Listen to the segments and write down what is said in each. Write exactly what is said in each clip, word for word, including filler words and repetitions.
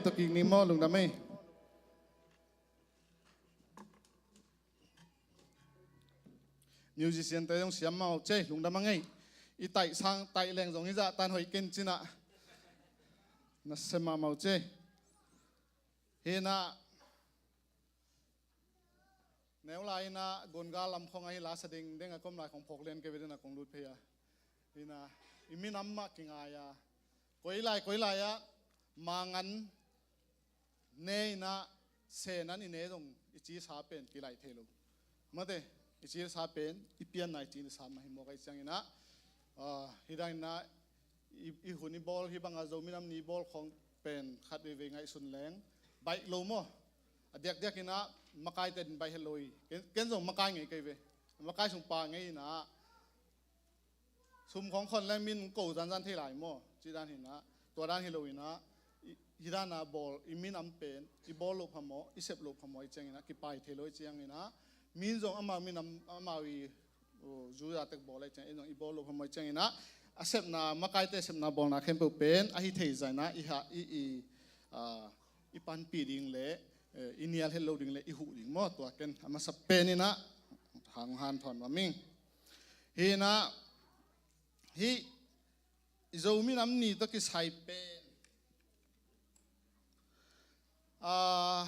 Tawh kik ni maw, lungdam ei. Musician te zong siam mahmah uh cei, lungdam a ngei. I taih sang taih leng zong i zah tan hoih ken cinah. Na sem mahmah uh cei. Hinah neu lai inah gungal lam khong ahi la sa dingding a kom lai khong phawk lian kei ve dinah kong lut phei a. Hinah i minam mah kingai a. Koi lai koi lai ah mangan ne inah senan i ne zong i ci sa pen kilaih thei lo. Mate, i ci sa pen i pianna i ci sa mah hi mawk ahi cianginah, ah, hi danginah i, i hun i bawl hi banga Zo minam ni bawl khong pen khat veivei ngaihsun leng baih lo maw? A diakdiak inah makaite din baih het lo hi. Ken, ken zong makai ngei kei ve. Makai sung pa ngei inah sum khong khon leng min ko zanzan thei lai maw? Ci dan hinah, tua dan hi lo inah, i, hi dana bawl, i minam pen i bawl loh phamawh, i sep loh phamawh i cianginah kipai thei lo i cianginah, min zong amau minam, amau i, uh, zuza tek bawl i ciang, i zong i bawl loh phamawh i cianginah, a sepna, makaite sepna bawlna khempeuh pen ahi thei zainah i ha, i, i, ah, i panpih ding le, eh, i nial het lo ding le i huh ding maw? Tua ken a masa pen inah hang hanthawn va ming. Hinah hih i Zo minam ni tawh kisai pen, ah,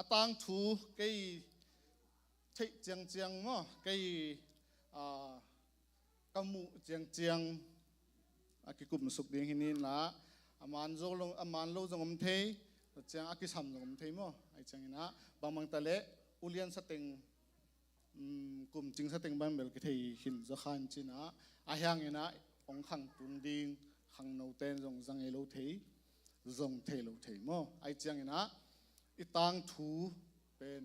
a tangthu kei theih ciangciang maw, kei, ah, ka muh ciangciang a kikum suk ding hi ninah, a man zo lo, a man lo zong om thei, ciang a kisam zong om thei maw? Ahi cianginah bangbang ta leh ulian sateng, um, kum cing sateng bangbel kithei hin zaw khan cinah, a hianginah hong khang tung ding khangnoten zong za ngei lo thei, zong thei lo thei maw? Ahi cianginah i tangthu pen,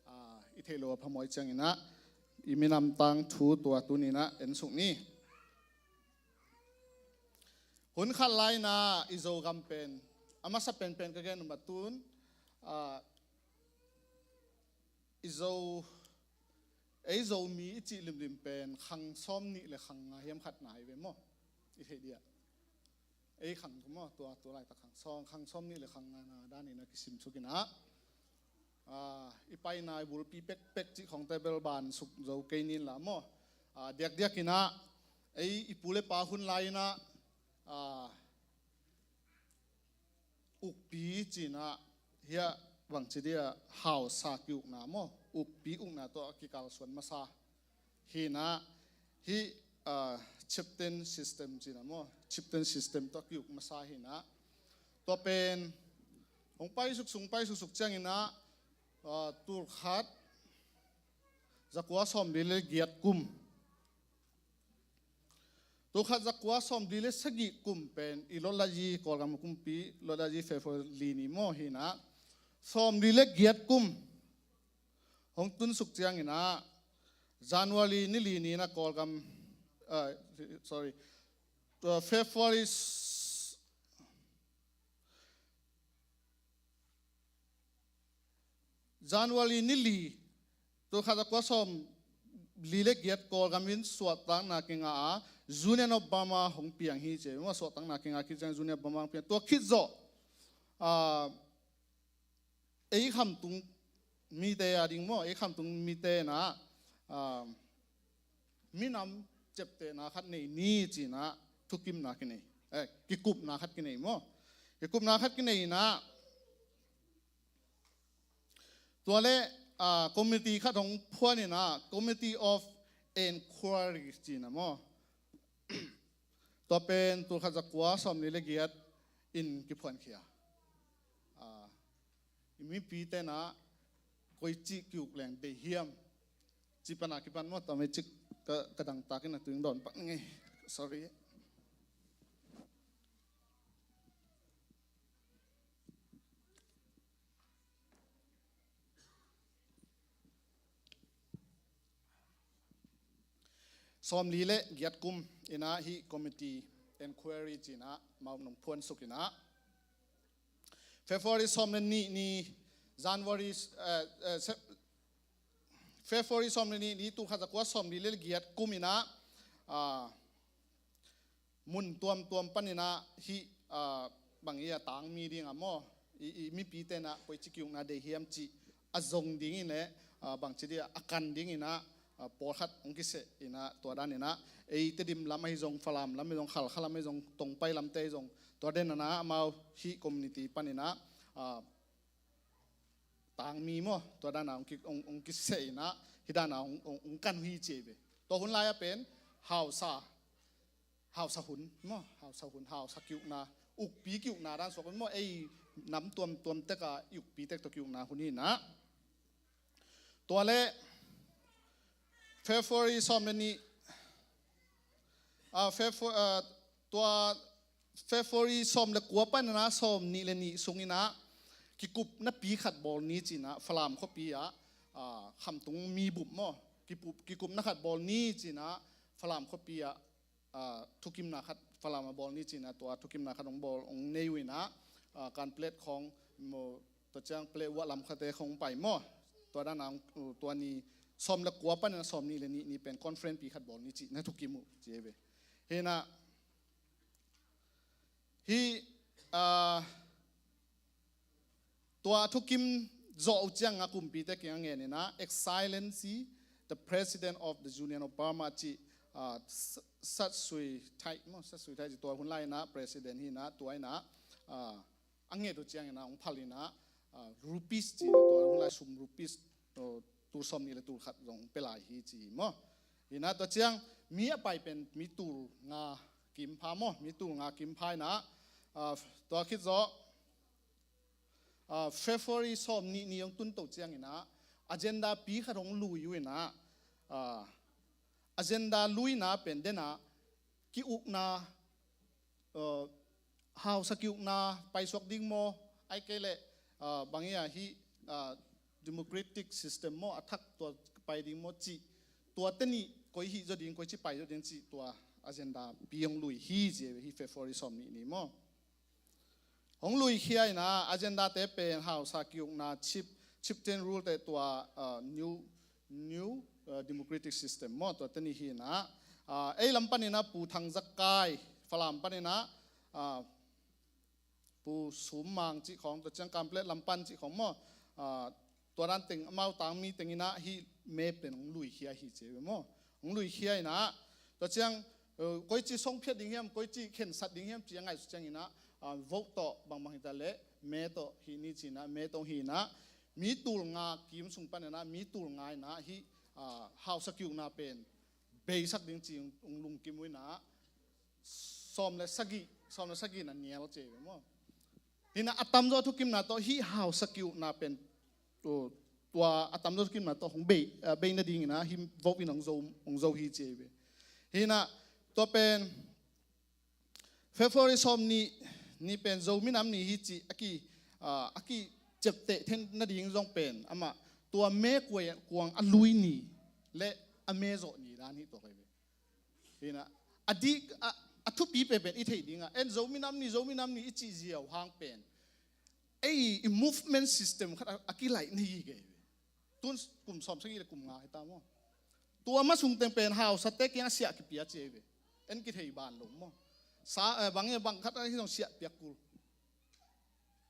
ah, i theih lo a phamawh ahi cianginah i minam tangthu tua tuninah en suk ni. Hun khat lainah i Zogam pen a masa penpen ka gen uh mah tun, ah, i Zo, ei Zomi i cih limlim pen khang sawm nih le khang nga hiam khat na hi ve maw? I theih diah ei khang tu maw, tua, tua laitak khang sawm, khang sawm nih le khang nga na daninah kisim sukinah, ah, i paina i bulpi pekpek cih khongte bel ban suk zo kei ninlah maw? Ah, diakdiakinah ei i pu le pa hun lai-inah, ah, ukpi cinah hiah bangci dia hausa ki-ukna maw, ukpi ukna tawh a kikalsuan masa hinah, hih, ah, chieftain system cinah maw, chieftain system tawh a ki-uk masa hinah. Tua pen hong paisuk sung paisuk suk cianginah, ah, tulkhat zakua sawmli le giat kum, tulkhat zakua sawmli le sagih kum pen i Lotlatyi Kawlgam kumpi, Lotlatyi February li ni maw hinah, sawmli le giat kum hong tunsuk cianginah January ni li ninah Kawlgam, ah, sorry, uh, February s-, January ni li, tulkhat zakua sawmli le giat Kawlgam in suahtakna kinga a, Union of Burma hong piang hi ci maw, suahtakna kinga khit ciang Union of Burma hong piang. Tua khit zawh, ah, ei khamtung mite a ding maw, ei khamtung mite inah, ah, minam ciaptehna khat nei ni cinah thukimna kinei, eh, kikupna khat kinei maw? Kikupna khat kinei inah, tua le, ah, committee khat hong phuan inah, Committee of Inquiry cinah maw? Tua pen tulkhat zakua sawmli le giat in kiphuankhia. Ah, i mipite inah koici ki-uk leng deih hiam cih pana kipan maw, tua mei cik ka, ka dangtakin a tuing dawn pak ngei. Sorry. Sawmli le giat kum inah hih committee inquiry cinah mau nong phuan suk inah, February sawm le nih ni, January, eh, eh, se-, February sawm le nih ni, tulkhat zakua sawmli le giat kum inah, ah, mun tuamtuam paninah hih, ah, bang i a tangmi dingah maw, i, i mipite in ah koici ki-ukna deih hiam cih a zong dingin le, ah, bangci dih a kan dingin ah, ah, pawlkhat hong kiseh in ah, tua dan in ah ei Tedim lam ahi zong, Falam lam ahi zong, Khalkha lam ahi zong, Tongpai lamte ahi zong, tua dan in ah amau hih community panin ah, ah, tangmi maw, tua dan a hong ki, hong, hong kiseh in ah, hih dan a hong, hong, hong kan uh hi ci ei ve. Tua hun lai a pen hausa, hausa hun maw, hausa hun, hausa ki-ukna, ukpi ki-ukna dan suak maw, ei nam tuamtuam tek a i ukpi tek tawh ki-ukna hun hi in ah. Tua le February sawm le nih, ah, Febru-, ah, tua February sawm le kua panin ah sawm nih le nih sungin ah kikupna pi khat bawl ni ci in ah Falam khuapi ah, ah, khamtung mi bup maw, kikup, kikupna khat bawl ni ci in ah Falam khuapi ah, ah, thukimna khat Falam ah bawl ni ci in ah tua thukimna khat hong bawl, hong nei uh in ah, ah, Kanpetlet khawng maw, tua ciang Paletwa lam khuate khawng pai maw. Tua dan a, uh, tua ni sawm le kua panin ah sawm nih le nih ni pen conference pi khat bawl ni ci in ah thukim uh ci ei ve. Hi in ah, hih, ah, tua thukim zawh uh ciang a kumpite kiang a ngen in ah, Excellency the President of the Union of Burma ci, ah, Sa-, Sat Sui Thai maw, Sat Sui Thai ci, tua hun lai in ah President hi in ah, tua in ah, ah, a nget uh ciangin ah hong phal in ah, ah, rupees ci in ah, tua hun lai sum rupees, uh, tul sawm nih le tul khat zong pia lai hi ci maw. Hi in ah tua ciang mi a pai pen mi tul nga kim pha maw, mi tul nga kim pha in ah, ah, tua khit zawh, ah, February sawm nih ni hong tun to ciangin ah agenda pi khat hong lui uh in ah, ah, agenda luina pen den ah ki-ukna, uh, hausa ki-ukna paisuak ding maw, ahih kei leh, uh, bang hi a hih, uh, democratic system maw, a thak tua pai ding maw cih, tua teni koi hih zaw ding, koici pai zaw ding cih, tua agenda pi hong lui hi ci ei ve, hih February sawm nih ni maw. Hong lui khia in ah agenda te pen hausa ki-ukna, chief, chieftain rule te, tua, uh, new, new, uh, democratic system maw, tua teni hi in ah, uh, ei lam panin ah Pu Thang Za Kai, Falam panin ah, uh, Pu Sum Mang cih khawng, tua ciang Kanpetlet lam pan cih khawng maw, uh, tua dan teng amau tangmi teng in ah hih me pen hong lui khia hi ci ei ve maw. Hong lui khia in ah, tua ciang, uh, koici song phiat ding hiam, koici khensat ding hiam ci a ngaihsut ciangin ah, ah, vote tawh bangbang hi ta leh me tawh hih ni ci in ah, me tawh hih in ah, mi tul nga kim sung panin ah mi tul nga in ah hih, ah, hausa ki-ukna pen beisak ding ci hong lungkim uh in ah, sawm le sagih, sawm le sagih na nial ci ei ve maw. Hi in ah a tamzaw thukimna tawh hih hausa ki-ukna pen, tua, tua a tamzaw thukimna tawh hong bei, ah, bei nadingin ah hih vote in hong zo, hong zo hi ci ei ve. Hi in ah tua pen February sawm nih ni pen Zomi Nam Ni hi cih a ki, ah, a kiciapteh theih nading zong pen amah tua me kuai, kuang a lui ni le a me zawh ni dan hi tua kai ve. Hi in ah, a dih, a, a thupi pen pen i theih ding ah, en Zomi Nam Ni, Zomi Nam Ni i cih ziau hang pen ei i movement system khat a, a kilaih na hi kei ve. Tun kum sawm sagih le kum nga hi ta maw. Tua ma sung teng pen hausate kiang a siah kipia ci ei ve. En kithei ban lo maw. Sa, eh, bang, bang khat a hi zong siah piak kul.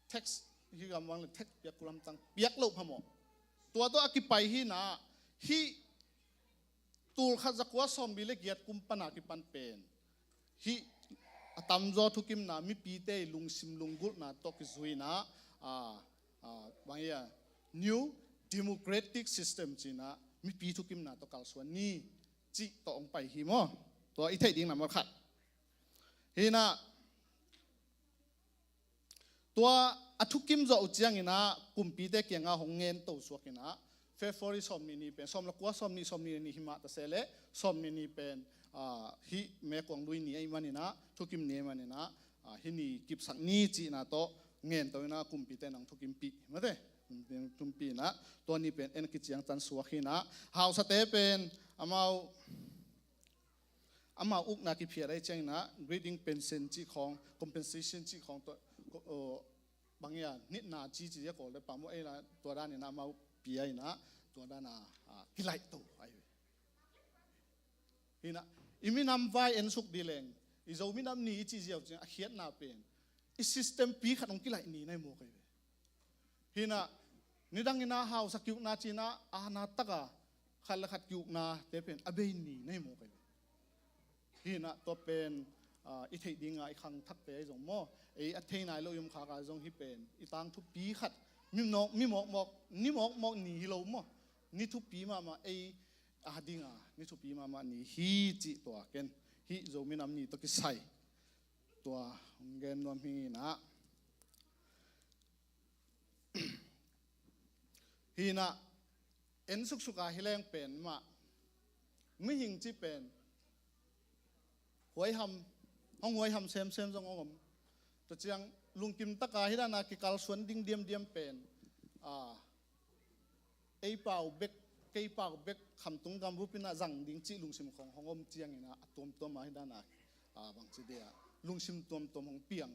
Tax, hi gam bang le tax piak kul hamtang. Piak lo pha maw. Tua tawh a kipai hi in ah, hih tul khat za kua sawmli le giat kum pan a kipan pen hih a tamzaw thukimna, mipite i lungsim lunggulhna tawh kizui in ah, ah, ah, bang hi a, new democratic system ci in ah mipi thukimna tawh kalsuan ni cih tawh hong pai hi maw. Tua i theih ding nambat khat. Hi in ah, tua a thukim zawh uh ciangin ah kumpite kiangah hong ngen to suak in ah, February sawm nih ni pen, sawm le kua, sawm nih, sawm nih ni hi mah ta se leh, sawm nih ni pen, ah, hih me kuang lui ni ahih manin ah, thukim ni ahih manin ah, ah, hih ni kipsak ni cihna tawh ngen to in ah kumpite in ah thukimpih, mate, thukimpih in ah, tua ni pen en kiciangtan suak hi in ah, hausate pen amau amau ukna kiphiat ahih ciangin ah, greeting pension cih khawng, compensation cih khawng tawh, ko-, o, bang hi a, nitna ci ci a Kawl le pah maw, ei la, tua dan in ah amau pia in ah, tua dan a, a, kilaih to ahi ve. Hi in ah, i minam vai en suk dih leng, i Zomi Nam Ni i cih ziau ciang a khiatna pen, i system pi khat hong kilaih ni na hi maw kai ve. Hinah, nidang inah hausa ki-ukna cinah, aana taka khat le khat ki-uknate pen a bei ni na hi mawk ahi ve. Hinah tua pen, ah, i theih dinga i khangthakte ahi zong maw, ei a thei nai lo i om khaka zong hi pen i tang thupi khat, mi mawk, mi mawkmawk, ni mawkmawk ni hi lo maw, ni thupi mahmah ei a dinga ni thupi mahmah ni hi cih tua ken hih Zomi Nam Ni tawh kisai tua hong gen nuam hi inah. Hinah en suksuka hi leng pen mah mihing cih pen huaiham, hong huaiham semsem zong hong om. Tua ciang lungkim taka hi dana kikalsuan ding diamdiam pen, ah, ei pau bek, kei pau bek khamtung gambup inah zang ding cih lungsim khong hong om cianginah a tuamtuam ah hi dana, ah, bangci dia lungsim tuamtuam hong piang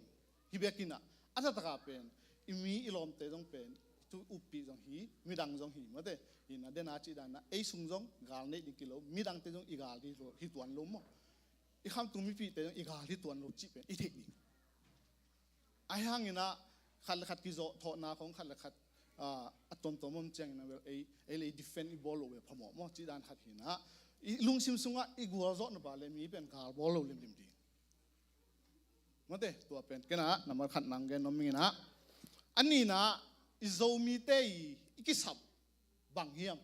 hi bekinah a taktak a pen i mi i lawmte zong pen tu uppi zong hi, midang zong hi mate. Hinah dena cih dana ei sung zong gal neih ding kilo, midangte zong i gal hi tuan lo maw, i khamtung mipite zong i gal hi tuan lo cih pen i theih ding. Ahi hanginah khat le khat kizawh thawhna khong khat le khat, ah, a tuamtuam om cianginah bel ei, ei le ei defend i bawl lo ve phamawh maw cih dan khat hinah i lungsim sungah i gualzawhna pa le mi pen gal bawl lo limlim ding. Mate, tua pen kenah nambat khat nang gen nuam inginah. A nihna, i Zomite i, i kisap bang hiam?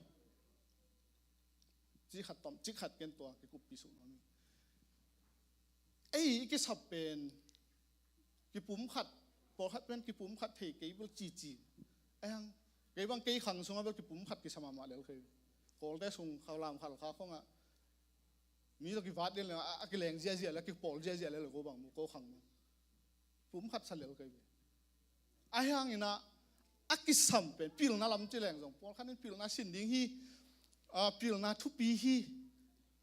Cih khat tom, cih khat ken tua kikuppi suk nuam ing. Ei i kisap pen kipumkhat, pawlkhat pen kipumkhat thei kei bel cici. Ahi hang kei bang kei khang sungah bel kipumkhat kisa mahmah lel kei. Kawlte sung khaulam khalkha khongah mi tawh kivat lian le a, a kileng ziahziah le a kipawl ziahziah le lo ko bang mu ko khang mu. Pumkhat sa lel kei ve. Ahi hanginah a kisam pen pilna lam ci leng zong pawlkhat in pilna sin ding hi, ah, pilna thupi hi,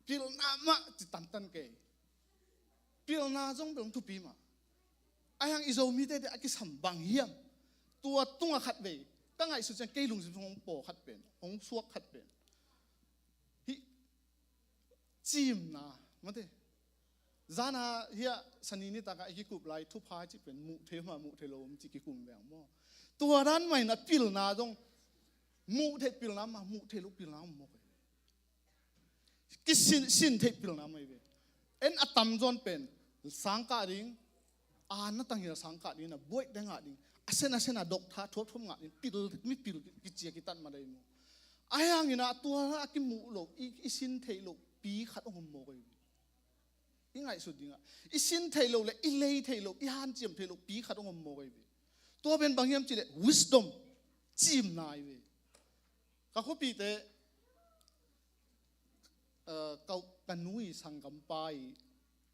pilna mah ci tantan kei. Pilna zong pen thupi mah. Ahi hang i Zomite a kisam bang hiam? Tua tunga khat vei ka ngaihsut ciang kei lungsim hong paw khat pen, hong suak khat pen hih cimna, mate. Zana hiah sani nitaka i kikup lai thupha cih pen muh thei mah muh thei lo om cih kikum veng maw? Tua dan mah in a pilna zong muh theih pilna mah muh thei lo pilna om mawk ahi ve. Kisin, sin theih pilna mah ahi ve. En a tamzawn pen sangkah ding, a na tanghil sangkah ding, na buaih deng ah ding, a sen a sen a dok tha thuapthuap ngah ding, pil, mi pil kicia kitat mah dei maw? Ahi hanginah tua a kimuh lo i, i sin theih loh pi khat hong om mawk ahi ve. I ngaihsut dingah i sin theih loh le i lei theih loh, i hanciam theih loh pi khat hong om mawk ahi ve. Tua pen bang hiam cihleh wisdom, cimna ahi ve. Ka khuapihte, eh, ka, ka nu i sanggampa i,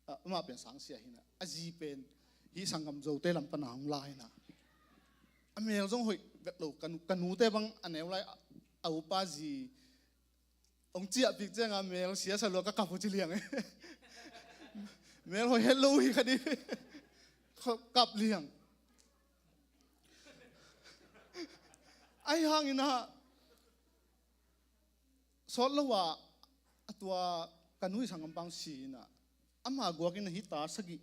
eh, amah pen sangsia hinah a zi pen hih sanggam Zote lam pana hong la hinah a mel zong hoih vet lo. Ka nu, ka nute bang a neu lai a, a upa zi hong ciahpih cianga mel sia sa lua ka kap uh ci liang e. Mel hoih het lo uh hi kha dih. Kap liang. Ahi hanginah sawt lo ah a tua ka nu i sanggampa si inah ama guak inah hih ta sagih,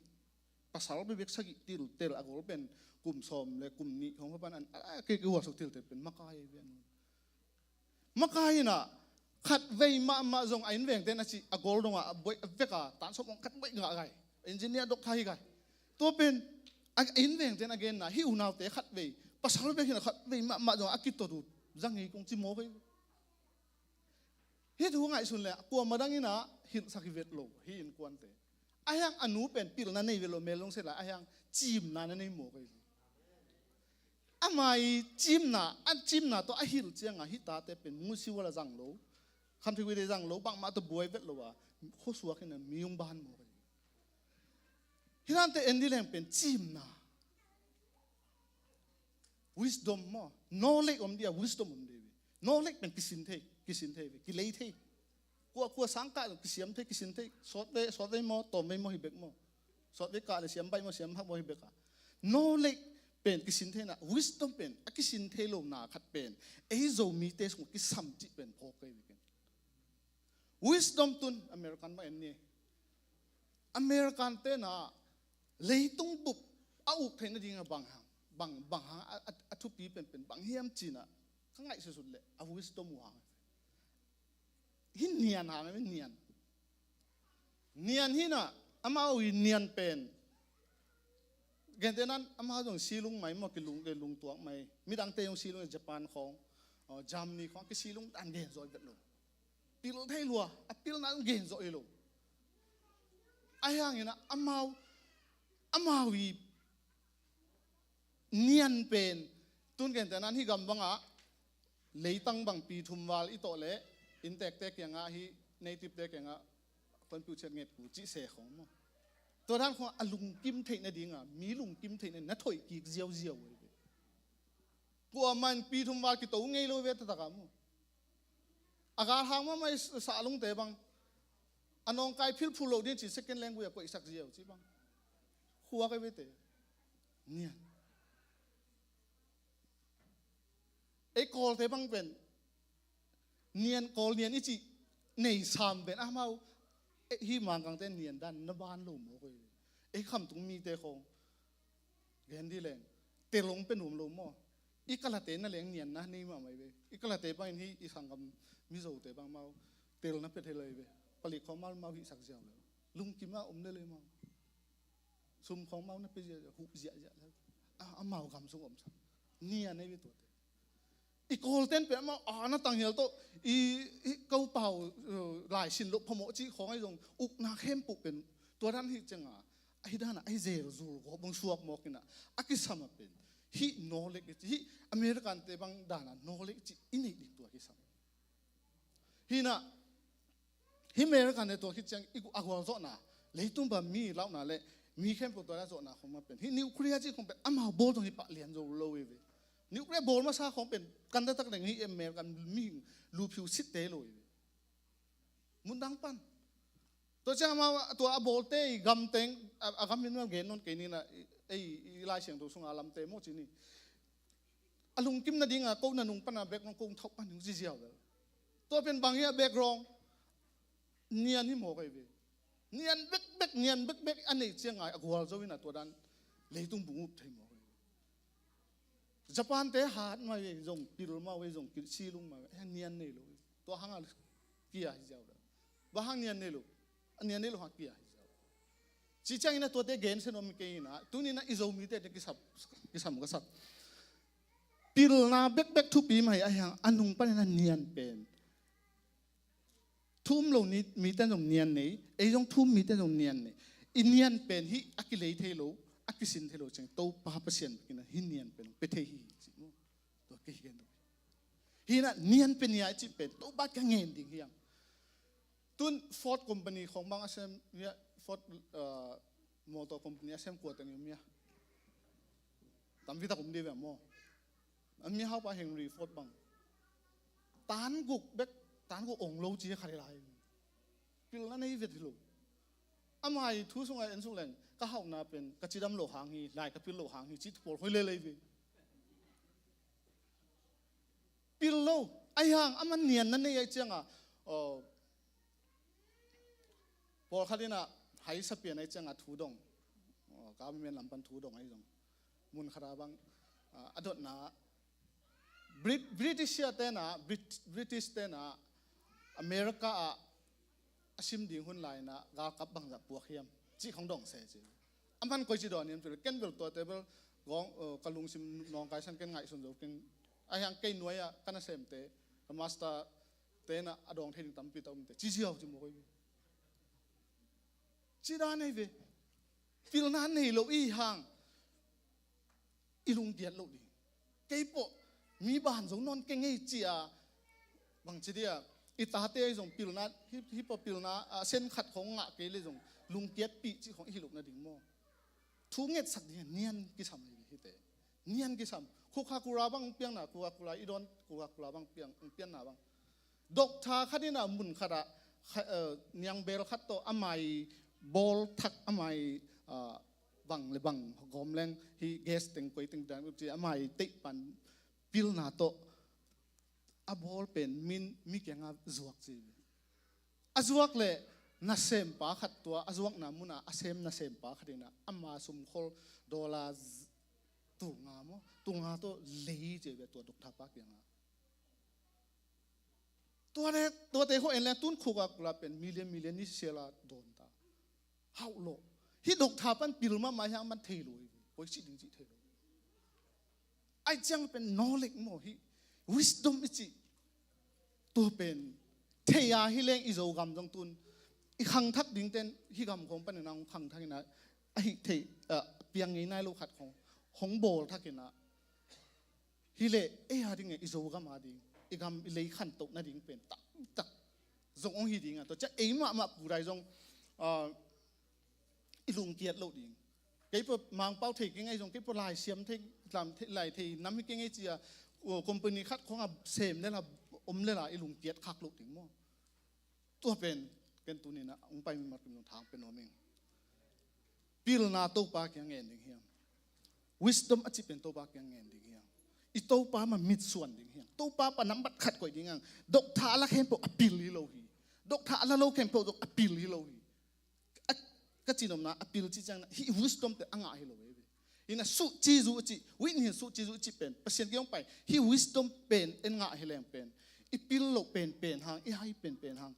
pasal bekbek sagih tiltel a gol pen kum sawm le kum nih hong pan an a kei kei huasuk tiltel pen makai ahi ve. Makai inah khat vei mahmah zong a innvengte in a cih a gol dongah a buaih a veka tan sawm hong khat buaih ngah gai, engineer dok tha hi gai. Tua pen a innvengte in a genna hih unaute khat vei pasal bek hinah khat vei mahmah zong a kitot uh za ngei kong ci mawk ahi ve. Hih thu ngaihsun le kuamah dang inah hilhsak hi vet lo hih innkuante. Ahi hang a nu pen pilna nei vet lo mel lungsia lai ahi hang cimna na nei mawk ahi. Ama i cimna, a cimna tawh a hilh cianga hih tate pen musiwala zang lo, khamthei guite zang lo, bangmah tawh buai vet lo a khuasuak inah mi hong ban mawk ahi. Hih dante en dih leng pen cimna. Wisdom maw? Knowledge om dia, wisdom om dia ve. Knowledge pen kisin thei, kisin thei ve, kilei thei. Kua, kua sangkah kisiam thei, kisin thei. Sawtvei, sawtvei maw, tawmvei maw hi bek maw? Sawtvei kah le siam baih maw, siam hak maw hi bek a. Knowledge pen kisin theina, wisdom pen a kisin thei lo na khat pen ei Zomite sung kisam cih pen phawk kei ve ken. Wisdom tun American bang en ni. American te na leitung bup a uk theih nading a bang hang. bang, bang hang a, a, a thupi penpen bang hiam ci-in ah ka ngaihsut leh a wisdom uh hang. Hih nian hang, nian. Nian hi-in ah, amau ii nian pen, gentehna-in amau zong silung mai maw, kilung, kilung tuak mai. Midangte zong silung, Japan khawng, aw, Germany khawng kisilung dan gen zawh hi vet lo. Pil thei lua, a pilna zong gen zawh hi lo. Ahi hangin ah amau, amau ii nian pen, tun gentehna-in hih gam bangah leitang bang pi thum val i tawh leh innteekte kiangah, hih native-te kiangah, khuan piuh ciat nget ku cih se khawng maw. Tua dan khawng a lungkim theih nadingah, mi lungkim theih nading na thoih kik ziauziau uh hi ve. Kuamah in pi thum val kito ngei lo ve taktak ah maw. A galhang mahmah i Sahlungte bang, a nawngkai philphul loh ding ci, second language ah koihsak ziau ci bang. Khuak hi ve te. Nian. Ei Kawlte bang pen nian, Kawl nian i cih nei sam pen amau, eh, hih Mangkangte nian dan na ban lo mawk hi. Ei khamtung mite khawng gen dih leng, tel hong pia nuam lo maw. I kalate na leng nianna nei mahmah hi ve. I kalate bangin hih i sanggam Mizote bang amau tel na pia thei lo hi ve. Palik khawng amau, amau hihsak ziau lo. Lungkim a om lel hi amau. Sum khawng amau na pia ziahziah, huh ziahziah lel. A, amau gam sung omsak. Nian hi ve tuate. I Kawlten pen amau a na tanghial tawh i, i ko pau, uh, laisin loh phamawh cih khawng ahi zong, ukna khempeuh pen tua dan hi ciangah, ahi danah ahi zelzul gawp hong suak mawk in ah, a kisam ah pen hih knowledge i cih, hih Americante bang danah knowledge i cih i neih ding tua kisam. Hi-in ah, hih Americante tua khit ciang i gu-, a gualzawhna, leitung pan mi launa leh mi khempeuh tua dan zawhna khong mah pen, hih nuclear cih khong pen amau bawl zong hi pah lian zo lo hi ve. Nuclear bawl masa khong pen kan taktak leng hih American mihing luphiu sitte lo hi ve. Mundang pan. Tua ciang amau tua a bawlte i gam teng, a, a gam min mah gen nawn kei ni-in ah, ei, i Lai Siangtho sunga lamte maw ci ni. A lungkim nadinga ko nanung pana background ko hong thauh pan hong ziziau bel. Tua pen bang hi a background? Nian hi mawk ahi ve. Nian bekbek, nian bekbek a neih ciangah a gualzo in ah tua dan leitung bung up thei mawk ahi ve. Japante hat mah hi zong, pil mah hi zong, silung mah hi, nian nei lo. Tua hangah kia hi ziau bel. Bang hang nian nei lo? A nian nei lo hang kia hi ziau. Ci ciangin ah tuate gensia nuam kei in ah, tuni-in ah i Zomite kisam, kisam ka sak. Pilna bekbek thupi mah hi, ahi hang a nung panin a nian pen. Thu um lo ni, mite zong nian nei, ei zong thu um mite zong nian nei. I nian pen hih a kilei thei lo, a kisin thei lo ciang, Topa Pasian in ah hih nian pen pia thei hi, ci maw. Tua kei gen lo. Hi-in ah nian pia ni a i cih pen Topa kiang ngen ding hi hang. Tun Ford company khong bang a sem, Ford, uh, motor company a sem kua teng i om hia? Tampi tak om dih ve maw. A mihaupa Henry Ford bang tan guk bek, tan guk ong lo ci khat hi lai. Pilna nei vet hi lo. Amah i thu sungah en suk leng, ka hauhna pen ka cidam loh hang hi, lai ka pil loh hang hi, ci thu pawl hoi lel hi ve. Pil lo, ahi hang, a man nian na nei ahi ciangah, aw, pawlkhat in ah, hai sapian ahi ciangah thu dong, aw, government lam pan thu dong ahi zong. Mun khat ah bang, ah, a dotna, Brit-, British-te in ah, Brit-, British-te in ah, America ah, a sim ding hun lai-in ah galkap bangzah puak hiam cih khong dong se ci. A man koici dawn hiam cih leh ken bel tuate bel gawng, uh, ka lungsim nawngkai san ken ngaihsun zo keng. Ahi hang kei nuai-ah ka nasemte, ka master-te in ah a dawng thei ding tampi tak omte ci ziau ci mawk hi ve. Ci dan ahi ve. Pilna nei lo i hang i lungkiat loh ding. Kei pawh mi ban zo nawn keng ei ci-a, bangci dia, i tate ahi zong pilna, hih, hih pawh pilna, a, sen khat khong ngah kei leh zong lungkiatpih cih khong i hih loh nading maw. Thu ngetsak ding a nian kisam hi hite. Nian kisam. Coca-Cola bang pianna, Coca-Cola i dawn, Coca-Cola bang piang, pianna bang. Doctor khat in ah mun khat ah, kha-, eh, niangbel khat tawh a mai bawl thak a mai, ah, bang le bang gawm leng hih gas teng koi teng dan ci a mai teih pan pilna tawh a bawl pen min mi kiangah zuak ci. A zuak leh nasempa khat tua, a zuakna munah a sem nasempa khat in ah ama sumkhol dollar z-, tulnga maw, tulnga tawh lei ci ve tua doctor pa kiangah. Tuate, tuate khawng en le tun khuk a kula pen million million ni siala dawn ta. Hauh lo. Hih doctor pan pil mahmah hiang man thei lo hi ve. Koi cih ding cih thei lo. Ai ciang pen knowledge maw, hih wisdom i cih. Tua pen thei a hi leng i Zogam zong tun i khangthak ding ten hih gam khawng panin a hong khangthak ina, a hih thei, ah, piang ngei nai lo khat khawng hong bawl thak ina. Hi leh ei a ding e, i Zogam a ding, i gam i lei khantoh nading pen taktak zong hong hi ding a, tua ciang ei mahmah kudai zong, ah, i lungkiat loh ding. Kei pua Mangpau thei kei ngei zong, kei pua laisiam thei, lam thei, lai thei nam hi kei ngei cia, uh, company khat khawng a sem lela, om lela i lungkiat khak loh ding maw. Tua pen ken tuninah hong pai mimal kim zong thang pen nuam ing. Pilna Topa kiang ngen ding hiam? Wisdom a cih pen Topa kiang ngen ding hiam? I Topa ma mitsuan ding hiam? Topa pa nambat khat koih ding hiam? Doctor a la khempeuh a pil hi lo hi. Doctor a la lo khempeuh zong a pil hi lo hi. A, ka cinomna a pil cih ciangna hih wisdom te a ngah hi lo hi ve. Hina suh cizu a cih, win hin suh cizu a cih pen Pasian kiang hong pai. Hih wisdom pen en ngah hi leng pen i pil loh penpen hang, i hai penpen hang,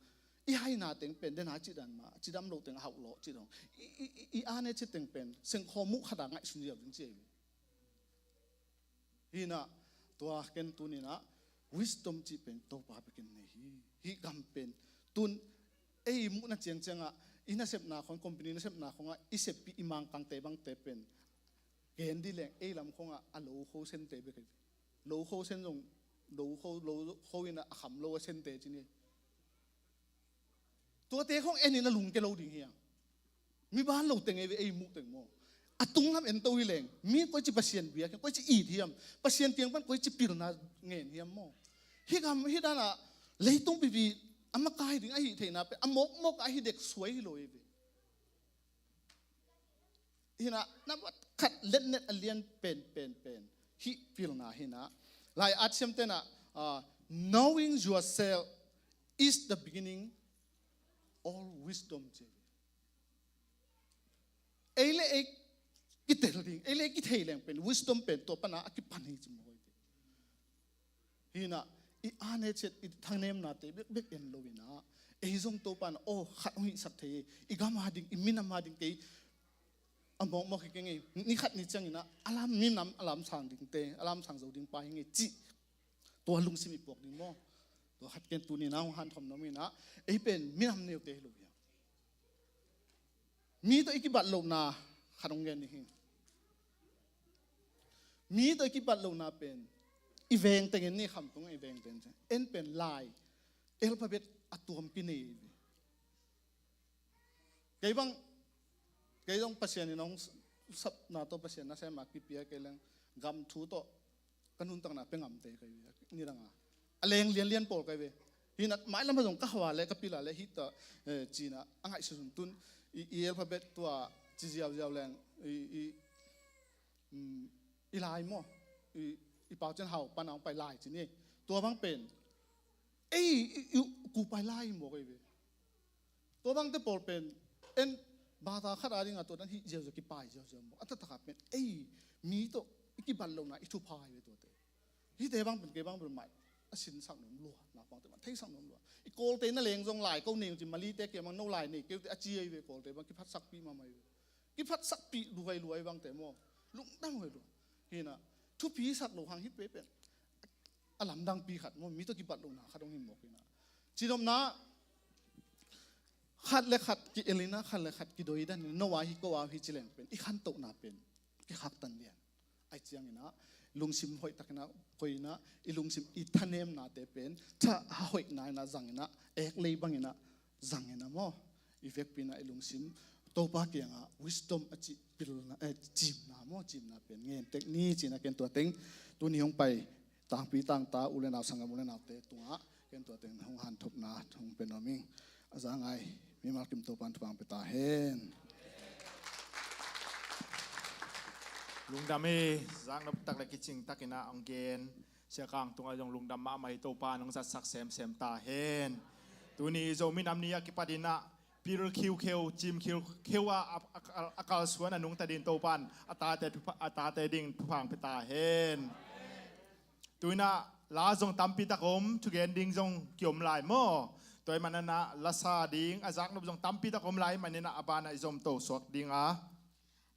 i haina teng pen dena cih dan ma, cidam lo teng a hauh lawh cih dong. I, i, i, i ane cih teng pen sengkhaw muh khata ngaihsun ziau ding ci hi ve. Hina tua ken tuninah wisdom cih pen Topa bekin nei hi. Hih gam pen tun ei muhna ciangciangah i nasepna khong, company nasepna khongah i seppi i mangkangte bangte pen gen di leng ei lam khongah a lo kho sente bek hi. Lo kho sen zong lo kho, lo kho inah a kham lo a sente ci ni. Tuate khong en inah lungke lo ding hiang. Mi ban lo teng ei ve ei muh teng maw. A tunglam en to hi leng mi koici Pasian biak hiam, koici it hiam, Pasian kiang pan koici pilna ngen hiam maw. Hih gam hih danah leitung pipi a makai ding ahi theihna pen a mawkmawk ahi dek suai hi lo ei ve. Hinah nambat khat letnet a lian pen pen pen hih pilna hinah lai atsiam tenah, ah, knowing yourself is the beginning all wisdom ci. Ei le ei kitel ding, ei le ei kithei leng pen wisdom pen tua pana a kipan hi ci maw. Hinah i ane ciat i thangnemnate bekbek en lo inah ei zong Topa na aw khat hong hihsak thei, i gam a ding, i minam a ding kei a mawkmawk hi kei ngei, ni khat ni cianginah a lam minam a lam sang dingte, a lam sang zo ding pa hi ngei cih tua lungsim i puak ding maw. Tua khat ken tuninah hong hanthawm nuam inah ei pen minam neute hi lo hiam. Mi tawh i kibat lohna khat hong gen ni hi. Mi tawh i kibat lohna pen i veng teng en ni, khamtung i veng teng en pen lai alphabet a tuam kinei hi. Kei bang, kei zong Pasian in hong sapna tawh Pasian nasem a kipia kei leng gam thu tawh ka nuntakna pe ngamte kai ve. Nidanga a leng lianlian pawl kai ve. Hinah mailam a zong ka hawh a le ka pil a le hita, eh, cina a ngaihsun tun i, i alphabet tua ci ziauziau leng i, i, mm, i lai maw, i, i pau cian hau pana hong pai lai ci ni. Tua bang pen ei i, i kupai lai maw kai ve. Tua bangte pawl pen en bata khat a dingah tua dan hih ziauziau kipai ziauziau maw. A taktakah pen ei mi tawh i kibat lohna i thupha hi ve tuate. Hihte bang pen kei bang pen mai a sinsak nuam lua, naupangte bang theisak nuam lua. I Kawlte na leng zong lai ko nei ci, Malite kiang bang no lai nei keute a ci ahi ve, Kawlte bang kiphatsakpih mahmah hi ve. Kiphatsakpih luailuai bangte maw. Lungdam huai lua. Hinah thupi sak lo hang hih pe pen a lamdangpi khat maw, mi tawh kibat lohna khat hong hi mawk inah. Cinomna khat le khat ki-el inah, khat le khat kidoidan inah, no a hi ko a hi ci leng pen i khantohna pen kikhaktan lian. Ai cianginah lungsim hoihtakinah koinah i lungsim i thanemnate pen tha hoihna inah zanginah ek lei banginah zanginah maw. I vekpi inah i lungsim Topa kiangah wisdom a cih pilna, eh, cimna maw, cimna pen ngentek ni cina ken tua teng tuni hong pai tangpi tangta u le nau sanggam u le naute tungah ken tua teng hong hanthopna hong pe nuam ing. A za ngai mimal kim Topan thupha hong pe ta hen. Lungdam hi. Zaknop tak le kicing takinah hong gen Sia Kang tungah zong lungdam mahmah hi. Topa nong zatsak semsem ta hen. Tuni Zomi Nam Ni a kipatinah pil khiukheu, cim khiukheu a, a, a, a kalsuan a nungta ding Topa'n a tate, a tate ding thupha pia ta hen. Tu-in ah la zong tampi tak om, thugen ding zong kiom lai maw? Tua ahih manin ah lasa ding a zaknop zong tampi tak om lai ahih manin ah a banah i zom to suak ding a.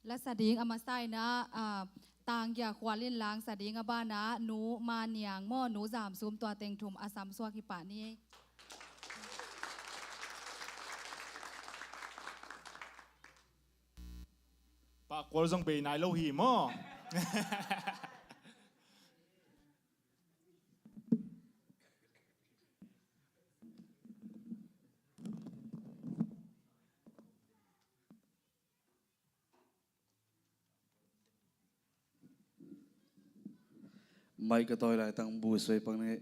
Lasa ding a masa in ah, ah, Tanggia Khual in lasa ding a banah Nu Ma Niang maw, Nu Zam Sum, tua teng thum a sam suak hi pah ni. Pah Khual zong bei nai lo hi maw? Mai ka tawi lai tang bu suai pang ni.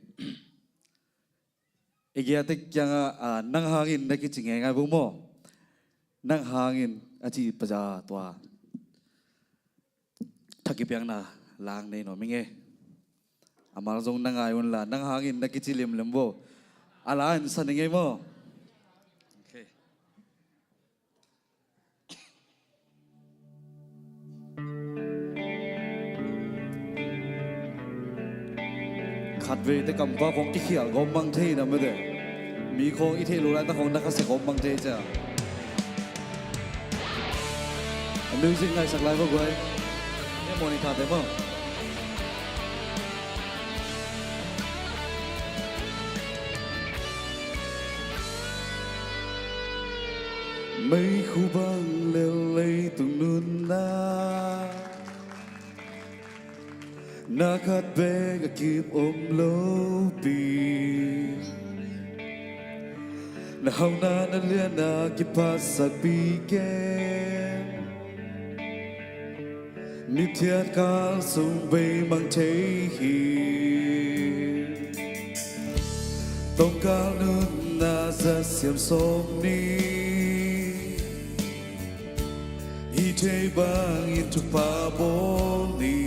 I giatek kiangah, ah, nang hangin na kici ngeingai vo maw? Nang hangin a ci paza tua. Thakipiakna lang nei nuam ing e. Amah zong na ngai unla, nang hangin na kici limlim vo. A la in sa ning e maw? Okay. Khatvei te kampa khong kikhial gawm mang thei na mete. Mi khong i theih lo lai ta khong na khasia gawm mang thei cia. A music ngaisak lai va guai. E mawni thate maw. Meikhu bang lel leitung nunna na khat bek a kip om lopi. Na hauhna na lianna kiphatsakpi ken. Mithiat kal sung beimang thei hi. Tongkal nunna zat siam sawm ni. Hih thei bangin thupha bawl ni.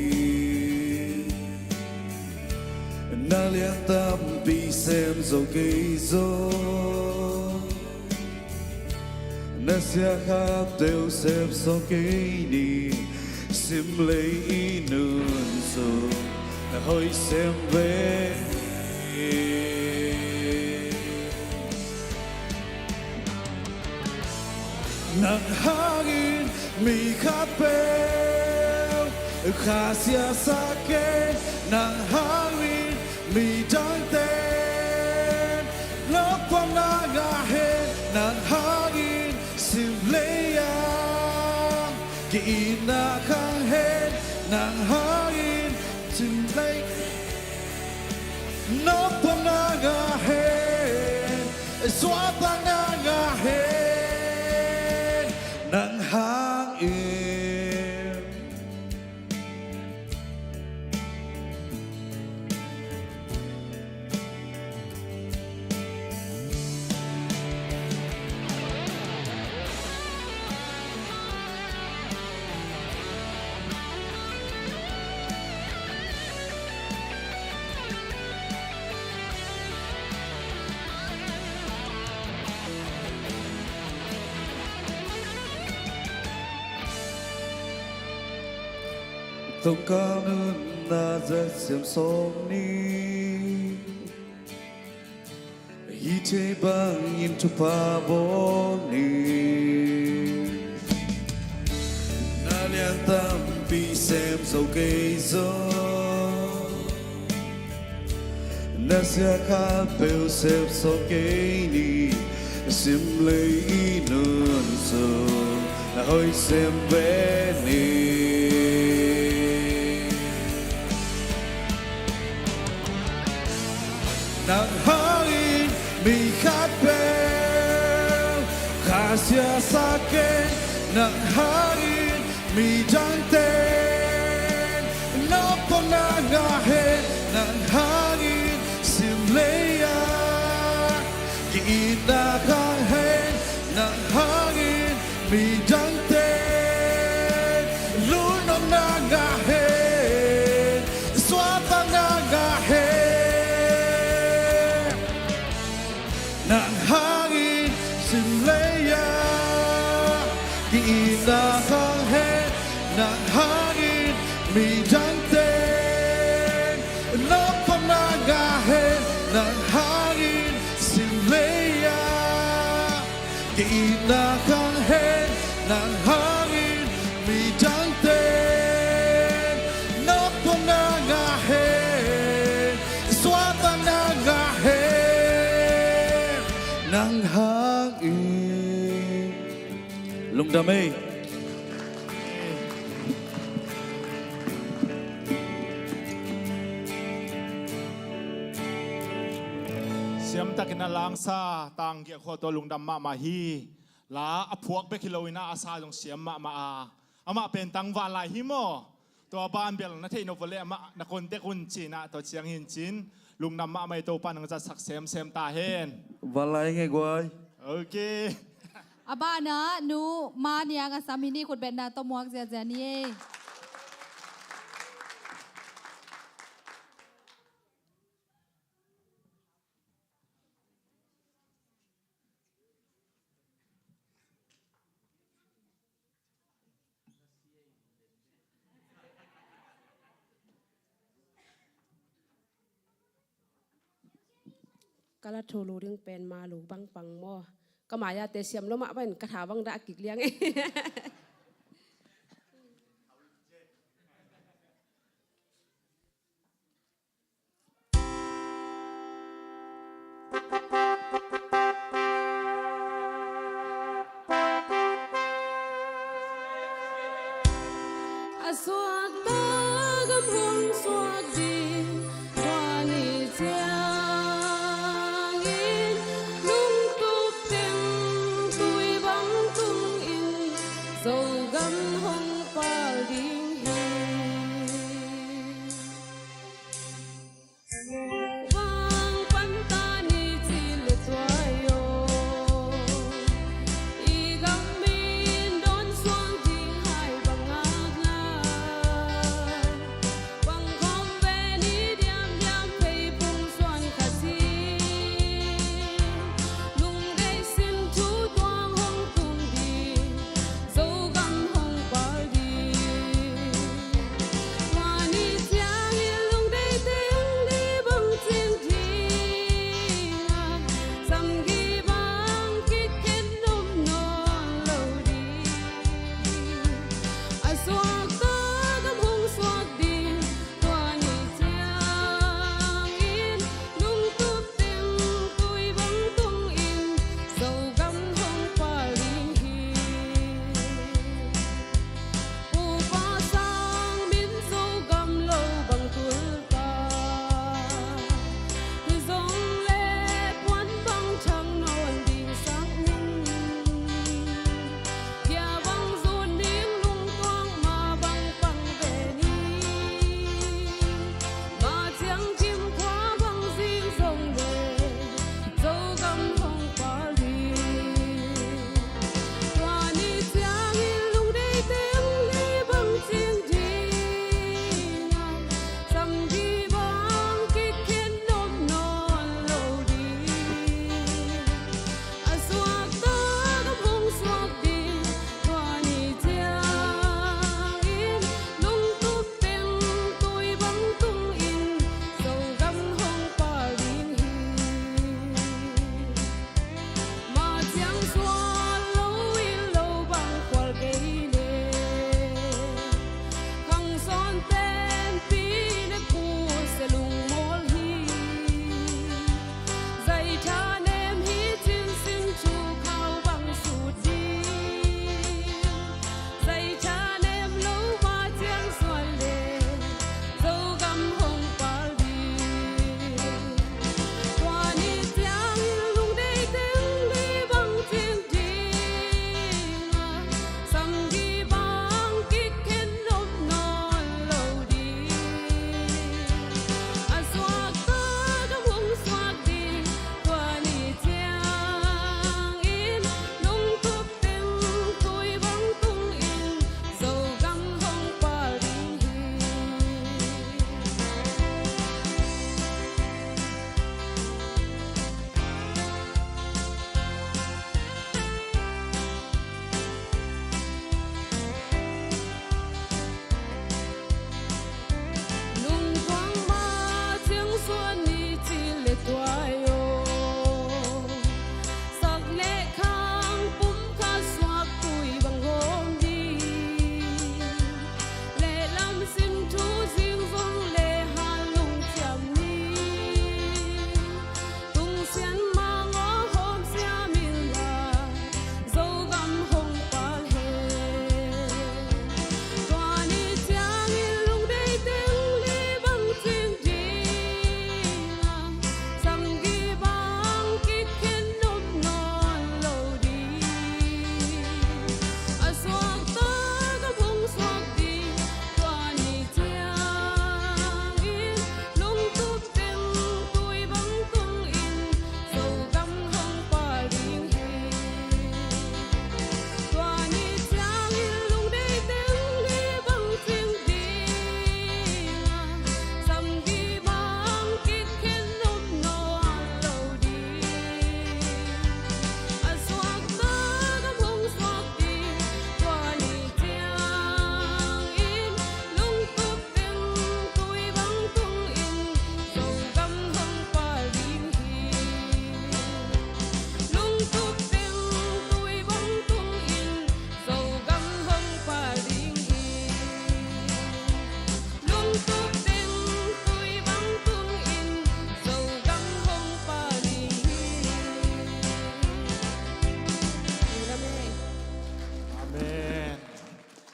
Na lian tampi sem zo kei zaw. Na sia khap deuh sem zo kei ni. Sim lei i nun sung na hoih sem ve. Nang hangin mi khatpeuh khasia sa kei, nang hangin midangte nopna ngah hen, nang hangin sim lei-ah ki-itna khang hen, nang hangin sim lei nopna ngah hen, suahtakna ngah hen, nang hangin. Tongkal nunna zat siam sawm ni. Hih thei bangin thupha bawl ni. Na lian tampi sem zo kei zaw. Na sia khatpeuh sem zo kei ni. Sim lei i nun sung na hoih sem ve ni. Nang hangin mi khatpeuh khasia sa kei, nang hangin midangte nopna ngah hen, nang hangin sim lei-ah ki-itna khang hen, nang hangin midangte lungnopna ngah hen, suahtakna ngah hen. Nang hangin sim lei-ah Midangte nawkpamna ngah hen, nang hangin sim lei-ah. Kei itna khang hen, nang hangin midangte nawkpamna ngah hen, suahtakna ngah hen, nang hangin. Lungdam ei. Siamtakin a langsa Tang Giah Khua tawh lungdam mahmah hi. La a phuak bek hi loin a sa zong siam mahmah a, amah pen tangval lai hi maw? Tua ban bel na theih nop vua leh amah na contact un ci-in ah, tua ciangin cin lungdam mahmah ei, Topa nang zatsak semsem ta hen. Van lai ngei guai. Ok. A banah Nu Ma Niang a sam hi ni, khutbetna tawh muak ziazia ni ei. Ka la tho lo ding pen ma lo bang pang maw? Ka mai-a te siam lo mah bang in ka tha bang dah kik liang ei. A suakta gam hong suak ding tua ni ciangin, lungtup teng tui bang tungin Zogam hong pal ding hi.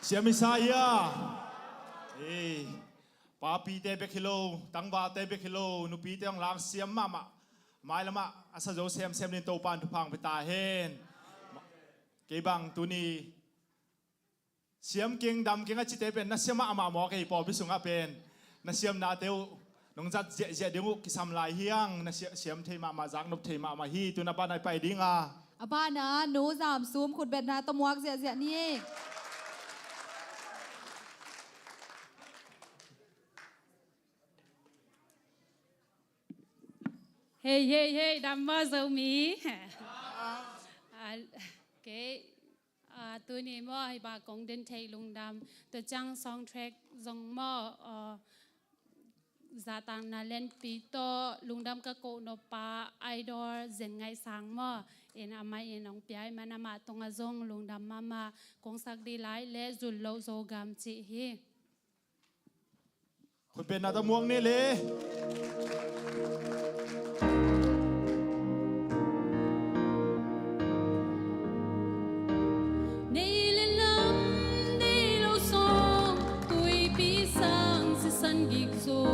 Siam i sa hia? Ei, papite bek hi lo, tangvalte bek hi lo, nupite hong lak siam mahmah, mailamah a sa zo semsem ding Topa'n thupha hong pia ta hen. Kei bang tuni siam keng dam keng a cite pen na siam mahmah maw, kei pawlpi sungah pen na siamnate uh nong zat ziahziah ding uh kisam lai hi hang. Na sia-, siam thei mahmah, zaknop thei mahmah hi. Tun a banah i pai ding a, a banah Nu Zam Sum khutbetna tawh muak ziahziah ni. Hei, hei, hei, dam maw Zomi? Ah, kei, ah, tuni maw, hi ba kong den thei lungdam. Tua ciang song track zong maw, ah, zahtakna lianpi tawh lungdam ka koh nop pa Idol Zen Ngaih Sang maw, in amah in hong pia ahih man amah tungah zong lungdam mahmah. Kong sak ding lai leh Zun Loh Zogam cih hi. Khutbetna tawh muak ni le. Nei le lam nei lo sawng, tuipi sang sisan gik zo,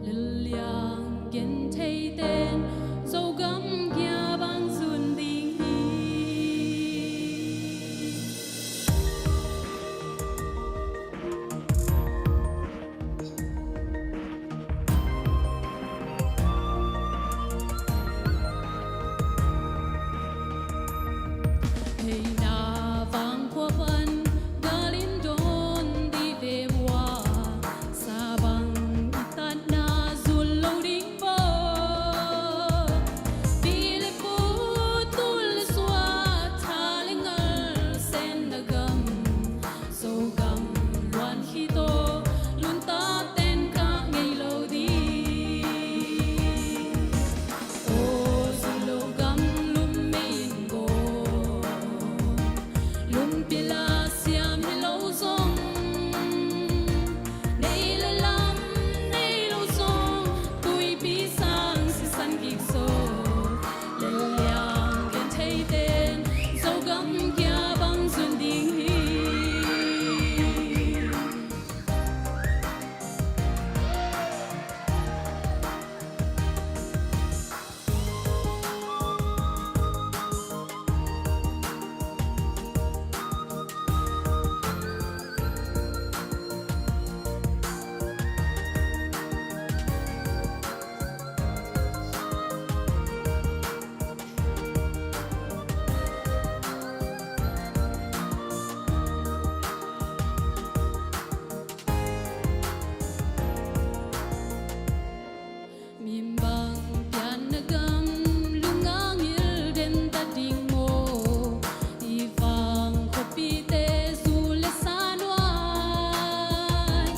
lel liang gentheite'n Zogam gia bang zun ding hi. Hei na vang khua pan galin dawn dih ve ua, sa bang i tatna zun lo ding baw. Pi le pu, tul le suah, tha le ngal, sen na gam, Zogam luan khit aw, lunta ten ka ngei lo ding. Aw, Zun Loh gam lum mei in baw, lungpi la siam hi lo zong, nei le lam nei lo zong, tuipi sang sisan gik zo, lel liang gentheite'n Zogam gia bang zun ding hi. Min bang pianna gam lungnga ngil den ta ding maw? I vang khuapite zu le sa nuai,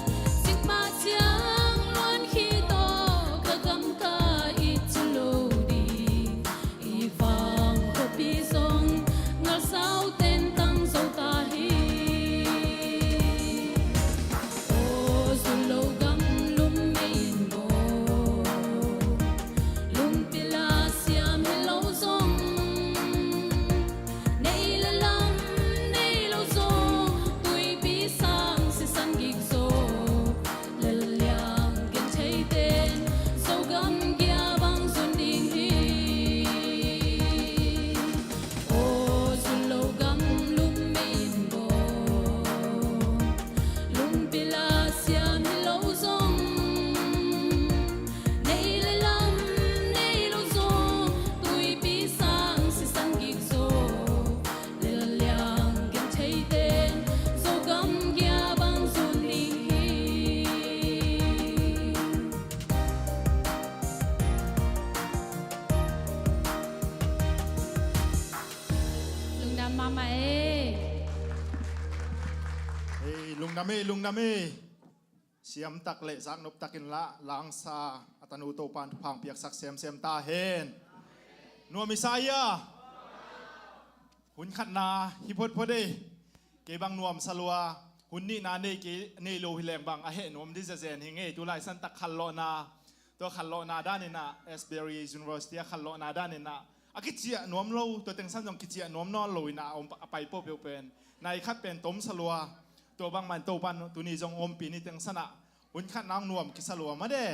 cikmah ciang luan khit aw, ka gam ka it ci lo ding. I vang khuapi zong ngalsau ten tang zo ta hi. Aw, Zun Loh gam lum mei in baw, lungpi la siam hi lo zong, nei le lam nei lo zong, tuipi sang sisan gik zo, lel liang gentheite'n Zogam gia bang zun ding hi. Aw, Zun Loh gam lum mei in baw, lungpi la siam hi lo zong, nei le lam nei lo zong, tuipi sang sisan gik zo, lel liang gentheite'n Zogam gia bang zun ding hi. Lungdam mahmah e. Ei, lungdam e, lungdam e. Siam tak le zaknop takin la, langsa a tanu Topa'n thupha hong piaksak semsem ta hen. Nuam i sa hia? Hun khatna hi photphot e. Kei bang nuamsa lua. Hun nihna nei kei, nei lo hi leng bang a heh nuam ding zenzen hi ngei. Tulai santak khanlawhna, tua khanlawhna dan in ah, Asbury University a khanlawhna dan in ah, a kiciah nuam lo, tua teng san zong kiciah nuam nawn lo in ah a om, a pai peuhpeuh pen Nai khat pen tomsa lua. Tua bangmah in Topan tuni zong ompih ni teng sanah hun khatna hong nuam kisa lua mah de.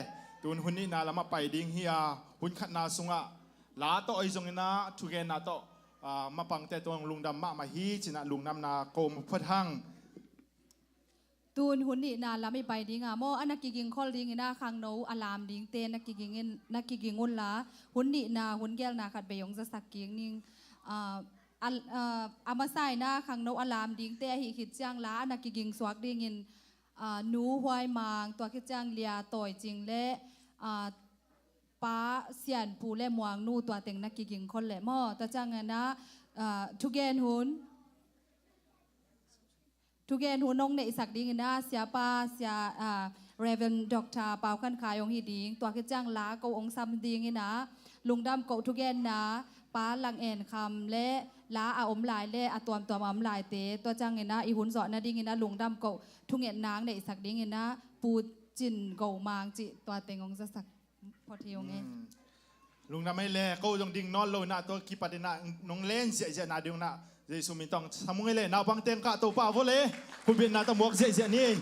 Tun hun nihna lamah pai ding hi a, hun khatna sungah la tawh ahi zongin ah thugenna tawh, ah, mapangte tawh lungdam mahmah hi cinah lungdamna ko mah phot hang. Tun hun nihna lam i pai ding a maw, a na kiging khol dingin ah khangno a lam dingte na kiging in, na kiging unla, hun nihna hun gelna khat bei hong zasak kik ning. Ah, a, ah, a masa in ah khangno a lam dingte ahi khit ciang la a na kiging suak dingin, ah, Nu Huai Mang, tua khit ciang Lia Tawi Cing le, ah, Pa Sian Pu le Muang Nu tua teng na kiging khol leh maw. Tua ciangin ah, ah, thugen hun, thugen hun hong neihsak dingin ah Siapa, Sia, ah, Reverend Doctor Pau Khan Khai hong hi ding. Tua khit ciang la ko hong sam dingin ah lungdam ko thugenna Pa Lang En Kham le la a om lai le a tuamtuam a om laite. Tua ciangin ah i hun zawh nadingin ah lungdam ko thungetna hong neihsak dingin ah Pu Cin Go Mang cih tua teng hong zasak phot hi ung e. Hmm. Lungdam ei le, ko zong ding nawn lo inah tua kipat inah nong len ziahziah na ding unah Jesu min tawh sam ung ei le, naupang teng kah Topa vo le, khutbetna tawh muak ziahziah ni.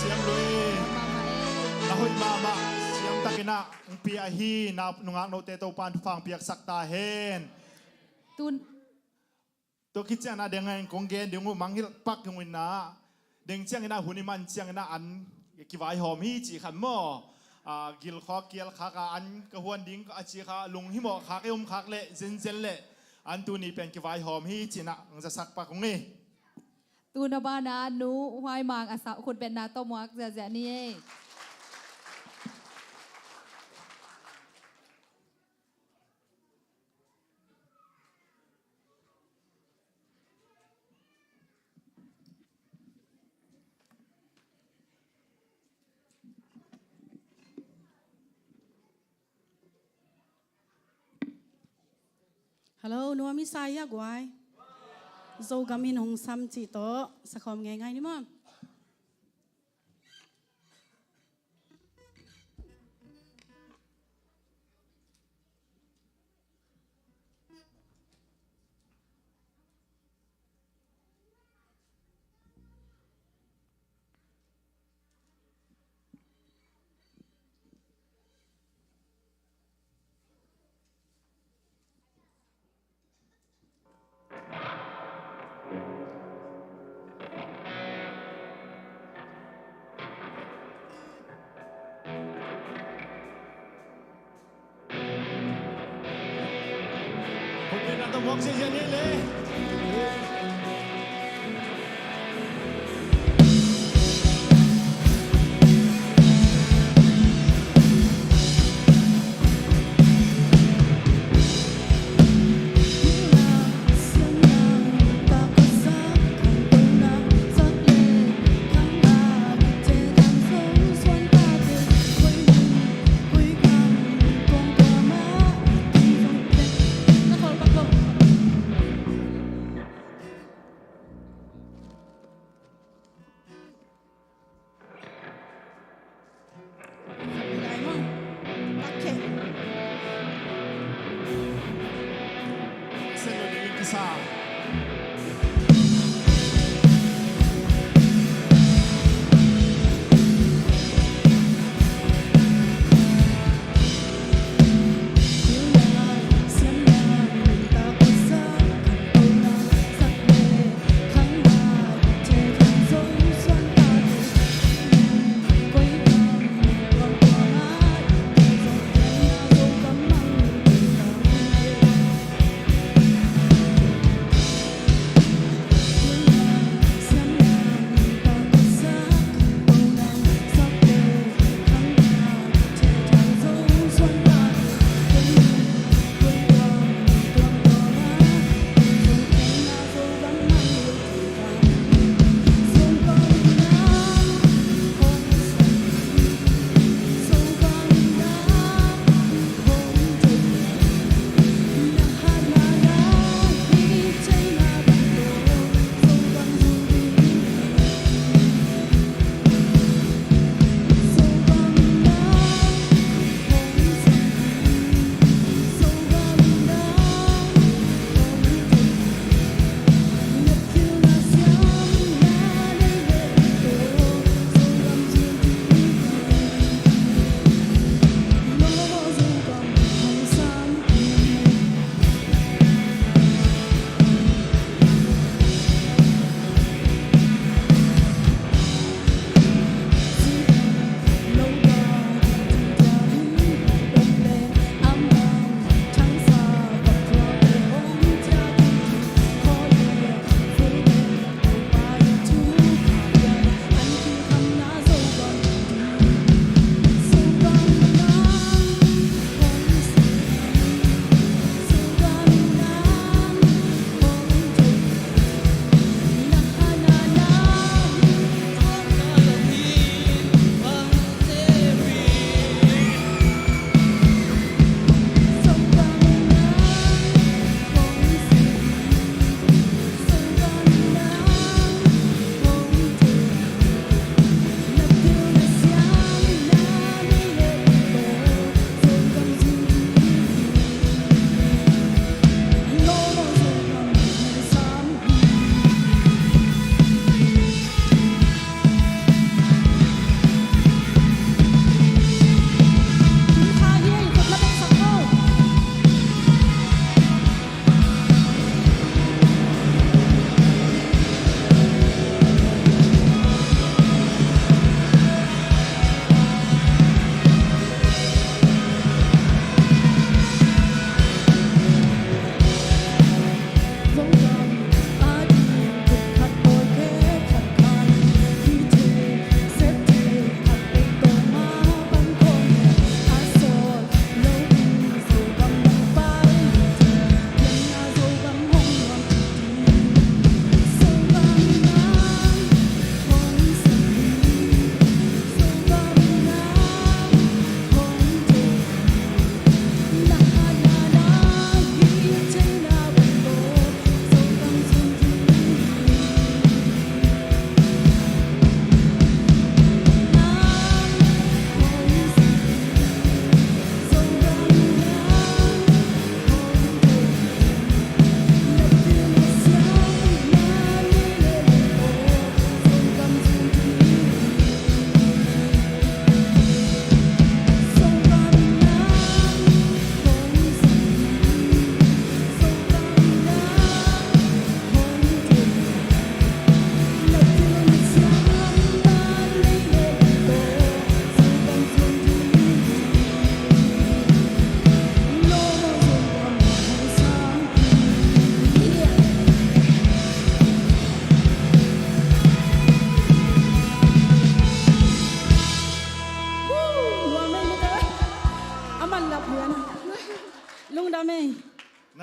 Siam lui. Na hoih mahmah, siam takin ah hong pia ahi na nungak note Topa'n thupha hong piaksak ta hen. Tun. Tua khit ciangin ah deng ah kong gen ding uh, mangngilh pak hong inah, deng ciangin ah hun i man ciangin ah an kivaihawm hi cih khat maw. Ah, gilkhawk kialkhak a an ka huan ding a ci kha, lunghimawh khak i om khak leh zenzen leh an tuni pen kivaihawm hi cih nah hong zasak pak ung ei. Tun a banah Nu Huai Mang a sa khutbetna tawh muak ziahziah ni ei. Hello, nuam i sa hia guai? Zogam in hong sam cih tawh sakhawm ngeingai ni maw.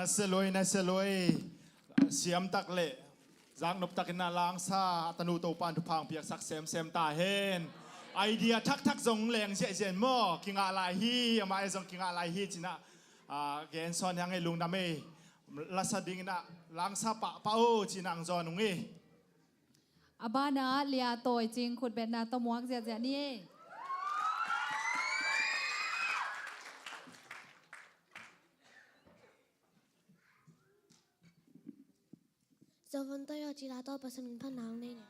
Sialui na sialui, siam tak le zaknop takin a langsa a tanu Topan thupha piaksak semsem ta hen. Idea thakthak zong leng ziahziah maw, kingah lai hi, amah e zong kingah lai hi cinah, a, gen sawn hiang ei, lungdam ei. Lasa dingin a langsa pahpah o cinah ang zawn ung ei. A banah Lia Tawi Cing khutbetna tawh muak ziahziah ni ei. Zovon toi aw, cila tawh Pasian min phatna hong nei ni.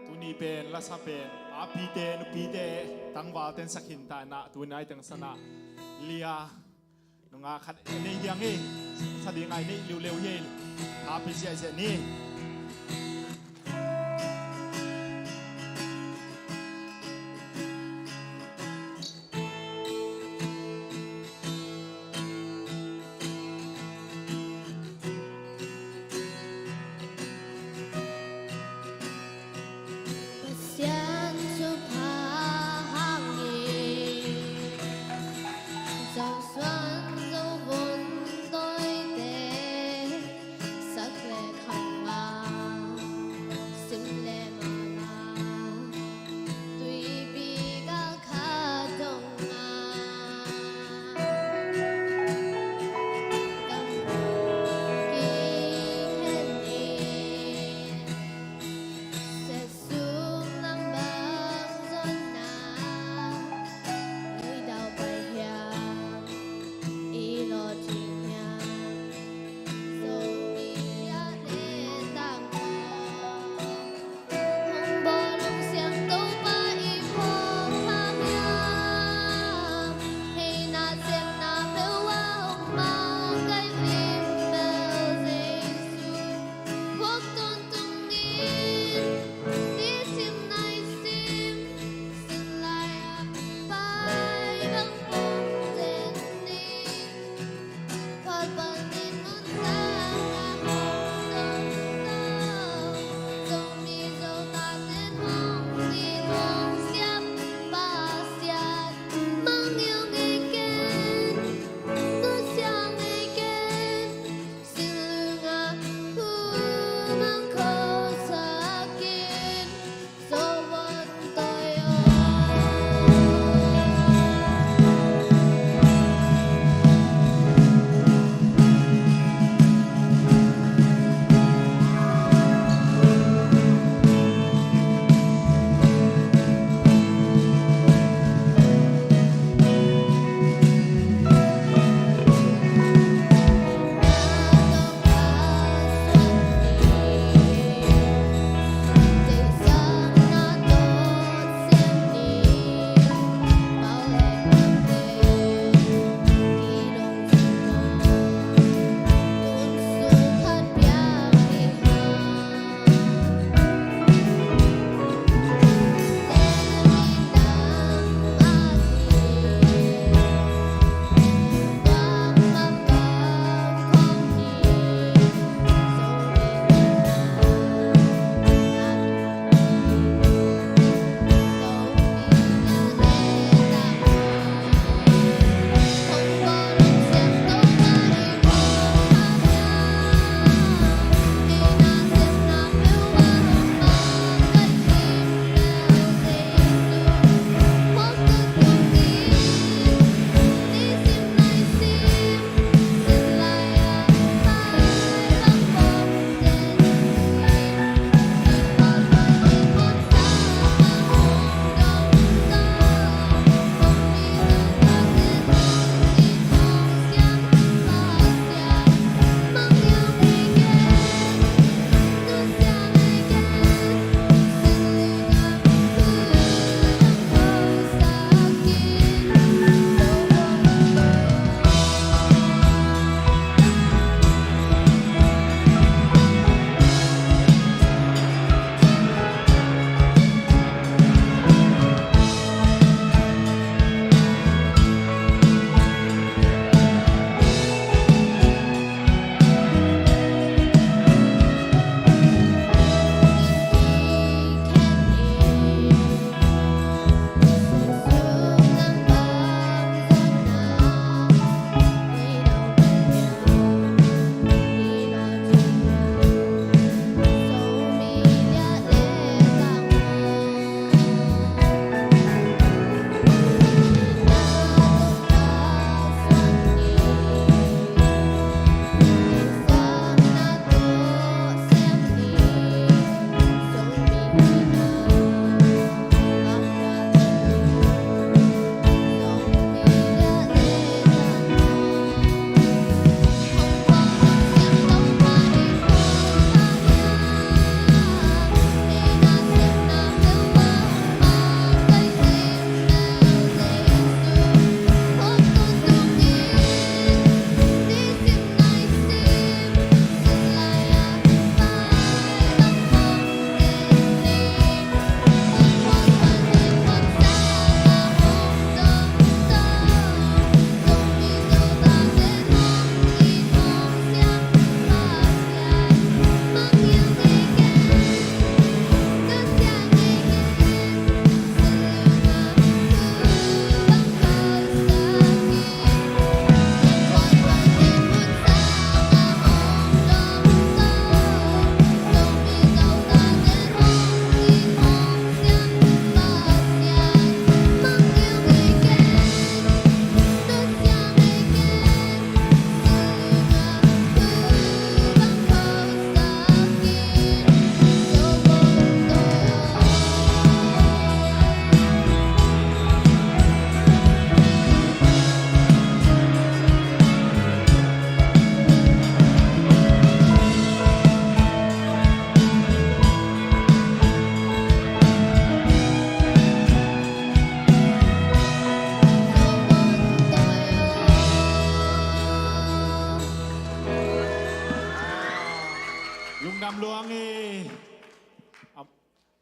Tuni pen lasa pen a pite nupite tangval ten sakhin ta inah, tuni ai teng sanah Lia nunga khat nei hiang ei. Sa ding ai nei liuleu hi ei. Happy ziahziah ni. Pasian thupha hangin Zosuan Zovun tawite sak le kham mah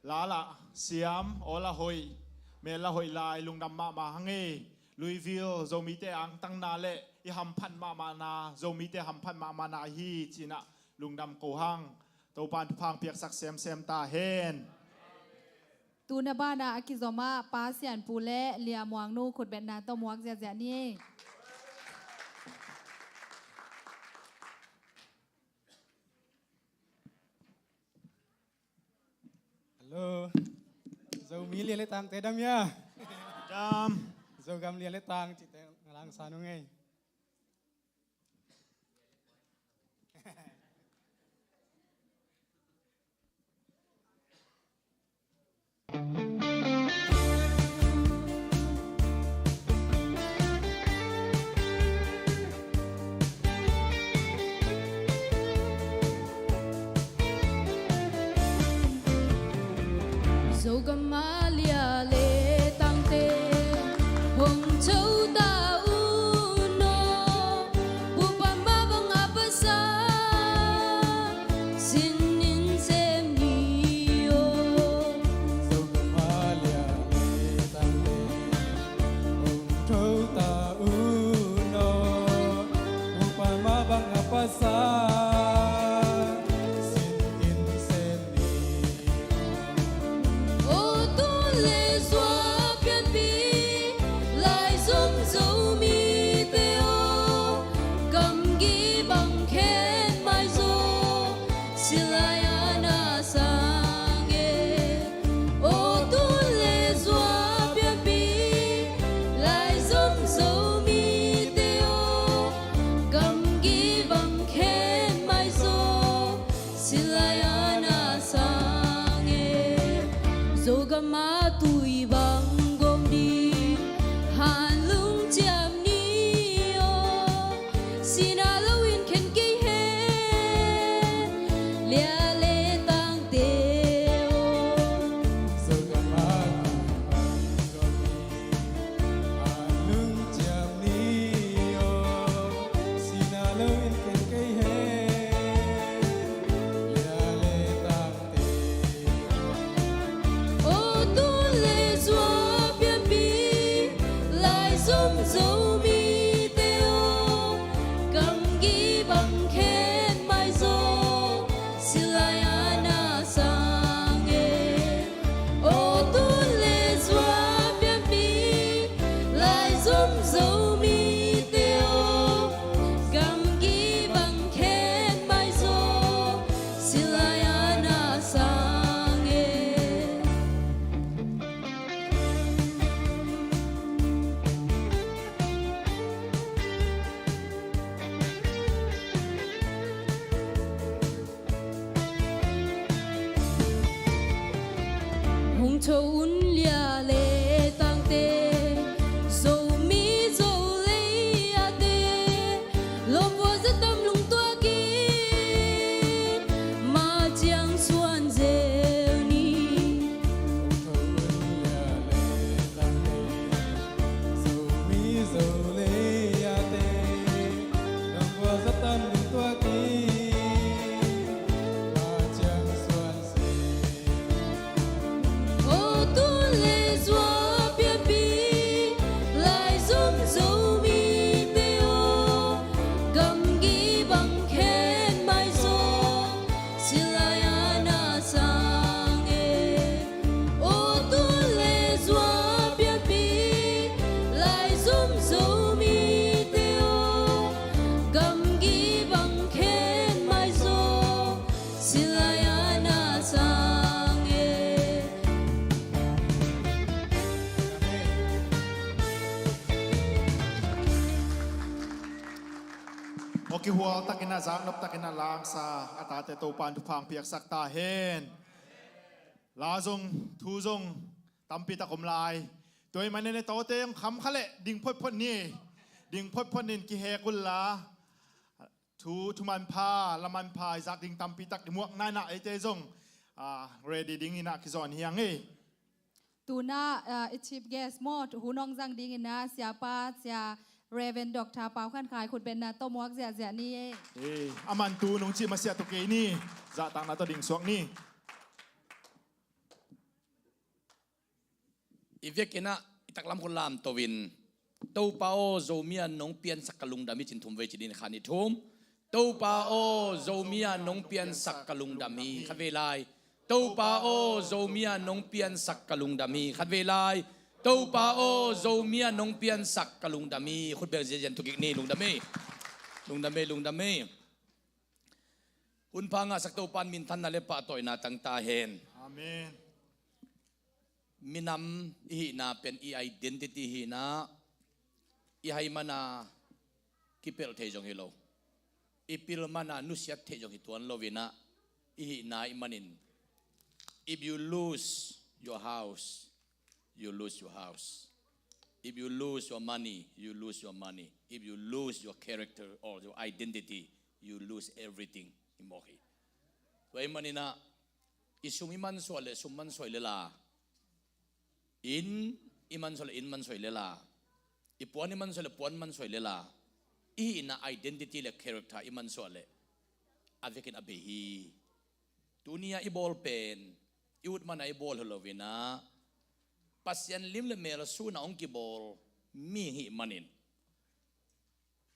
Lala siam, awla hoih, mel la hoih lai, lungdam mahmah hang ei. Louisville Zomite angtangna le i hamphat mahmahna, Zomite hamphat mahmahna ahi cinah lungdam ko hang. Topan thupha piaksak semsem ta hen. Tuna banah a kizomah Pa Sianpu le Lia Muangnu khutbetna tawh muak ziahziah ni. Hello. Zomi lia le tangte dam ia. Dam. Zogam lia le tang cite ngalangsa nung ei. Zogam a lia le tangte hong co ta un aw, bupa mah bang a pasa sin in sem ni aw. Zogam a lia le tangte hong co ta un aw, bupa mah bang a pasa sin in sem ni. Aw tun le zua pianpih lai zom Zomite aw, gamgi bang khen maizaw, silai a na sang e. Aw tun le zua pianpih lai zom Zomite aw, gamgi bang khen maizaw, silai a na sang e. Zogam a tui bang gawm ding hanlung ciam ni aw, sina lo in khen kei hen, lia le tangte aw. Zogam a tui bang gawm ding hanlung ciam ni aw, sina lo in khen kei hen, lia le tangte. Aw tun le zua pianpih lai zom Zomite aw, gamgi bang khen maizaw, silai a na sang e. Aw tun le zua pianpih lai zom Zomite aw, gamgi bang khen maizaw, silai a na sang e. Hong co un lia le tangte, Zomi Zolei a te, lawmvua za tam lungtuak in, ma ciang suan zel ni. Hong co un lia le tangte, Zomi Zolei a te, lawmvua za tam lungtuak in, ma ciang suan zel. Aw tun le zua pianpih lai zom Zomite aw, gamgi bang khen maizaw, silai a na sang e. Aw tun le zua pianpih lai zom Zomite aw, gamgi bang khen maizaw, silai a na sang e. Aw kihual takin a zaknop takin a langsa a tate Topan thupha piaksak ta hen. La zong thu zong tampi tak om lai. Tua ahih manin e, tawte hong kham kha leh ding photphot ni. Ding photphot nin kihek unla, thu, thu manpha, la manpha i zak ding tampi tak i muak nai-in ah eite zong, ah, ready dingin ah kizawn hi hang e. Tuna, ah, i chief guest maw, hun hong zang dingin ah Siapa, Sia Reverend Doctor Pau Khan Khai khutbetna tawh muak ziahziah ni e. Eh, a man tu nong cih masiah tawh kei ni. Zahtakna tawh ding suak ni. I vekin ah i taklam khut lamto in, Topa aw, Zomi a nong piansak ka lungdam hi, ci-in thum vei ci-in, khat, nih, thum. Topa aw, Zomi a nong piansak ka lungdam hi, khat vei lai. Topa aw, Zomi a nong piansak ka lungdam hi, khat vei lai. Topa aw, Zomi a nong piansak ka lungdam hi. Khut beng ziahziah in thukik ni. Lungdam ei. Lungdam ei, lungdam ei. Hun pha ngahsak Topa in minthanna le pahtawina tang ta hen. Amen. Minam i hihna pen i identity hi-in ah, i hai man a kipelh thei zong hi lo, i pil man a nusiat theih zong hi tuan lo-in ah, i hihna ahih manin, if you lose your house, you lose your house. If you lose your money, you lose your money. If you lose your character or your identity, you lose everything. Hi mawk hi. Tua ahih manin ah, i sum i mansuah leh sum mansuah hi lel a, inn i mansuah leh inn mansuah hi lel a, i puan i mansuah leh puan mansuah hi lel a, i hihna identity le character i mansuah leh a vekin a bei hi. Tuni-a i bawl pen i ut man a i bawl hi lo-in ah, Pasian lim le mel sun a hong kibawl mihing i hih manin,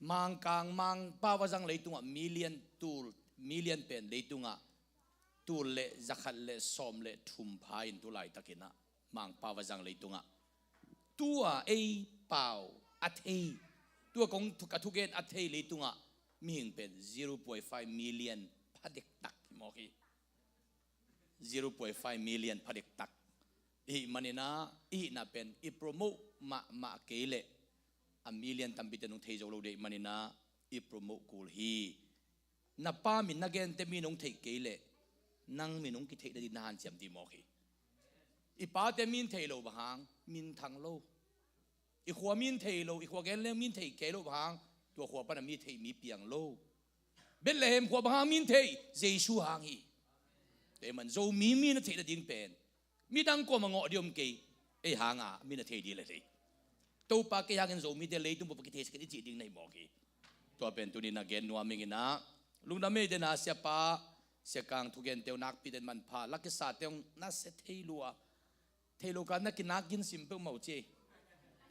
Mangkang, Mangpau a zang leitungah million tul, million pen leitungah tul le zakhat le sawm le thum pha in tu laitakin ah Mangpau a zang leitungah, tua ei pau a thei, tua kong thu-, ka thugen a thei leitungah mihing pen zero point five million pha dektak hi mawk hi. Zero point five million pha dektak i hih manin ah, i hihna pen i promote mahmah kei leh a million tampite nong thei zo lo ding ahih manin ah, i promote kul hi. Na pa min na gente mi nong theih kei leh nang min hong kitheih nading na hanciam ding mawk hi. I pate min thei lo, bang hang? Minthang lo. I khua min thei lo, i khua gen leng min thei kei lo, bang hang? Tua khua pan a mi thei mi piang lo. Bethlehem khua bang hang min thei? Jesu hang hi. Tua ahih man Zomi mi na theih nading pen midang kuamah ngawh ding om kei, ei hang a mi na thei ding lel hi. Topa, kei hangin Zomite leitung bup ah kitheisa kei in i cih ding na hi mawk hi. Tua pen tuni-in ah gen nuam ing in ah, lungdam ei. Den a siapa, Sia Kang thugente uh nakpi den, manpha, la kisate uh na sia thei lua. Thei lo ka na kinak gin sim peuhmah uh ci.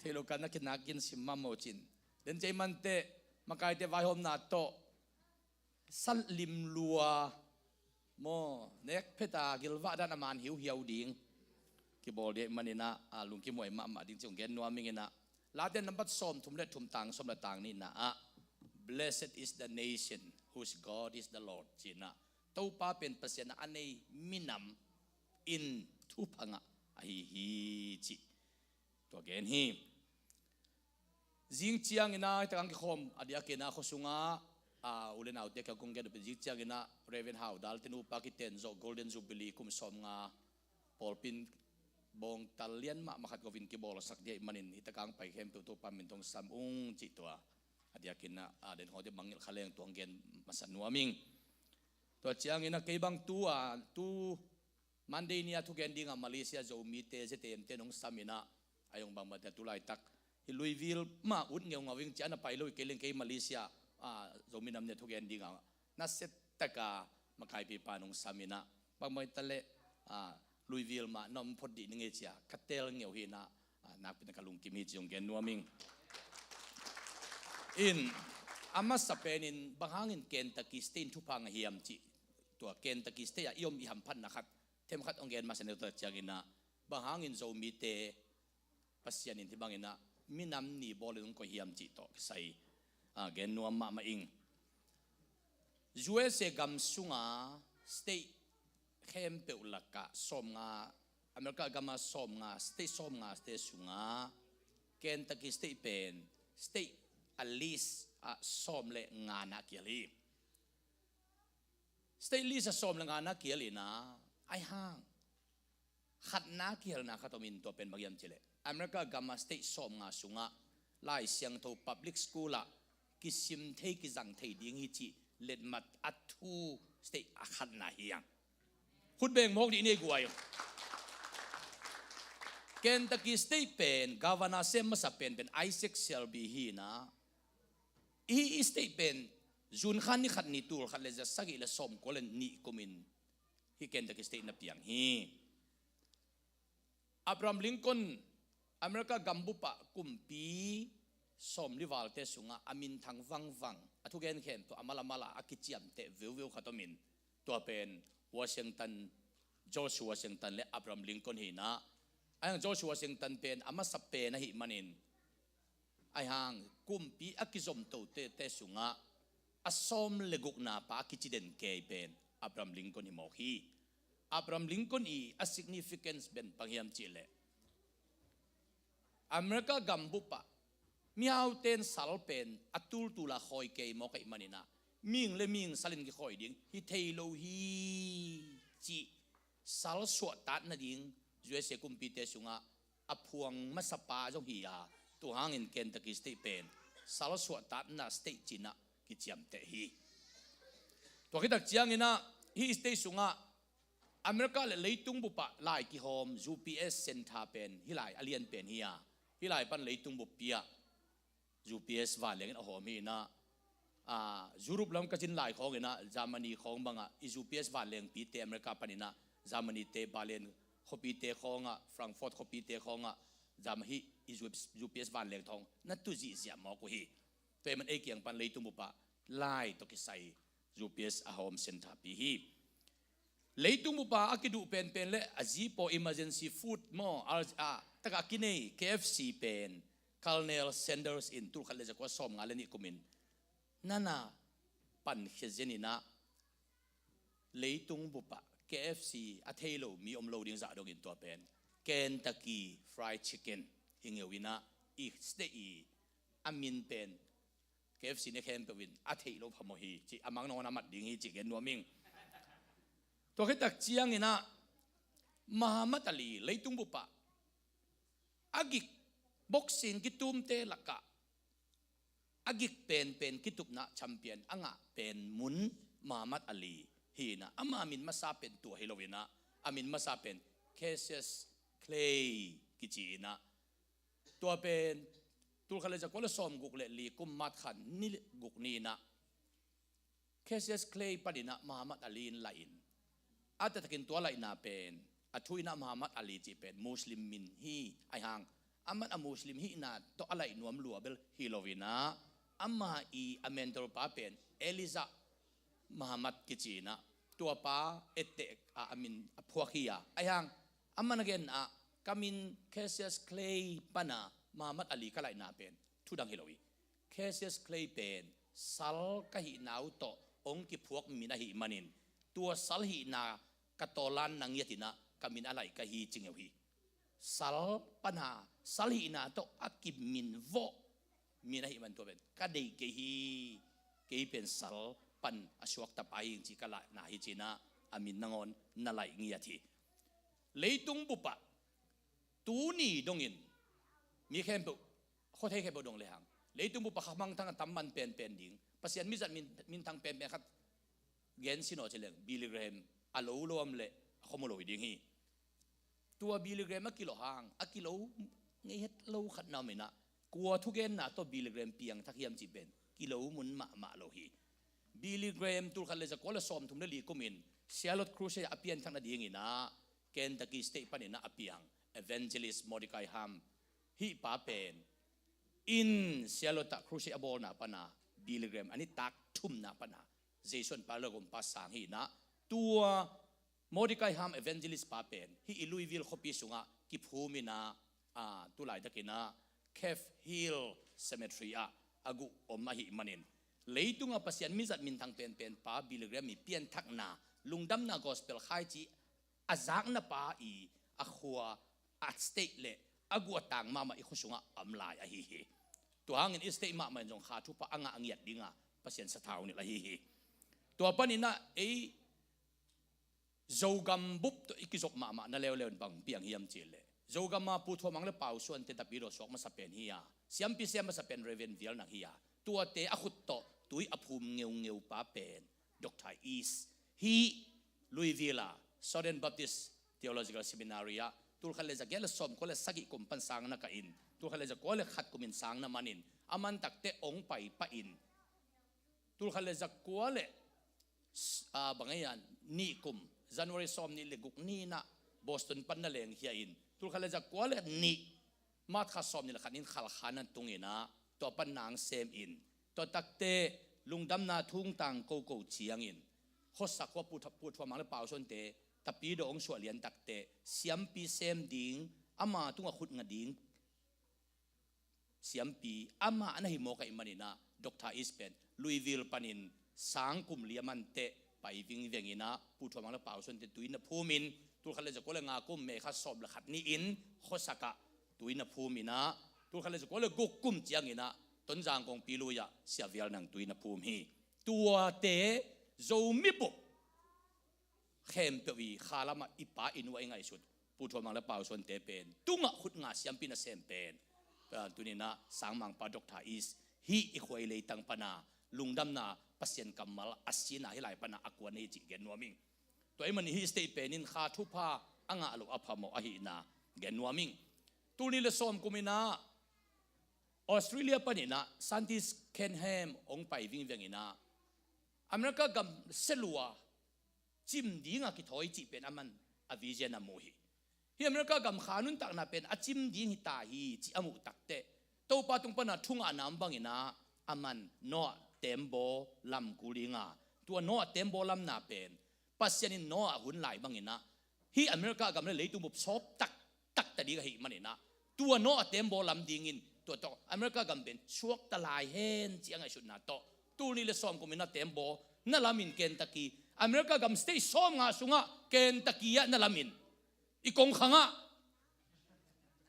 Thei lo ka na kinak gin sim mahmah uh cin. Den cei manteh, makaite vaihawmna tawh sal lim lua maw, nek phet a gilvah dan a man hiuhiau ding kibawl ding ahih manin ah, a lungkimuai mahmah ding ci hong gen nuam ing in ah, Late nambat sawmthum le thum, tang sawm le tang nihna ah, "Blessed is the nation whose God is the Lord," ci-in ah, Topa pen Pasian a a nei minam in thupha ngah ahi hi, ci tua gen hi. Zing ciangin ah, hih tak hong kikhawm a diakin ah, khua sungah, a, u le naute kiang kong gen uh pen, zing ciangin ah Reverend Hau Dalte nupa kiten zawh Golden Jubilee kum sawmnga pawlpi in bawngtal lian mahmah khat ko-in kibawlsak ding ahih manin, hih tak hong pai khempeuh Topa min thang sam ung, cih tua a diakin ah, a, den khawngte mangngilh kha leng tua hong gen masa nuam ing. Tua ciangin ah kei bang tu, a, tu Monday ni a thugen dingah Malaysia Zomite, Z A M te nong sam in ah, a, hong bang mate tu laitak, hih Louisville mah ut ngeungau ing, ci-in a pai lo hi kei leng, kei Malaysia, a, Zomi Nam Ni a thugen dingah nasia taka makaipipa nong sam in ah, bang mah hi ta leh, a, Louisville mah na om phot dih ning ei, ci-a ka teel ngeu hi in ah, a, nakpi-in ah ka lungkim hi, ci hong gen nuam ing. In, a masa penin bang hangin Kentucky State in thupha ngah hiam cih, tua Kentucky State ah i om i hamphatna khat themkhat hong gen masa ni. Tua ciangin ah, bang hangin Zomite Pasian in hih bangin ah minam ni bawl in hong koih hiam cih tawh kisai, a, gen nuam mahmah ing. U S A gam sunga state khempeuh lakah sawmnga, America gam a sawmnga, state sawmnga te sungah Kentucky State pen state a list ah sawm le ngana kihel hi. State list ah sawm le ngana kihel in ah, ahih hang khatna kihelna khat om in, tua pen bang hiam cih leh, America gam a state sawmnga sungah Lai Siangtho public school ah kisim thei, kizang thei ding hi cih letmat a thu state a khatna hi hang. Khut beng mawk dih ni, guai. Kentucky State pen governor sem masa penpen Isaac Selby hi in ah, hih state pen June kha ni khat ni, tul khat le za sagih le sawmkua le nih kumin hih Kentucky State na piang hi. Abraham Lincoln America gambup ah kumpi sawmli valte sungah a minthang vangvang, a thugen khempeuh a malmal ah a kiciamteh veuveu khat om in, tua pen Washington, George Washington le Abraham Lincoln hi in ah, ahi hang George Washington pen a masa pen ahih manin, ahi hang kumpi a kizom tote te sungah a sawm le gukna pa a kici den kei pen Abraham Lincoln hi mawk hi. Abraham Lincoln i a significance bang hiam cih leh, America gambup ah mihaute in sal pen a tultul a khawi kei mawk ahih manin ah, mihing le mihing sal in kikhawi ding hi thei lo hi cih sal suahtat nading U S A kumpite sungah a phuang masapa zong hi a, tua hangin Kentucky State pen sal suahtatna state ci in ah kiciamteh hi. Tua khit tak ciangin ah hih state sungah America le leitung bup ah lai kihawm U P S Center pen hih lai a lian pen hi a, hih lai pan leitung buppi ah U P S vanleng in a hawm hi in ah, ah, Europe lam ka zin lai khawng in ah, Germany khawng bang ah i U P S vanlengpite America pan in ah, Germany te Berlin khuapite khawng ah, Frankfurt khuapite khawng ah, Germany hih i U P S vanleng thawng na tu zihziah mawk uh hi. Tua ahih man ei kiang pan leitung bup ah lai tawh kisai U P S a hawm center pi hi. Leitung bup ah a kiduh penpen le a zi paw emergency food maw, a, a, tak a kinei K F C pen Colonel Sanders in tul khat le za kua sawmnga le nih kum in na na pankhia zen in ah, leitung bup ah K F C a thei lo mi om lo ding zah dongin tua pen Kentucky Fried Chicken hi ngeu in ah, i state i a min pen K F C ne khempeuh in a theih lo phamawh hi cih a mang nangawn a mat ding hi cih gen nuam ing. Tua khit tak ciangin ah Muhammad Ali leitung bup ah a gik, boxing kitumte lakah a gik penpen kitupna champion a ngah pen mun Muhammad Ali hi in ah, ama min masa pen tua hi lo in ah, a min masa pen Cassius Clay kici in ah, tua pen tul khat le za kua le sawmguk le li kum March kha ni guk ni in ah Cassius Clay panin ah Muhammad Ali in laih in, a taktakin tua laihna pen a thu in ah Muhammad Ali cih pen Muslim min hi, ahi hang aman a Muslim hihna tawh a laih nuam lua bel hi lo in ah, ama i a mentor pa pen Elijah Muhammad kici in ah, tua pa etteh a, a min a phuak hi a, ahi hang aman a gen ah, ka min Cassius Clay pan a Muhammad Ali ka laihna pen thu dang hi lo hi. Cassius Clay pen sal ka hihna uh tawh hong kiphuak min ahih manin, tua sal hihna ka tawlan na ngiat in ah ka min a laih ka hi ci ngeu hi. Sal pan a, sal hihna tawh a kiminvawh min ahih man tua pen ka deih kei hi. Kei pen sal pan a suakta pa hi ing ci ka laihna hi ci in ah a min nangawn na laih ngiat hi. Leitung bup ah tuni dongin mi khempeuh, khuathei khempeuh dong le hang, leitung bup ah khamangthang a tam man penpen ding, Pasian mizat min, minthang penpen khat gen sin aw ci leng Billy Graham a lo lo om le a khom lo hi ding hi. Tua Billy Graham a kilo hang, a kilo ngei het lo khat na om in ah, kua thugenna tawh Billy Graham piangthak hiam cih pen kilo mun mahmah lo hi. Billy Graham tul khat le za kua le sawmthum le li kum in Charlotte Crusade a pianthak nading in ah Kentucky State panin ah a piang Evangelist Mordecai Ham, hih pa pen in Charlotte ah crusade a bawlna pan a Billy Graham a nitak thumna pan a Jesu an pa le gumpa sang hi in ah, tua Mordecai Ham Evangelist pa pen hih i Louisville khuapi sungah kiphum in ah, ah, tu laitakin ah Cave Hill Cemetery ah a guh om ahih manin, leitungah Pasian mizat minthang penpen pa Billy Graham i pianthakna, lungdamna gospel khaici a zakna pa i a khua, a state le a guh a tang mahmah i khua sungah a om lai ahi hi. Tua hangin i state mahmah in zong kha thupha a ngah ngiat ding a Pasian sathau nilh ahi hi. Tua panin ah ei Zogam bup tawh i kizop mahmahna leuleu in bang piang hiam cih leh, Zogam a Pu Thua Mang le Pau Suan te Tapidaw suak masa pen hi a, siampi siam masa pen Reverend Vial Nang hi a, tuate a khut tawh tui a phum ngeungeu pa pen Doctor East hi. Louisville a Southern Baptist Theological Seminary ah tul khat le za giat le sawmkua le sagih kum pan sang na kah in, tul khat le za kua le khat kum in sang na man in, a man takte ong pai pah in, tul khat le za kua le, ah, bang ei a, nih kum, January sawm nih le guk ni in ah Boston pan na lengkhia in, tul khat le za kua le nih March kha sawm nih le khat nin Khalkha na tung in ah, tua pan nang sem in, tua takte lungdamna thungtang koko ciangin, khuasak khua Pu Tha-, Pu Thua Mang le Pau Suante, Tapidaw hong suah lian takte, siampi sem ding, ama tungah khut nga ding, siampi, amah a na hi mawk ahih manin ah, Doctor Is pen, Louisville panin, sang kum li a man teh, pai vingveng in ah, Pu Thua Mang le Pau Suante tui na phum in, tul khat le za kua le nga kum May kha sawm le khat ni-in, khuasak ah, tui na phum in ah, tul khat le za kua le guk kum ciangin ah, Tonzang kongpi lui ah, Sia Vial Nang tui na phum hi. Tuate, Zomi bup khempeuh i kha lamah i pa i nu a i ngaihsut Pu Thua Mang le Pau Suante pen tungah khut nga siampi nasem pen, ah, tuni in ah Sangmangpa Doctor Is hih i khua i leitang pan a lungdamna Pasian kammal a sina hih lai pan a a kuan hi cih gen nuam ing. Tua ahih manin hih state pen in kha thupha a ngah loh a phamawh ahihna gen nuam ing. Tul nih le sawm kum in ah Australia panin ah Scientist Ken Ham hong pai vingveng in ah America gam selua cim ding a kithawi cih pen aman a vision a mu hi. Hih America gam kha nuntakna pen a cim ding hi ta hi cih a muh takteh, Topa tung pan a thu ngahna om bangin ah aman Noah tembaw lam kul ding a, tua Noah tembaw lamna pen Pasian in Noah hun lai bangin ah hih America gam le leitung bup sawp taktak ta ding ahih manin ah, tua Noah tembaw lam dingin, tua tawh America gam pen suakta lai hen cih a ngaihsutna tawh, tul nih le sawm kum in ah tembaw na lam in Kentucky, America gam state sawmnga sungah Kentucky ah na lam in, i kongkhang ah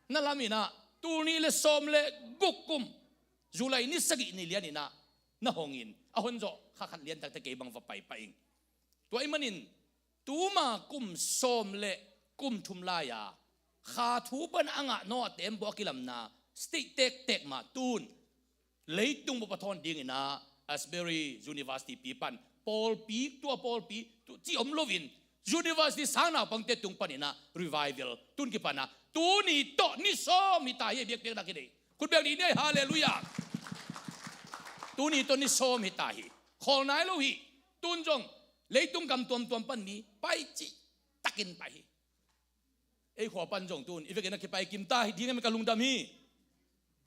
na lam in ah, tul nih le sawm le guk kum, July ni sagih ni lian in ah na hong in, a hon zawh kha khat lian takte kei bang va pai pah ing. Tua ahih manin, tuma kum sawm le kum thum lai-a kha thu pan a ngah Noah tembaw a kilamna state tektek mah tun leitung bup a thawn dingin ah Asbury University pi pan pawlpi, tua pawlpi tu ci om loin university sang naupangte tung panin ah revival tun kipan a, tuni tawh ni sawm hi ta hi, biakpiakna kideih. Khut beng dih ni ei, halleluiah. Tuni tawh ni sawm hi ta hi. Khawl nai lo hi. Tun zong leitung gam tuamtuam pan mi pai cih takin pai hi. Ei khua pan zong tun i vekin a kipai kim ta hi ding a mi ka lungdam hi.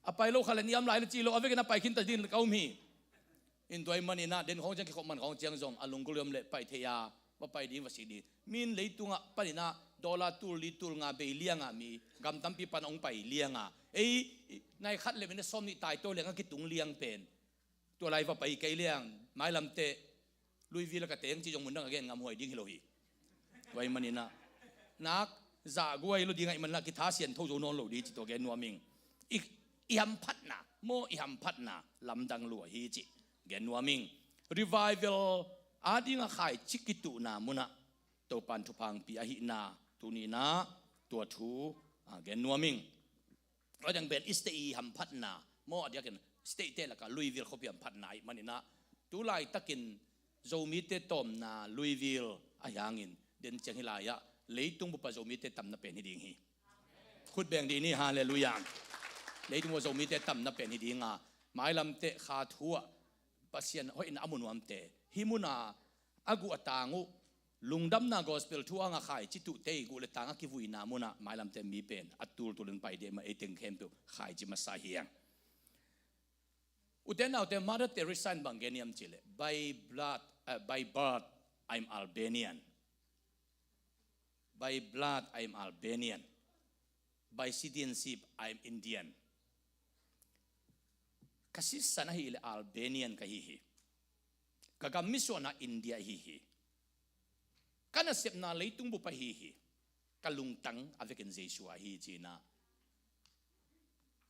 A pai lo kha le ni am lai le ci lo, a vekin a pai khin ta ding ka um hi. In tua ahih manin ah den khawng ciang kikhop man khawng ciang zong a lunggulh i om leh pai thei a, va pai ding va sik ding. Min leitungah panin ah dollar tul li tul nga bei liang a mi gam tampi pan hong pai liang a, ei nai khat le minute sawm nih taitawi liang a kitung liang pen, tua lai va pai kei liang, mailam teh Louisville ka teng ci zong mun dang a gen ngam huai ding hi lo hi. Tua ahih manin ah nak zahguai lo ding ahih manin ah kitha sian tho zo nawn lo ding ci tua gen nuam ing. I, i hamphatna maw, i hamphatna lamdang lua hi cih gen nuam ing. Revival a ding a khaici kituhna mun ah Topan thupha hong pia ahihna tuni in ah tua thu, ah, gen nuam ing. Tua dang pen i state i hamphatna maw, a diakin state te lakah Louisville khuapi hamphatna ahih manin ah, tu laitakin Zomite tawmna Louisville ahih hangin den ciang hih lai-ah leitung bup a Zomite tamna pen hi ding hi. Khut beng dih ni, halleluiah. Leitung bup a Zomite tamna pen hi ding a, mailam teh kha thu ah Pasian hoihna a mu nuamte, hih mun a a guh a tang uh lungdamna gospel thu a ngah khaici tuhte i guh le tang a kivuina mun ah mailam teh mi pen a tultul in pai dih mah, ei teng khempeuh khaici masa hi hang. U te nau te, Mother Teresa in bang gen hiam cih leh, "By blood, uh, by birth, I'm Albanian. By blood, I'm Albanian. By citizenship, I'm Indian. Ka sisan ahih leh Albanian ka hi hi. Ka gam misuahna India ahi hi. Ka nasepna leitung bup ahi hi. Ka lungtang a vekin Jesu ahi hi," ci-in ah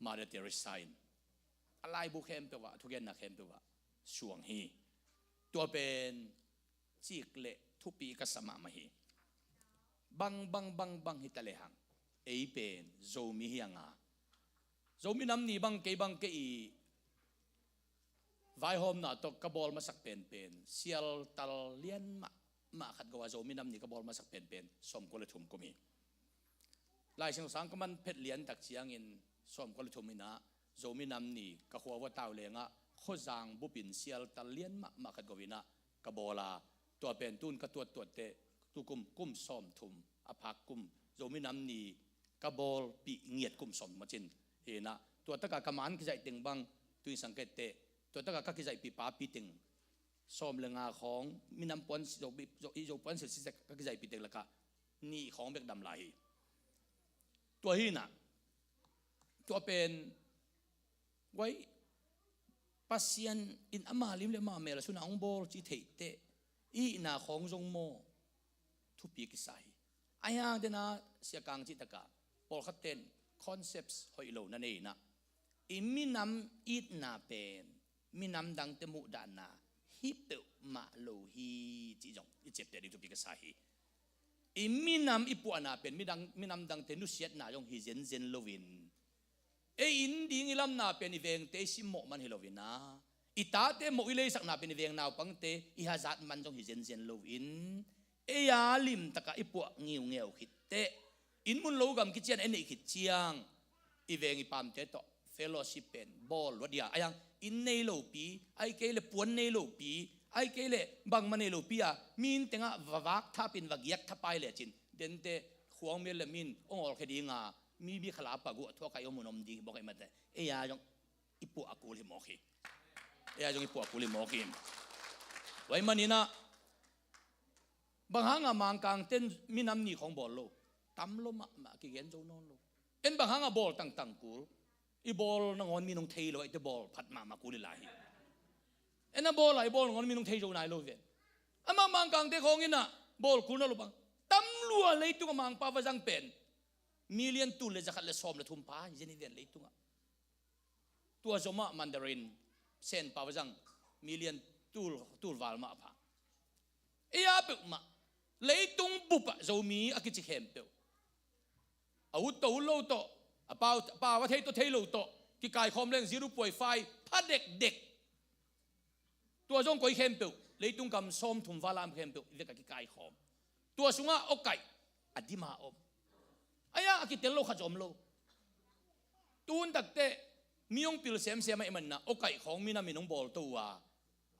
Mother Teresa in a laibu khempeuh ah, thugenna khempeuh ah suang hi. Tua pen cik le thupi ka sa mahmah hi. Bang, bang, bang, bang hi ta lehang, ei pen Zomi hi hang a, Zomi Nam Ni bang kei bang kei i vaihawmna tawh ka bawl masak penpen, sialtal lian mahmah khat go a Zomi Nam Ni ka bawl masak penpen sawmkua le thum kum hi. Lai Siangtho sang ka man phet lian tak ciangin sawmkua le thum in ah Zomi Nam Ni ka khua uah tau lengah khuazang bupin sialtal lian mahmah khat go in ah ka bawl a, tua pen tun ka tuattuat teh, tu kum, kum sawmthum a phak kum, Zomi Nam Ni ka bawlpih ngiat kum sawmthum a cin, Hi inah, tua taka ka man kizaih teng bang, tu in sang kei teh, tua taka ka kizaihpih papi teng, sawm le nga khawng, minam puan zo, zo, zo puan silsizek ka kizaihpih teng lakah, nih khawng bek dam lai hi. Tua hi inah, tua pen, guai, Pasian in ama lim le ama mel a suna hong bawl ci theih teh, i hihna khawng zong maw, thupi kisa hi. Ahi hang dena siakang cih takah, pawlkhat ten concepts hoih lo na nei inah, i minam itna pen, minam dangte muhdahna hi peuhmah lo hi, cih zong i ciapteh ding thupi kisa hi. I minam i puahna pen, midang, minam dangte nusiatna zong hi zenzen loin, ei inn ding i lamna pen i vengte i simmawh man hi lo inah, i tate moh i leisakna pen i veng naupangte i hazat man zong hi zenzen loin, ei a limtakah i puah ngiungeu khit teh, inn mun lo gam kician ei neih khit ciang, i veng i pamte tawh fellowship pen bawl luat dia. Ahi hang inn nei lopi, ahih kei le puan nei lopi, ahih kei le bangmah nei lopi a, mi inn tengah va vak thapin va giak thapai lecin, dente khuang mial le min hong awlkhia dinga, mi bikhala paguh a thuakaih om hun om ding hi bawk ahih mate, ei a zong i puah a kul hi mawk hi. Ei a zong i puah a kul hi mawk hi. Tua ahih maninah, bang hanga Mangkang ten minam ni khawng bawl lo? Tam lo mahmah, kigen zo nawn lo. En bang hanga bawl tangtang kul? I bawl nangawn mi nong thei lo, eite bawl phat mahmah kul i lai hi. En a bawl a i bawl nangawn mi nong thei zo nai lo ven. Amah Mangkangte khawng inah bawl kul na lo bang, tam lua leitung a Mangpa va zang pen million tul le zakhat le sawm le thum pha hi zen hi ven leitungah. Tua zomah Mandarin Senpa va zang million tul, tul val mah pha. Ei a peuhmah, leitung bupah Zomi a kici khempeuh, a ut tawh ut lo tawh, a pau, a pau a thei tawh thei lo tawh kikaikhawm leng zero point five pha dekdek. Tua zong koi khempeuh, leitung gam sawmthum val a om khempeuh i vekah kikaikhawm. Tua sungah awkaih a dim a om. Ahi a, a kitel lo khat zong om lo. Tun takteh mi hong pil semsem ahih maninah awkaih khawng minam in hong bawlto uh a,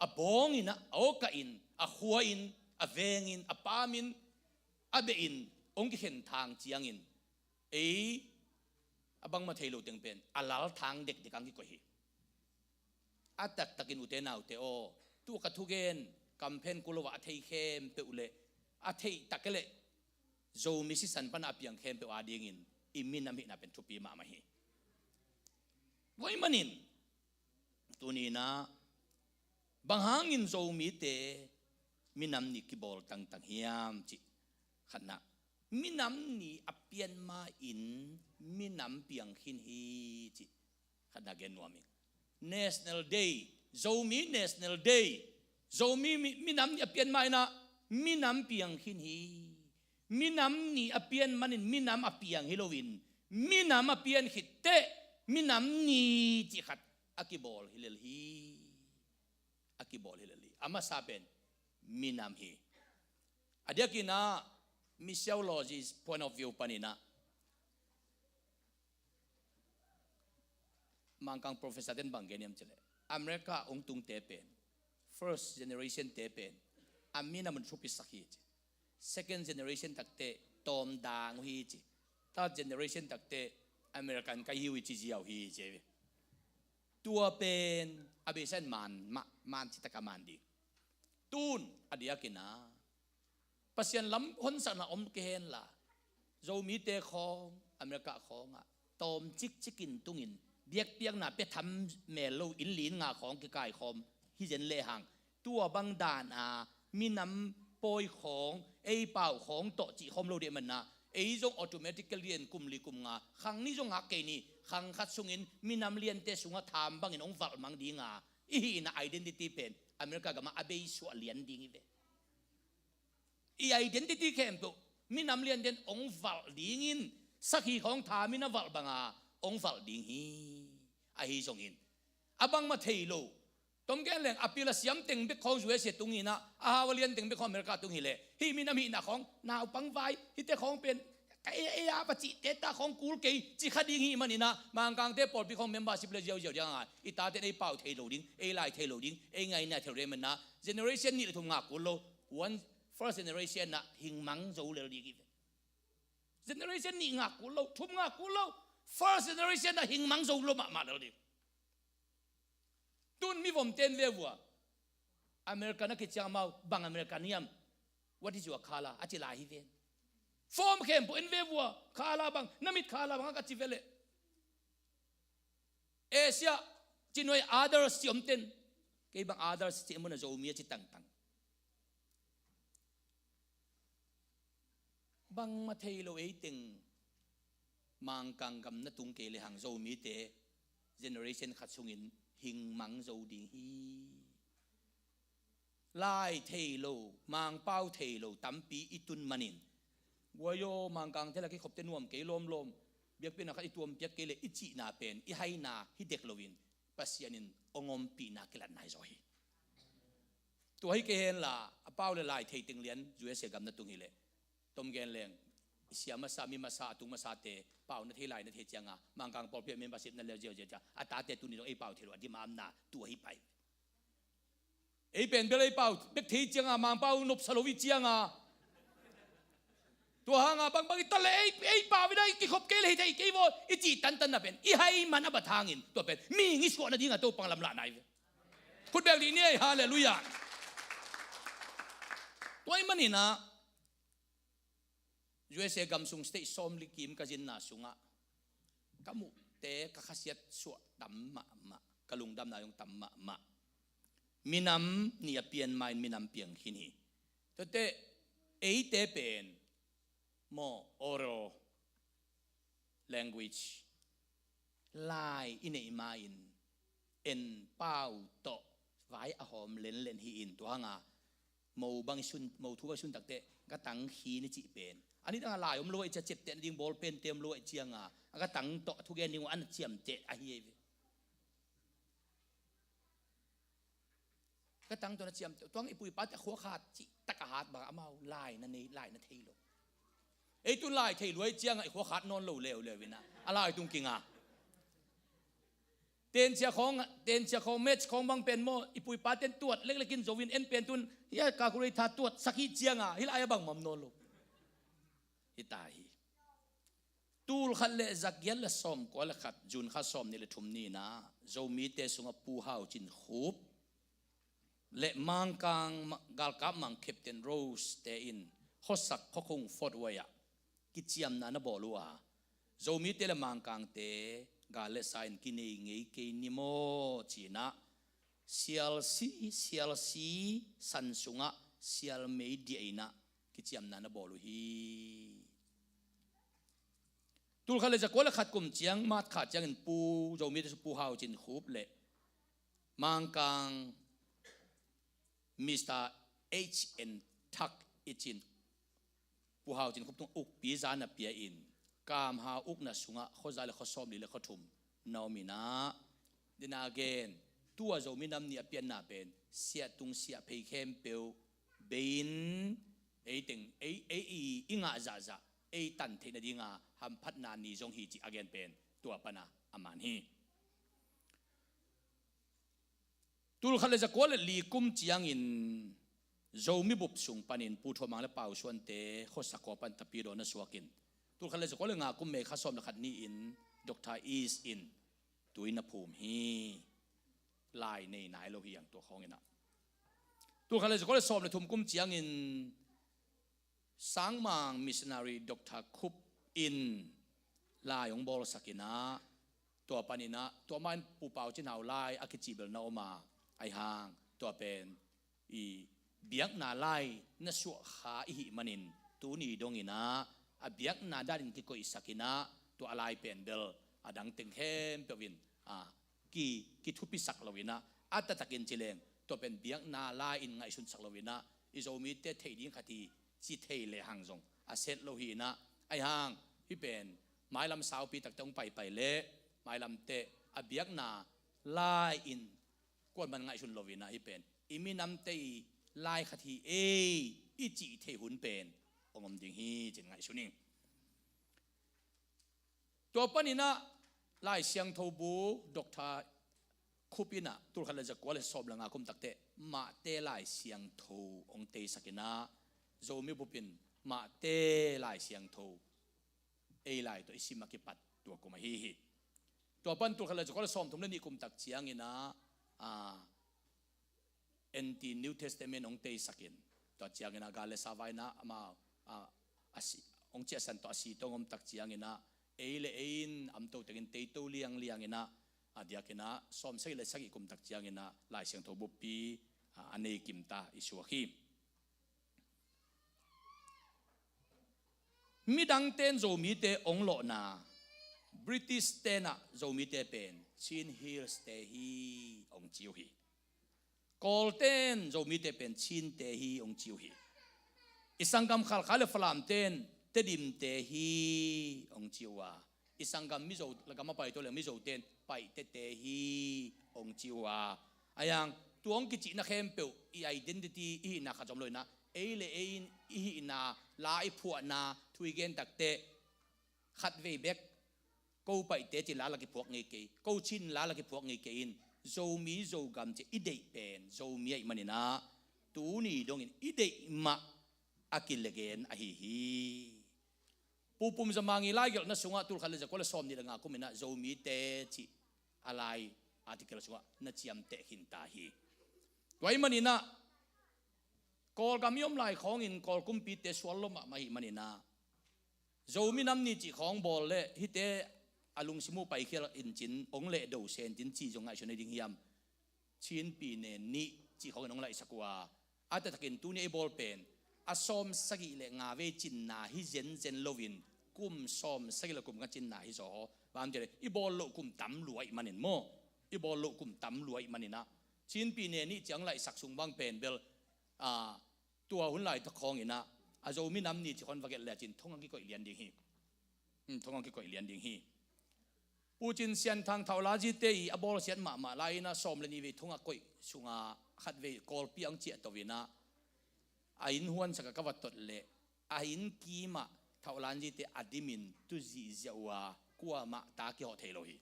a bawng inah, a awkaih in, a khua in, a veng in, a pam in, a beh in hong kikhen thang ciangin, ei a bangmah thei lo teng pen a lalthang dekdek ang kikoih hi. A taktakin ute naute aw, tu ka thugen, kamphen kul lo ah a thei khempeuh le a theih tak le Zomi sisan pana a piang khempeuh adingin i minam hihna pen thupi mahmah hi. Tua ahih manin, tuninah bang hangin Zomite minam ni kibawl tangtang hiam cih khatna, minam ni a pian ma-in minam piang khin hi cih khatna gen nuam ing. National Day, Zomi National Day, Zomi mi, minam ni a pian ma-in ah minam piang khin hi. Minam ni a pian manin minam a piang hi loin, minam a pian khit teh minam ni cih khat a kibawl hi lel hi. A kibawl hi lel hi. A masa pen minam hi. A diakin ah, missiologist point of view panin ah, Mangkang professor ten bang gen hiam cih leh, America hong tungte pen, first generation te pen a minam un thupisak hi ci. Second generation takte tawmdang uh hi ci. Third generation takte American ka hi uh hi ci ziau hi ci. Tua pen a beisa in man mah, man citak a man ding. Tun a diakin ah, Pasian lam honsakna om kei henla, Zomite khawng, America khawngah tawm cikcikin tungin biakpiakna pia tham mel lo inn li inn nga khawng kikaikhawm hi zen lehang, tua bang dan a minam pawi khawng, ei pau khawng tawh cih khawm lo dih manah, ei zong automatically en kum li kum nga, khang nih zong ngak kei ni, khang khat sungin minam liante sungah tham bangin hong valh mang dinga, i hihna identity pen America gamah a beisuah lian ding hi ve. I identity khempeuh minam lianten hong valh dingin, sakhi khawng thamin a valh banga hong valh ding hi. Ahi zongin a bangmah thei lo. Tom gen leng a pil a siam teng bek khawng U S A tung inah, a hau a lian teng bek khawng America tung hileh, hih minam hihna khawng naupang vai, hihte khawng pen ei, ei a pacihte ta khawng kul kei ci kha ding hih maninah, Mangkangte pawlpi khawng membership le ziauziau dianga, i taten ei pau thei lo ding, ei lai thei lo ding, ei ngaihna thei lo ding manah, generation nih le thum ngak kul lo, one, first generation ah hing mang zo lel ding hi ve. Generation nih ngak kul lo, thum ngak kul lo, First generation ah hing mang zo lo mahmah lel ding. Tun mi vom ten ve vua. American a kiciang amau, bang American hiam? What is your color? A ci lai hi ven. Form khempeuh en ve vua. Color bang, na mit color bang a ka ci ve leh. Asia, ci nuai others ci om ten. Kei bang others ci mun a Zomi a ci tangtang. Bangmah thei lo ei teng Mangkang gam na tung kei le hang Zomite generation khat sungin hing mang zo ding hi. Lai thei lo, Mangpau thei lo tampi i tun manin, guai aw, Mangkangte la kikhopte nuam kei lawmlawm, biakpiakna khat i tuampiak kei le i cihna pen i haina hi dek loin Pasian in hong ompihna kilat nai zaw hi. Tua hi kei henla, a pau le lai thei teng lian U S A gam na tung hileh, tom gen leng, i sia masa, mi masa, a tung masate pau na thei, lai na thei cianga Mangkang pawlpi ah membership na leu ziauziau ciang a tate tuni dong ei pau thei lo a dimamna tua hi pai. Ei pen bel ei pau bek thei cianga Mangpau nopsa lo i cianga, tua hanga bangbang i tan le ei, ei pau ina i kikhop kei le hi thei kei vaw i cih tantanna pen i hai man a bat hangin tua pen mihing i suahna dinga Topa lamlahna hi ve. Khut beng dih ni ei, halleluiah. Tua ahih maninah U S A gam sung state sawmli kim ka zinna sungah ka muhte ka khasiat suah tam mahmah, ka lungdamna zong tam mahmah. Minam nih a pian ma-in minam piang khin hi. Tuate eite pen maw, oral language, lai i neih ma-in en pau tawh vai a hawm lenlen hi-in tua hanga mo bang i sun, mo thu bang i sun takteh ka tang khin i cih pen a ni danga lai om lo a i cia ciapteh nading bawlpente om lo a i cianga a ka tang tawh a thugen ding uh a na ciamteh ahi ei ve. Ka tang tawh na ciamteh uh tuang i pu i pate a khua khat cih tak a hat bang amau lai na nei, lai na thei lo. Ei tun lai thei luai cianga i khua khat nawn lo leuleu ina a lai tung kinga. Tencia khawng, tencia khawng, match khawng bang pen maw i pu i paten tuat leklekin zo in en pen tun hia calculator tuat sak hi cianga hih lai a bang mam nawn lo. Hi ta hi. Tul khat le za giat le sawmkua le khat, June kha sawm nih le thum ni-in ah Zomite sungah Pu Hau Cin Khup le Mangkang ma-, galkap mang Captain Rose te in khuasak khuakhung Fort Wayne ah kiciamna na bawl uh a, Zomite le Mangkangte gal le sa in kinei ngei kei ni maw ci-in ah sialsi, sialsi san sungah sialmei diah in ah kiciamna na bawl uh hi. Tul khat le za kua le khat kum ciang, March kha ciangin Pu, Zomite su Pu Hau Cin Khup le Mangkang Mister H N Thak i cin, Pu Hau Cin Khup tung ukpi za na pia in, Kam Hau ukna sungah khuaza le khua sawmli le khua thum na om in ah, dena gen, tua Zomi nam nih a pianna pen siah tung siah phei khempeuh bei-in ei teng, ei, ei i, i ngah zahzah ei tan theih nadinga hamphatna ni zong hi cih a gen pen tua pana a man hi. Tul khat le za kua le li kum ciangin Zomi bup sung panin Pu Thua Mang le Pau Suante khuasak khua pan Tapidaw na suakin, tul khat le za kua le nga kum May kha sawm le khat ni-in Doctor East in tui na phum hi. Lai nei nai lo hi ang tua khawng in ah. Tul khat le za kua le sawm le thum kum ciangin Sangmang missionary Doctor Khup in lai hong bawlsak in ah, tua panin ah, tua ma-in Pu Pau Cin Hau lai a kicih bel na om a, ahi hang tua pen i biakna lai na suah kha i hih manin tuni dongin ah a biakna danin kikoihsak in ah, tua a lai pen bel a dang teng khempeuh in a ki, kithupisak lo in ah, a taktakin ci leng tua pen biakna lai-in ngaihsunsak lo in ah, i Zomite theih ding khat hi ci thei lehang zong a set lo hi in ah, ahi hang hih pen mailam saupi takte hong paipai leh mailamte a biakna lai-in kuaman ngaihsun lo in ah, hih pen i minamte i lai khat hi ei i cih theih hun pen hong om ding hi ci-in ngaihsun ing. Tua panin ah Lai Siangtho bu Doctor Khup in ah tul khat le za kua le sawm le nga kum takteh Mahte Lai Siangtho hong teisak in ah, Zomi bup in Mahte Lai Siangtho ei lai tawh i sim a kipat tua kum ahi hi. Tua pan tulkhat le zakua le sawmthum le nih kum tak ciangin ah, ah, N T New Testament hong teisakin, tua ciangin ah gal le sa vai in ah ama, ah, a si, hong ciahsan tawh a si tawh hong om tak ciangin ah ei le ei in amto tengin teito liangliang in ah, a diakin ah sawmsagih le sagih kum tak ciangin ah Lai Siangtho buppi, ah, a nei kim ta i suak hi. Midangte in Zomite hong lawhna, British te in ah Zomite pen Chin Hills te hi hong ci uh hi. Kawlte in Zomite pen Chinte hi hong ci uh hi. I sanggam Khalkha le Falamte in Tedimte hi hong ci uh a, i sanggam Mizo, gam a pai to le Mizote in Paihtete hi hong ci uh a. A yang, tua hong kicihna khempeuh i identity, i hihna khat zom lo in ah, ei le ei in i hihna, la i phuahna thu i gen tak teh, khatvei bek ko Paihte ci la la kiphuak ngei kei, ko Chin la la kiphuak ngei kei in, Zomi Zogam ci i deih pen Zomi ahih manin ah, tuni dongin i deih mah a kigen ahi hi. Pu Pum Za Mang i laigelhna sungah tulkhat le zakua le sawmnih le nga kum in ah Zomite cih a lai article sungah na ciamteh khin ta hi. Tua ahih manin ah Kawlgam i om lai khawngin Kawl kumpite sual lua mahmah ahih manin ah, Zomi Nam Ni cih khawng bawl leh hihte a lungsim uh paikhial in cin hong lehdo sen cin cih zong ngaihsun hi ding hiam? Chin Pi Ne Ni cih khawngin hong laihsak uh a, a taktakin tuni a i bawl pen a sawmsagih le nga vei cinna hi zenzen loin kum sawmsagih le kum nga cinna hi zaw. Bang hang hiam cih leh i bawl loh kum tam lua ahih manin maw, i bawl loh kum tam lua ahih manin ah Chin Pi Ne Ni cih hong laihsak sung bang pen bel, ah, tua hun laitak khawngin ah a Zomi Nam Ni cih khawng va gelh lecin thong hong kikoih lian ding hi. Hmm, thong hong kikoih lian ding hi. Pu Cin Sian Thang Thaulanzite i a bawlsiat mahmah lai-in ah sawm le nih vei thong a koih sungah khatvei Kawlpi hong ciahto in ah, a inn huansak ah ka va tot leh a inn kimah Thaulanzite a dimin tu zihziah uh a, kuamah ta kihawh thei lo hi.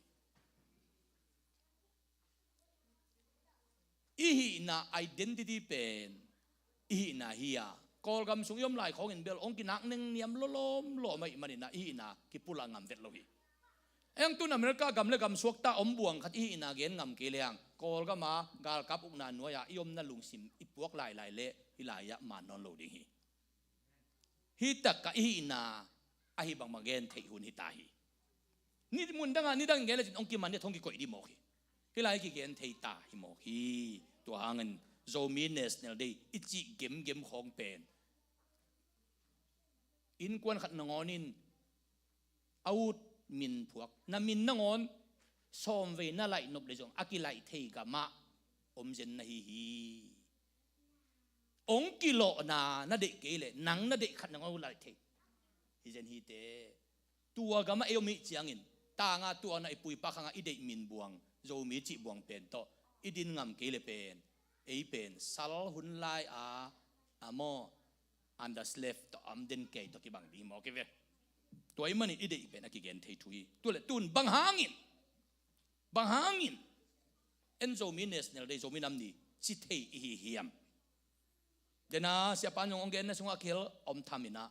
I hihna identity pen i hihna hi a, Kawlgam sung i om lai khawngin bel hong kinak nengniam lawlawm lawm ahih manin ah i hihna kipulak ngam vet lo hi. Eng tun America gam le gam suakta om buang khat i hihna gen ngam kei leng, Kawlgam a galkap ukna nuai-ah i omna lungsim i puak lailai leh hih lai-ah man nawn lo ding hi. Hih takah i hihna ahi bangbang gen theih hun hi ta hi. Ni mun dangah nidang gen lecin hong kiman ding a, thong kikoih ding mawk hi. Hih lai kigen thei ta hi mawk hi. Tua hangin Zomi National Day i cih gemgem khawng pen innkuan khat nangawn in a ut min phuak, na min nangawn sawmvei na laih nop leh zong a kilaih thei gamah om zen na hi hi. Hong kilawhna na deih kei leh nang na deih khat nangawn laih thei hi zen hi teh. Tua gamah ei om i hih ciangin, tangah tuanah i pu i pa khangah i deih min buang, Zomi cih buang pen tawh i din ngam kei leh pen, ei pen sal hun lai-a, a maw, under slave tawh, a om den kei tawh kibang ding hi mawk hi ve. Tua ahih manin i deih pen a kigen thei thu hi. Tua leh tun bang hangin, bang hangin en Zomi National Day, Zomi Nam Ni ci thei i hi hiam? Dena siapa in zong hong genna sungah a kihel om tham in ah,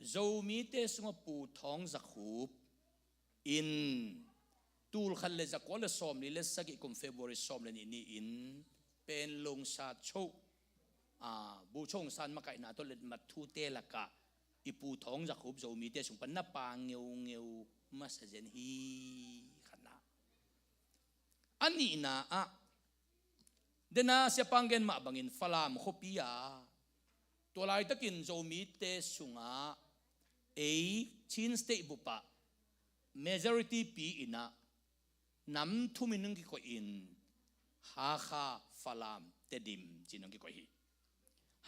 Zomite sungah Pu Thawng Za Khup in tulkhat le zakua le sawmli le sagih kum February sawm le nih ni-in Panglong Sa Cho, ah, Bu Cho Aung San makaihna tawh letmat thute lakah i Pu Thawng Za Khup Zomite sung pan na pang ngeungeu masa zen hi, khatna. A nihna ah, dena siapa in gen mah bangin Falam khuapi ah, tua laitakin Zomite sungah ei Chin State bup ah majority pi in ah nam thumin hong kikoih in, Hakha, Falam, Tedim ci-in hong kikoih hi.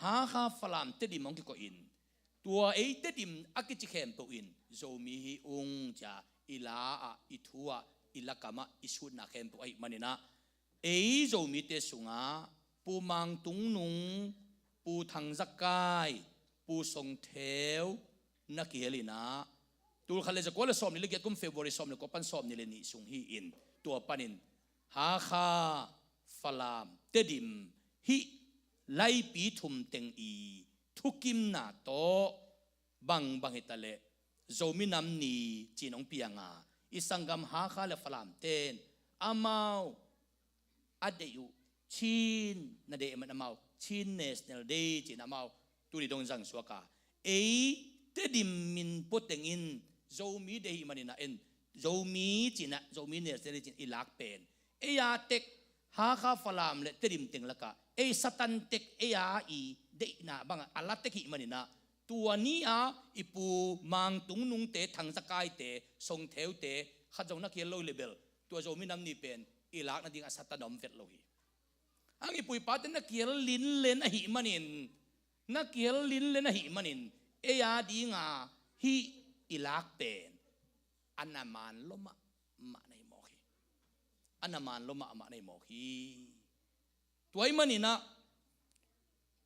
Hakha, Falam, Tedim hong kikoih in, tua ei Tedim a kici khempeuh in Zomi hi ung ci-a i la-ah, i thu-ah, i lakam ah i sutna khempeuh ahih manin ah, ei Zomite sungah Pu Mang Tung Nung, Pu Thang Za Kai, Pu Song Theu na kihel in ah, tulkhat le zakua le sawmli le giat kum February sawm le kua pan sawmnih le nih sung hi-in, tua panin Hakha, Falam, Tedim hih laipi thum teng i thukimna tawh bangbang hi ta leh Zomi Nam Ni ci-in hong piang a, i sanggam Hakha le Falam ten amau a deih uh Chin na deih man amau Chin National Day ci-in amau tuni dong zang suak a, ei Tedim min pua teng in Zomi deih ahih manin ah en Zomi ci-in ah Zomi National Day ci-in i lak pen ei a tek Hakha, Falam le Tedim teng lakah ei Satan tek ei a i deihna bangah a la tek ahih manin ah tua ni-a i pu Mang Tung Nungte, Thang Za Kaite, Song Theute khat zong na kihel lo hi leh bel tua Zomi Nam Ni pen i lak nading a Satan a om vet lo hi. Hang i pu i pate na kihel linlen ahih manin, na kihel linlen ahih manin ei a dinga hih i lak pen a na man lua mahmah na hi mawk hi. A na man lua mahmah na hi mawk hi. Tua ahih manin ah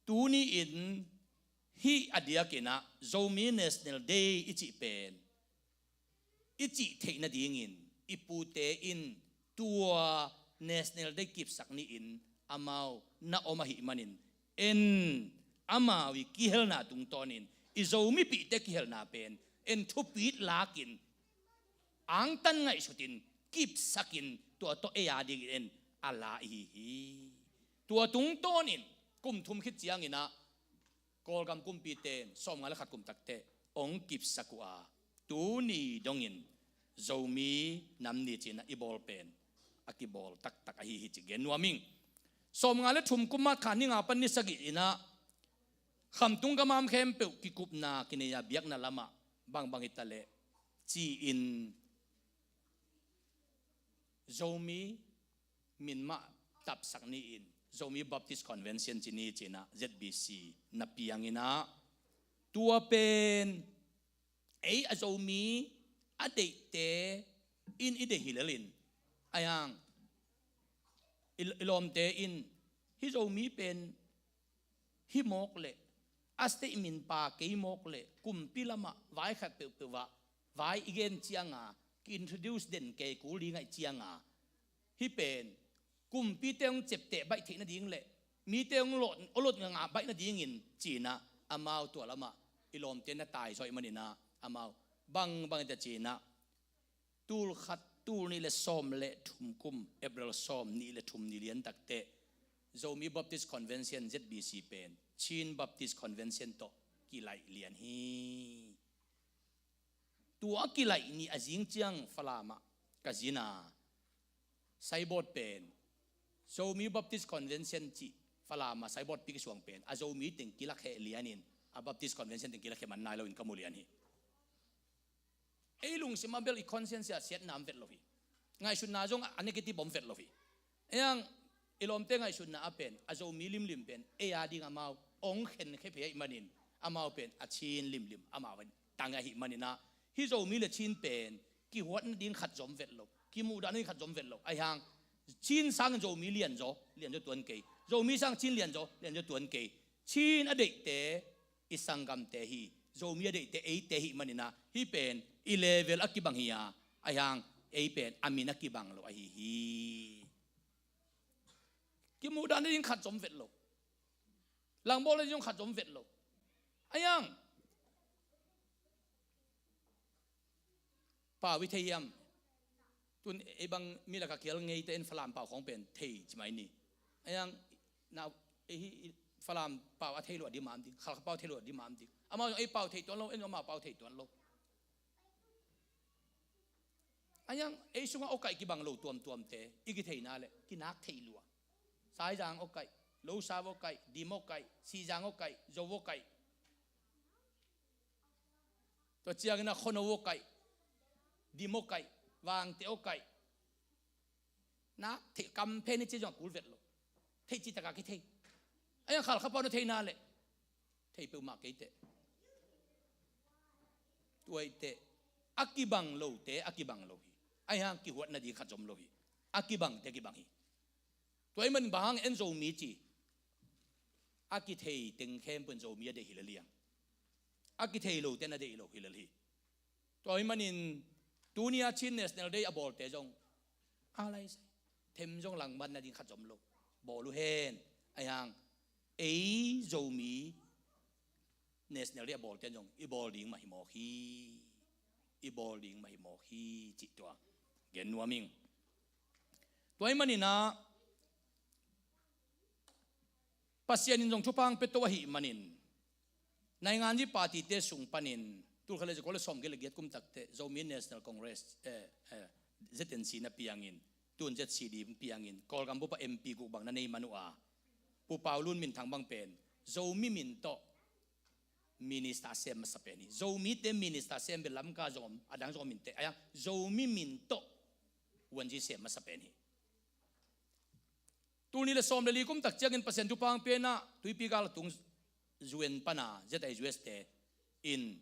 tuni-in hih a diakin ah Zomi National Day i cih pen i cih theih nadingin i pute in tua National Day kipsak ni-in amau na om ahih manin en amau i kihelna tungtawnin i Zomipihte kihelna pen en thupit lakin angtan ngaihsutin kipsakin tua tawh ei a dingin en a la ihi hi. Tua tungtawnin kum thum khit ciangin ah Kawlgam kumpite in sawmnga le khat kum takteh hong kipsak uh a, tuni dongin Zomi Nam Ni ci-in ah i bawl pen a kibawl taktak ahi hi ci gen nuam ing. Sawmnga le thum kum March kha ni nga pan ni sagih in ah khamtung gamam khempeuh kikupna kinei a biakna lamah bangbang hi ta leh ci-in Zomi min mah tapsak ni-in Zomi Baptist Convention ci ni ci-in ah Z B C na piang in ah tua pen ei a Zomi a deihte in i deih hi lel in, ahi hang i, i lawmte in hih Zomi pen hih mawk leh a statement pa kei mawk leh kumpi lamah vai khat peuhpeuh ah vai i gen cianga ki-introduce den kei kul ding ahih cianga hih pen kumpite hong ciapteh baih theih nading le mite hong lot, hong lot nganga baih nadingin ci-in ah amau tua lamah i lawmte na taizaw ahih manin ah amau bangbang hi ta ci-in ah tul khat, tul nih le sawm le thum kum, April sawm nih le thum ni lian takteh Zomi Baptist Convention Z B C pen Chin Baptist Convention tawh kilaih lian hi. Tua a kilaih ni a zing ciang Falam ah ka zin a, signboard pen Zomi Baptist Convention cih Falam ah signboard pi kisuang pen a Zomi teng kilakhia lianin a Baptist Convention teng kilakhia man nai loin ka mu lian hi. Ei lungsim ah bel i conscience ah siatna om vet lo hi. Ngaihsutna zong a negative om vet lo hi. Ei ang i lawmte ngaihsutna ah pen a Zomi limlim pen ei a ding amau hong khenkhia phei ahih manin amau pen a Chin limlim amau tang ahih manin ah hih Zomi le Chin pen kihuat nading khat zong om vet lo, kimuhdah nading khat zong om vet lo. Ahi hang Chin sangin Zomi lianzaw, lianzaw tuan kei. Zomi sang Chin lianzaw, lianzaw tuan kei. Chin a deihte i sanggamte hi, Zomi a deihte eite ahih manin ah hih pen i level a kibang hi a, ahi hang ei pen a min a kibang lo ahi hi. Kimuhdah nading khat zong om vet lo, langbawl nading zong khat zong om vet lo. Ahi hang pau i thei hiam? Tun ei bang mi lakah kial ngeite in Falam pau khawng pen thei ci mai ni. Ahi hang na ei hi Falam pau a thei lua ding mah om ding, Khalkha pau thei lua ding mah om ding. Amau zong ei pau thei tuan lo, en zong amau pau thei tuan lo. Ahi hang ei sungah awkaih kibang lo tuamtuamte i kitheihna leh kinak theih lua. Saizang awkaih, Losau awkaih, Dim awkaih, Sihzang awkaih, Zo awkaih. Tua ciangin a Khuano awkaih, Dim awkaih, Vangte awkaih. Nak theih kam phen i ci zong a kul vet lo. Theih cih takah kithei. Ahi hang Khalkha pau na theihna leh thei peuhmah kei teh. Tua hi teh a kibang lote a kibang lo hi. Ahi hang kihuat nading khat zong om lo hi. A kibangte a kibang hi. Tua ahih manin bang hang en Zomi ci, a kithei teng khempeuh in Zomi a deih hi lel hi. A kithei lote na deih lo hi lel hi. Tua ahih manin tuni a Chin National Day a bawlte zong a lai sai, them zong langban nading khat zong om lo. Bawl uh hen. Ahi hang ei Zomi National Day a bawlte zong i bawl ding mah hi mawk hi. i bawl ding mah hi mawk hi cih tua gen nuam ing. Tua ahih manin ah Pasian in zong thupha hong piato ahih manin naingan zi party-te sung panin tul khat le za kua le sawmgiat le giat kum takteh Zomi National Congress, eh, eh, Z N C na piangin, tun Z C D piangin, Kawlgam bup ah M P guk bang na nei man uh a, Pu Pau Lun minthang bang pen Zomi min tawh minister sem masa pen hi. Zomite minister sem bel Lamka zong om, a dang zong om inteh. Ahi hang Zomi min tawh vuanzi sem masa pen hi. Tul nih le sawm le li kum tak ciangin Pasian thupha hong pia in ah Tuipi gal a tung U N pan a Z I U S te in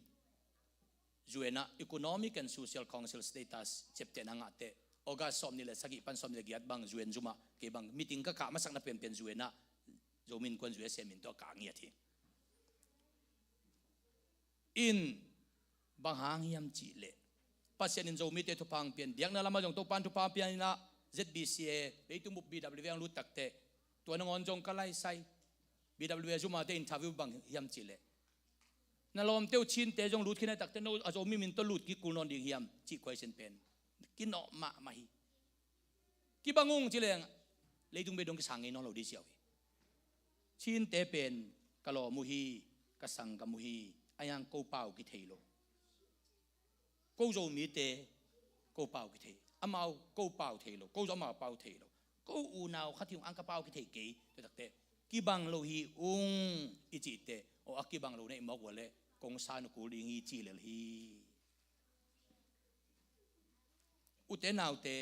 U N ah Economic and Social Council status ciaptehna ngah teh August sawmnih le sagih pan sawmnih le giat bang U N zum ah kei bang meeting ka kah masakna penpen U N ah Zomi Innkuan U S A min tawh ka ngiat hi. In bang hang hiam cih leh Pasian in Zomite thupha hong pia in, biakna lamah zong Topa'n thupha hong pia in ah Z B C A, leitung bup B W A hong lut takteh tua nangawn zong ka laisai, B W A zum ah te interview bang hiam cih leh na lawmte uh Chinte zong lut khin a takteh no a Zomi min tawh lut kik kul nawn ding hiam cih question pen kinawh mahmah hi. Kibang ung ci leng leitung bei dong kisang ngei nawn lo ding ziau hi. Chinte pen ka lawm uh hi, ka sanggam uh hi, ahi hang ko pau kithei lo. Ko Zomite ko pau kithei, amau ko pau thei lo, ko zong amau pau thei lo. Ko unau khat hi ung, ang ka pau kithei kei, tua takteh kibang lo hi ung i cih teh, aw a kibang lo na hih mawk uh leh kong san uh kul ding hi ci lel hi. Ute naute,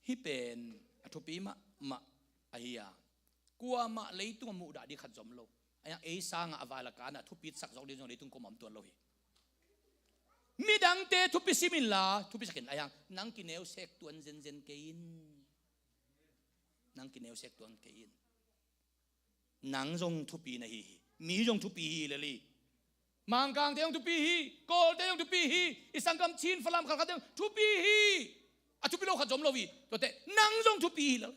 hih pen a thupi mahmah ahi a, kuamah leitung a muhdah ding khat zom lo. Ahi hang ei sangah a vai lak ah a thupitsak zawk ding zong leitung kuamah om tuan lo hi. Midangte thupi sim inla, thupisak in, ahi hang nang kineusek tuan zenzen kei in. Nang kineusek tuan kei in. Nang zong thupi na hi hi. Mi zong thupi hi lel hi. Mangkangte zong thupi hi. Kawlte zong thupi hi. I sanggam Chin, Falam, Khalkhatte zong thupi hi. A thupi lo khat zom lo hi. Tuate nang zong thupi hi lel.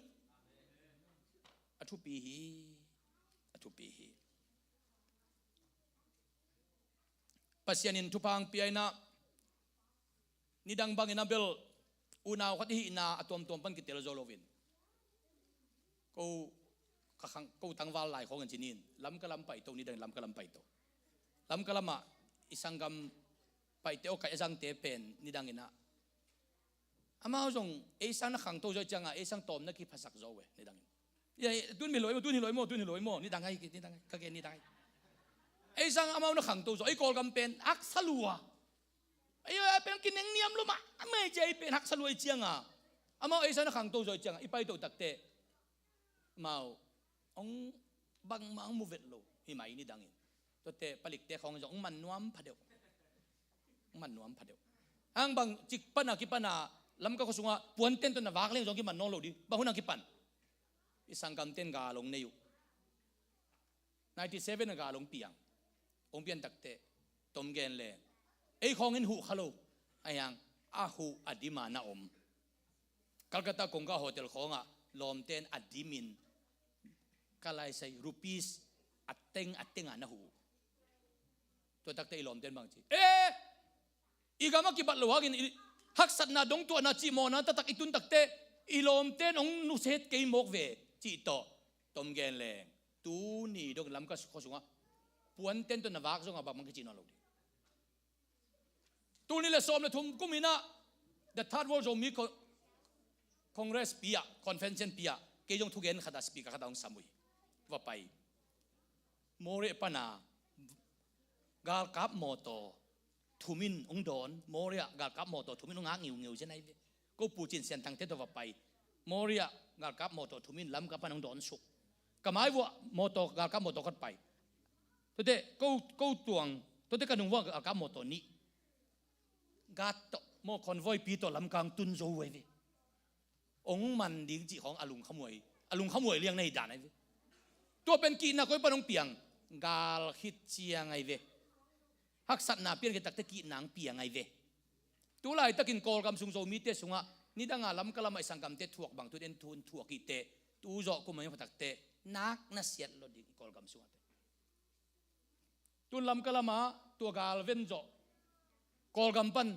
A thupi hi. A thupi hi. Pasian in thupha hong pia in ah, nidang bangin a bel unau khat i hihna a tuamtuam pan kitel zo loin, ko ka khang, ko tangval lai khawng in ci ni in, Lamka lam paito, nidang in Lamka lam paito. Lamka lamah i sanggam Paite aw kaih a zangte pen nidangin ah amau zong ei sang na khangto zaw ih ciangah ei sang tawm na kiphasak zaw uh e, nidangin. Ia, tun mi loi maw, tun hi loi maw, tun hi loi maw, nidang ahi, nidang ahi, ka gen nidang ahi. Ei sang amau na khangto zaw, ei Kawlgam pen haksa lua. Ei pen kineng niam lua mah, amai cia ei pen haksa lua ih ciangah amau ei sang na khangto zaw ih ciangah i paito takteh amau hong bangmah hong mu vet lo hi mai nidangin. Tuate palikte khawng zong hong man nuam phadeuh. Hong man nuam phadeuh. Hang bang cik pana kipana Lamka khua sungah puanten tawh na vak leng zong kiman nawn lo ding. Bang hun hang kipan? I sanggamten gal hong nei uh. Ninety seven a gal hong piang. Hong pian takteh tom gen leng ei khawng in huh kha lo. Ahi hang a huh a dim a na om. Calcutta kongkah hotel khawngah lawmten a dimin ka laisai rupees a teng a teng a na huh. Tua takteh i lawmten bang ci, eh, i gam a kibat lo hangin i haksatna dongtuahna cihmawhna taktak i tun takteh i lawmten hong nusia kei mawk ve cih tawh tom gen leng tuni dong Lamka khua sungah puanten tawh na vak zongah bangmah kici nawn lo ding. Tul nih le sawm le thum kum in ah The Third World Zomi Co-, Congress pi ah, convention pi ah kei zong thugen khat ah speaker khat ah hong sam uh hi. Va pai. Moreh pana galkap mawtaw thum in hong dawn, Moreh ah galkap mawtaw thum in hong ngak ngiungeu zen ahi ve. Ko Pu Cin Sian Thangte tawh va pai. Moreh ah galkap mawtaw thum in Lamka pan hong dawn suk. Ka mai vuah mawtaw, galkap mawtaw khat pai. Tuate ko, ko tuang, tuate ka nung vuah galkap mawtaw nih. Gat tawh maw, convoy pi tawh Lamka hong tun zo uh ahi ve. Hong man ding cih khawng a lungkhamhuai, a lungkhamhuai liang na hi dan ahi ve. Tua pen kihna koi pan hong piang? Gal khit ciang ahi ve. Haksatna pian khit takteh kihna hong piang ahi ve. Tu laitakin Kawlgam sung Zomite sungah nidanga Lamka lamah i sanggamte thuak bang tun en thun thuak ihteh tu zawh kum a mi pha takteh nak na siat lo ding i Kawlgam sungah te. Tun Lamka lamah tua galven zawh Kawlgam pan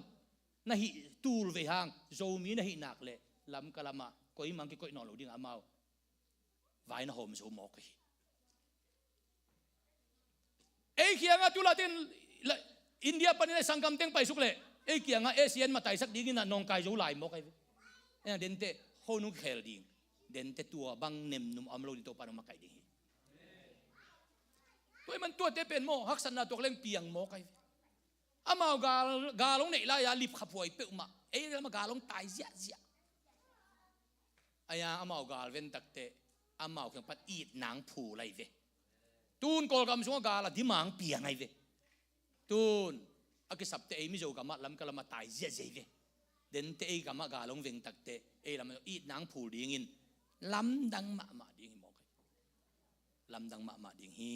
na hih tul vei hang Zomi na hih nak leh Lamka lamah koimah kikoih nawn lo ding a amau vai na hawm zo mawk ahi. Ei kiangah tu latin India panin a sanggam teng paisuk leh ei kiangah A S E An mataisak dingin a nawngkai zo lai mawk ahi ve. Ena dente honung khel ding, dente tua bang nemnum a om lo ding Topa nong makaih ding hi. Tua i man tuate pen maw haksatna tuak leng piang mawk ahi ve. Amau gal, gal hong neih lai-a lipkhaphuai peuhmah, ei lamah gal hong tai ziahziah. Aia amau gal ven takteh amau kiang pan itna hong phul ahi ve. Tun Kawlgam sungah gal a dimang piang ahi ve. Tun a kisapte ei Mizo gamah Lamka lamah tai ziahziah ahi ve. Dente ei gamah gal hong veng takteh ei lamah itna hong phul dingin lamdang mahmah ding hi mawk ahi. Lamdang mahmah ding hi.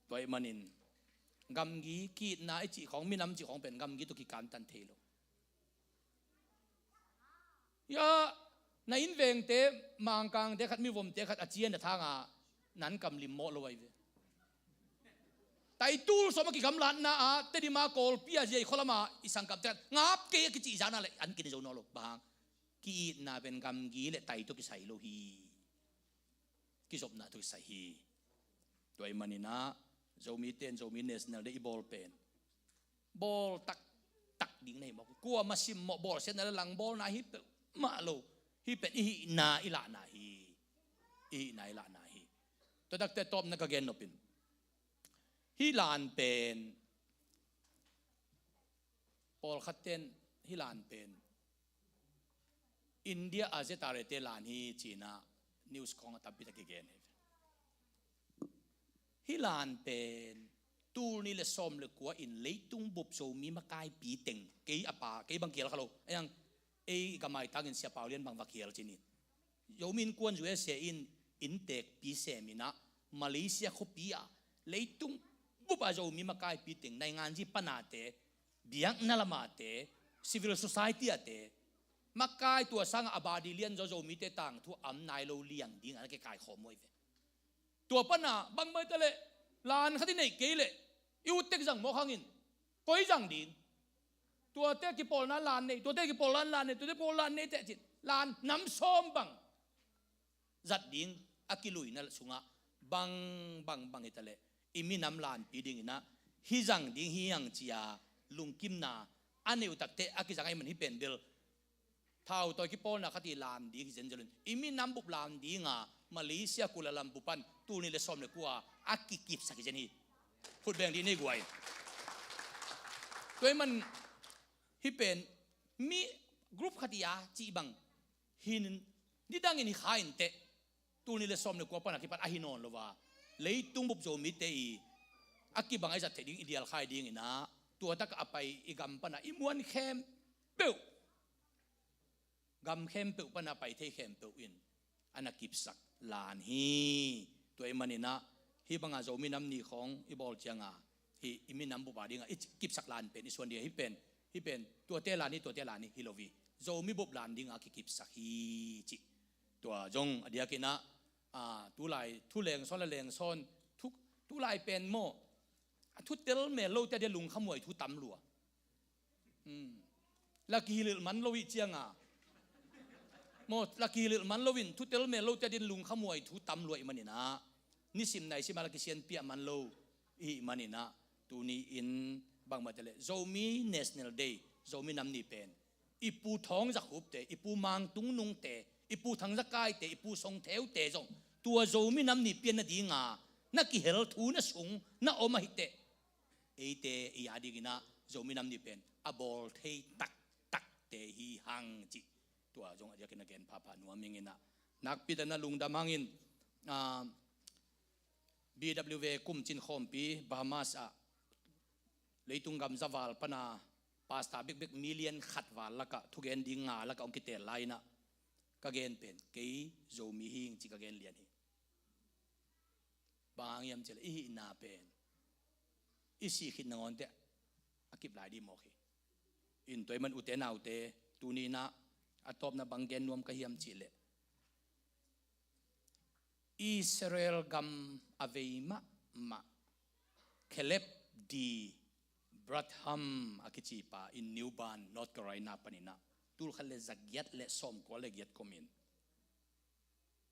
Tua ahih manin gamgi ki-itna i cih khawng, minam cih khawng pen gamgi tawh kikantan thei lo. Ia na inn vengte, Mangkangte khat, Mivomte khat a cian a thanga nan kam lim mawh lo ahi ve. Taitul sawm a kigamlatna ah Tedim a Kawlpi a zia i khualama i sangkapte khat ngap kei a kicih zana le an kin zo nawn lo. Bang hang? Ki-itna pen gamgi le tai tawh kisai lo hi. Kizopna tawh kisai hi. Tua ahih maninah Zomite in Zomi National Day i bawl pen bawl taktak ding na hi mawk. Kuama simmawh bawlsiatna le langbawlna hi peuhmah lo. Hih pen i hihna i lahna hi. I hihna i lahna hi. Tua takte tawpna ka gen nopin hih lan pen pawlkhatte in hih lan pen India a Z R A te lan hi cinah news khawng a tampi tak kigen hi. Hih lan pen tul nih le sawm le kua in leitung bup Zomi makaipi teng, kei a pa, kei bang kial kha lo. Ayang ei gamaitangin Sia Pau Lian bang va kial cinin Zomi Innkuan U S A in inntekpi seminah Malaysia khuapi ah leitung bup a Zomi makaipi teng nainganzi panate, biakna lamate, civil society ate makai, tua sangah a badi lianzaw Zomite tangthu a om nai lo liang dingah na kikaikhawm uh ahi ve. Tua pana bangmah hi ta leh lan khat i neih kei leh i uttek zang mawk hangin koi zang ding? Tuate kipawlna lan nei, tuate kipawlna lan nei, tuate pawl lan nei teh cin lan nam sawm bang zat ding a kiluina sungah bang bang bang hi ta leh i minam lanpi dinginah hih zang ding hi hang cia lungkimna a neih uh takteh a kizang ahih man hih pen bel thautawi kipawlna khat i lan ding hi zenzel in i minam bup lan dinga Malaysia Kuala Lumpur pan tul nih le sawm le kua a kikipsak hi zen hi. Khut beng dih nei guai. Tua ahih man hih pen mi group khat i a cih bang hin nidangin hi kha inteh tul nih le sawm le kua pana kipat ahi nawn lo a leitung bup Zomite i a kibang a i zat theih ding i dial khai dinginah tua takah a pai i gam pana i muan khempeuh, gam khempeuh pana pai thei khempeuh in a na kipsak lan hi. Tua ahih maninah hih banga Zomi Nam Ni khawng i bawl cianga hih i minam bup a dinga i kipsak lan pen i suan ding hih pen, hih pen tuate lan hi, tuate lan hi hi lo hi. Zomi bup lan dinga kikipsak hi cih tua zong a diakinah, a, tulai thu lengsawn le lengsawn thu, tulai pen maw a thu tel mel lote a dia lungkhamuai thu tam lua. Hmm. La kihilh man lo ih cianga maw, la kihilh man loin thu tel mel lote a din lungkhamuai thu tam lua ih maninah nisim naisimah la kisianpiah man lo ih maninah tuni in bangmah te leh Zomi National Day, Zomi Nam Ni pen i Pu Thawng Za Khupte, i Pu Mang Tung Nungte, i Pu Thang Za Kaite, i Pu Song Theute zong tua Zomi Nam Ni pian nadinga na kihel thu na sung na om ahiteh eite i a dinginah Zomi Nam Ni pen a bawl thei taktakte hi hang cih tua zong a diakin a gen phapha nuam inginah nakpi takin a lungdam hangin, ah, B W V kumcin khawmpi Bahamas ah leitung gam zaval pana pasta bekbek million khat val lakah thugen ding nga lakah hong kitel lai-inah ka gen pen kei Zomi hi ing ci ka gen lian hi. Bang hang hiam cihleh i hihna pen i sih khit nangawnte a kip lai dih mawk hi. In tua ahih man ute naute tuni inah a tawpna bang gen nuam ka hiam cihleh Israel gam a vei mahmah Caleb D. Branham a kicipa in New Bern, North Carolina paninah tul khat le zagiat le sawmkua le giat kumin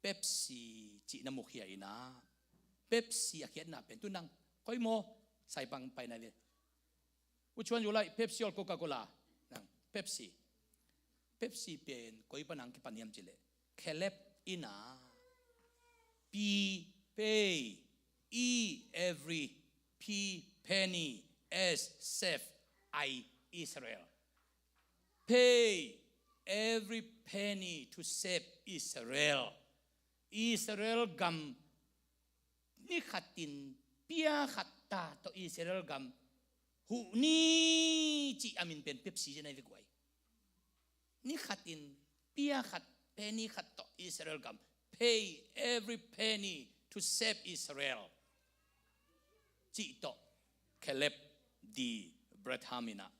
Pepsi cihna mukhiainah, Pepsi a khiatna pen tu nang koi maw, saipang paina ve. Which one you like, Pepsi or Coca-Cola? Nang Pepsi. Pepsi pen koi pa nang kipan hiam cileh, Caleb ina, P, pay, E, every, P, penny, S, save, I, Israel. Pay every penny to save Israel. Israel gam ni khatin pia khat ta tawh Israel gam huh ni cih a min pen Pepsi ci nai ve guai. Ni khatin pia khat, penny khat tawh Israel gam, pay every penny to save Israel cih tawh Caleb D. Branham inah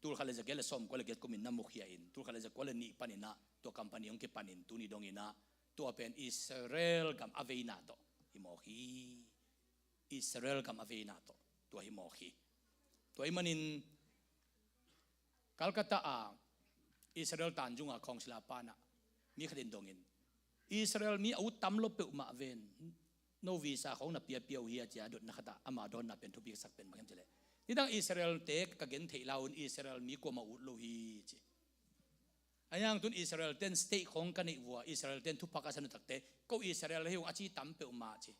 tul khat le zagiat le sawmkua le giat kumin na mukhia in, tul khat le zakua le nih paninah tua company hong kipanin tuni donginah tua pen Israel gam a veina tawh hi mawk hi. Israel gam a veina tawh tua hi mawk hi. Tua hi manin Calcutta a Israel tanzunga khawngsila panah mi khatin dongin Israel mi a ut tam lo peuhmah ven, no visa khawng na piapia uh hi a cia dotna khatah ama dawnna pen thupi sak pen bang hiam cileh, nidang Israel te ka gen theih la un Israel mi kuamah ut lo hi ci. Ahi hang tun Israel ten state khawng ka neih vua, Israel ten thupha ka san uh takte ko Israel hei hung a ci tam peuhmah ci.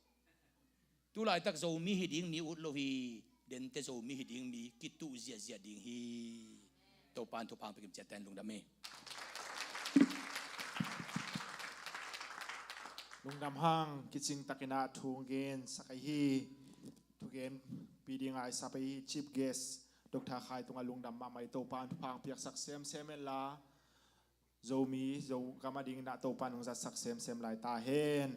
Tulaitak Zomi hi ding mi ut lo hi. Dente Zomi hi ding mi kituh ziahziah ding hi. Topan thupha hong pia kim ciat ten lungdam hi. Lungdam hang, kicing takinah thu gen sak ahi hi. Thugen pi dinga i sap ahi hi Chief Guest Doctor Khai tungah lungdam mahmah hi. Topan thupha hong piaksak semsem henla Zomi Zogam a dinginah Topan hong zatsak semsem lai ta hen.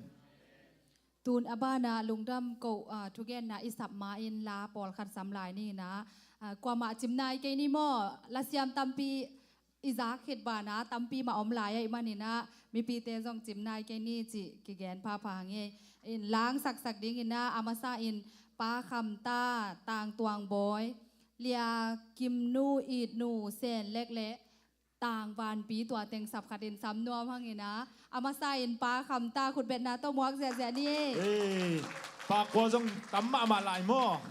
Tun a banah lungdam ko, ah, thugenna i sap ma-in la pawlkhat sam lai ninah, ah, kuamah cim nai kei ni maw? Lasiam tampi i zak khit banah tampi mah om lai ahih maninah mipite zong cim nai kei ni cih kigen phapha hang ei. In langsaksak dinginah a masa in Pa Khamta, Tang Tuang Bawi, Lia Kimnu, Itnu, Sen Lek le Tang Vanpi tua teng sap khatin sam nuam hangina a masa in Pa Khamta khutbetna tawh muak ziahziah ni ei. Ei, Pa Kua zong tam mahmah lai maw?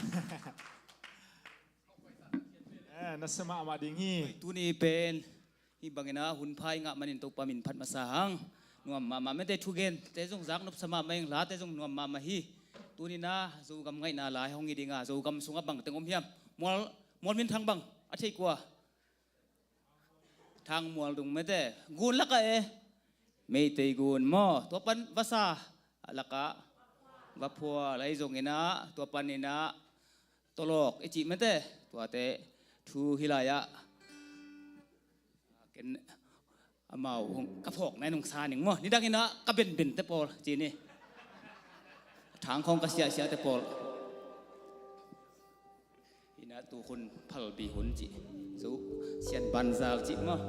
Eh, nasa mahmah ding hi. Tuni pen hih bangina hun pha i ngah manin Topa min phat masa hang. Nuam mahmah, mete thugente zong zak nopsa mahmah ing, late zong nuam mahmah hi. Tunina Zogam ngaihna lai hong hi dinga Zogam sungah bangteng om hiam? Mual, mual minthang bang a thei kua? Thang mual dung mete. Gun lakah e. Meitei gun maw? Tua pan vasa lakah vaphual ahi zonginah tua paninah tolawk i cih mete. Tuate thu hi lai-ah ken amau hong ka phawk nai nong sa ning maw? Nidanginah ka benbente pawl ci ni. Thang khawng ka siahsiahte pawl. Ina tu hun phalbi hun cih, zu sian banzal cih maw?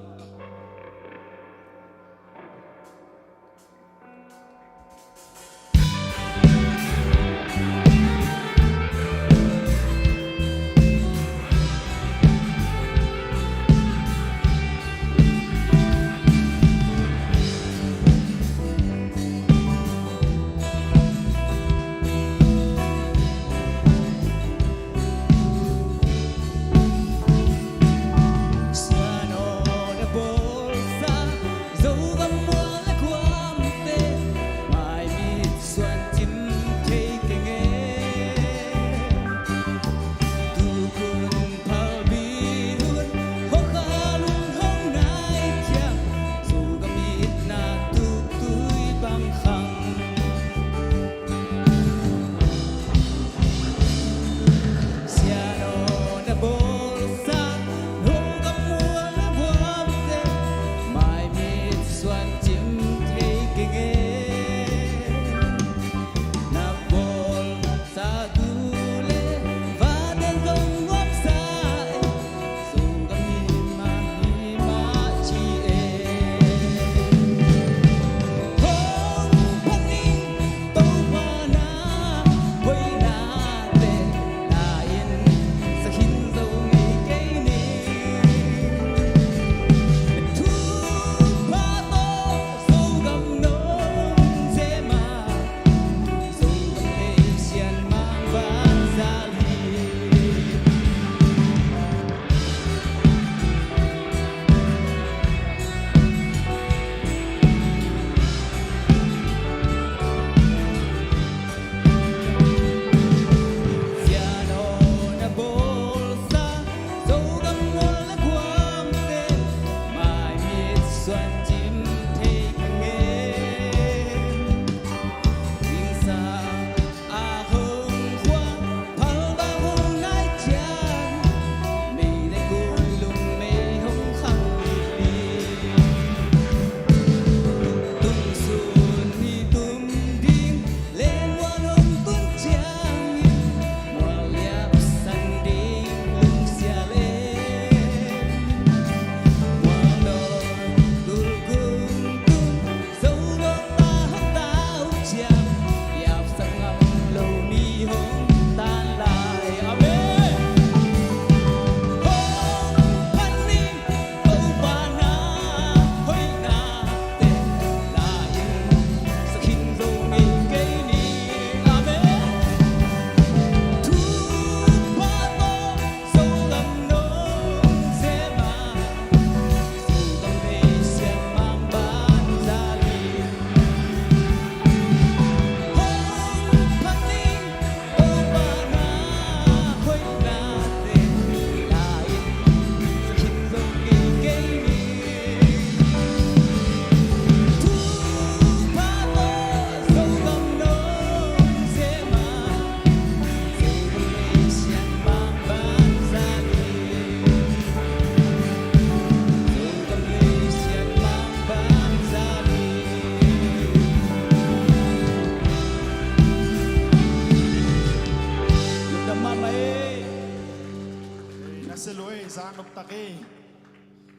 Tak hi.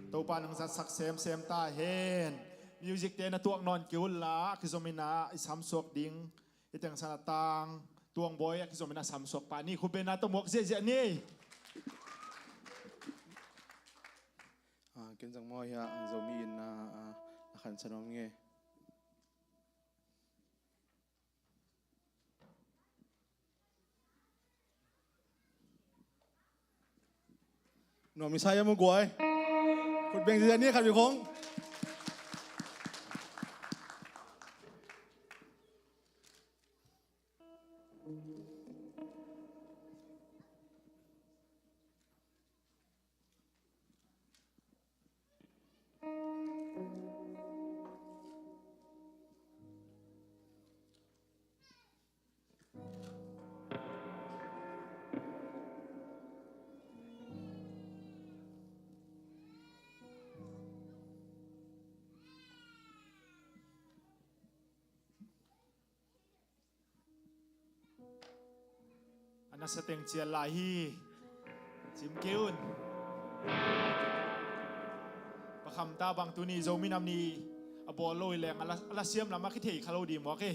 Topa nang zatsak semsem ta hen. Music te na tuak nawn kei un la, a kizom in ah i samsuak ding. I teng san a tang Tuang Bawi a kizom in ah samsuak pa ni, khut beng na tawh muak ziahziah ni. Ah, ken zong maw hi a, ang Zomi in ah, ah, a khansa nuam nge. Nuam i sa ia mu guai. Khut beng ziahziah ni khat vei khong. A nasa teng cial lai hi. Cim kei un. Pa Kham ta bang tuni Zomi Nam Ni a bawl lo hi leng a la, a la siam lam a kithei kha lo ding mawk hi.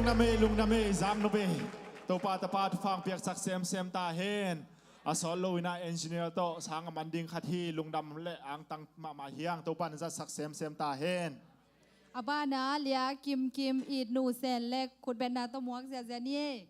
Lungdam ei, lungdam ei, Zangnup ei. Topa tapa thupha piaksak semsem ta hen. A sawt lo in ah engineer tawh sang a man ding khat hi, lungdam le angtang mahmah hi hang, Topa in zatsak semsem ta hen. A banah Lia Kim Kim, It Nu Sen Lek, khutbetna tawh muak ziahziah ni ei.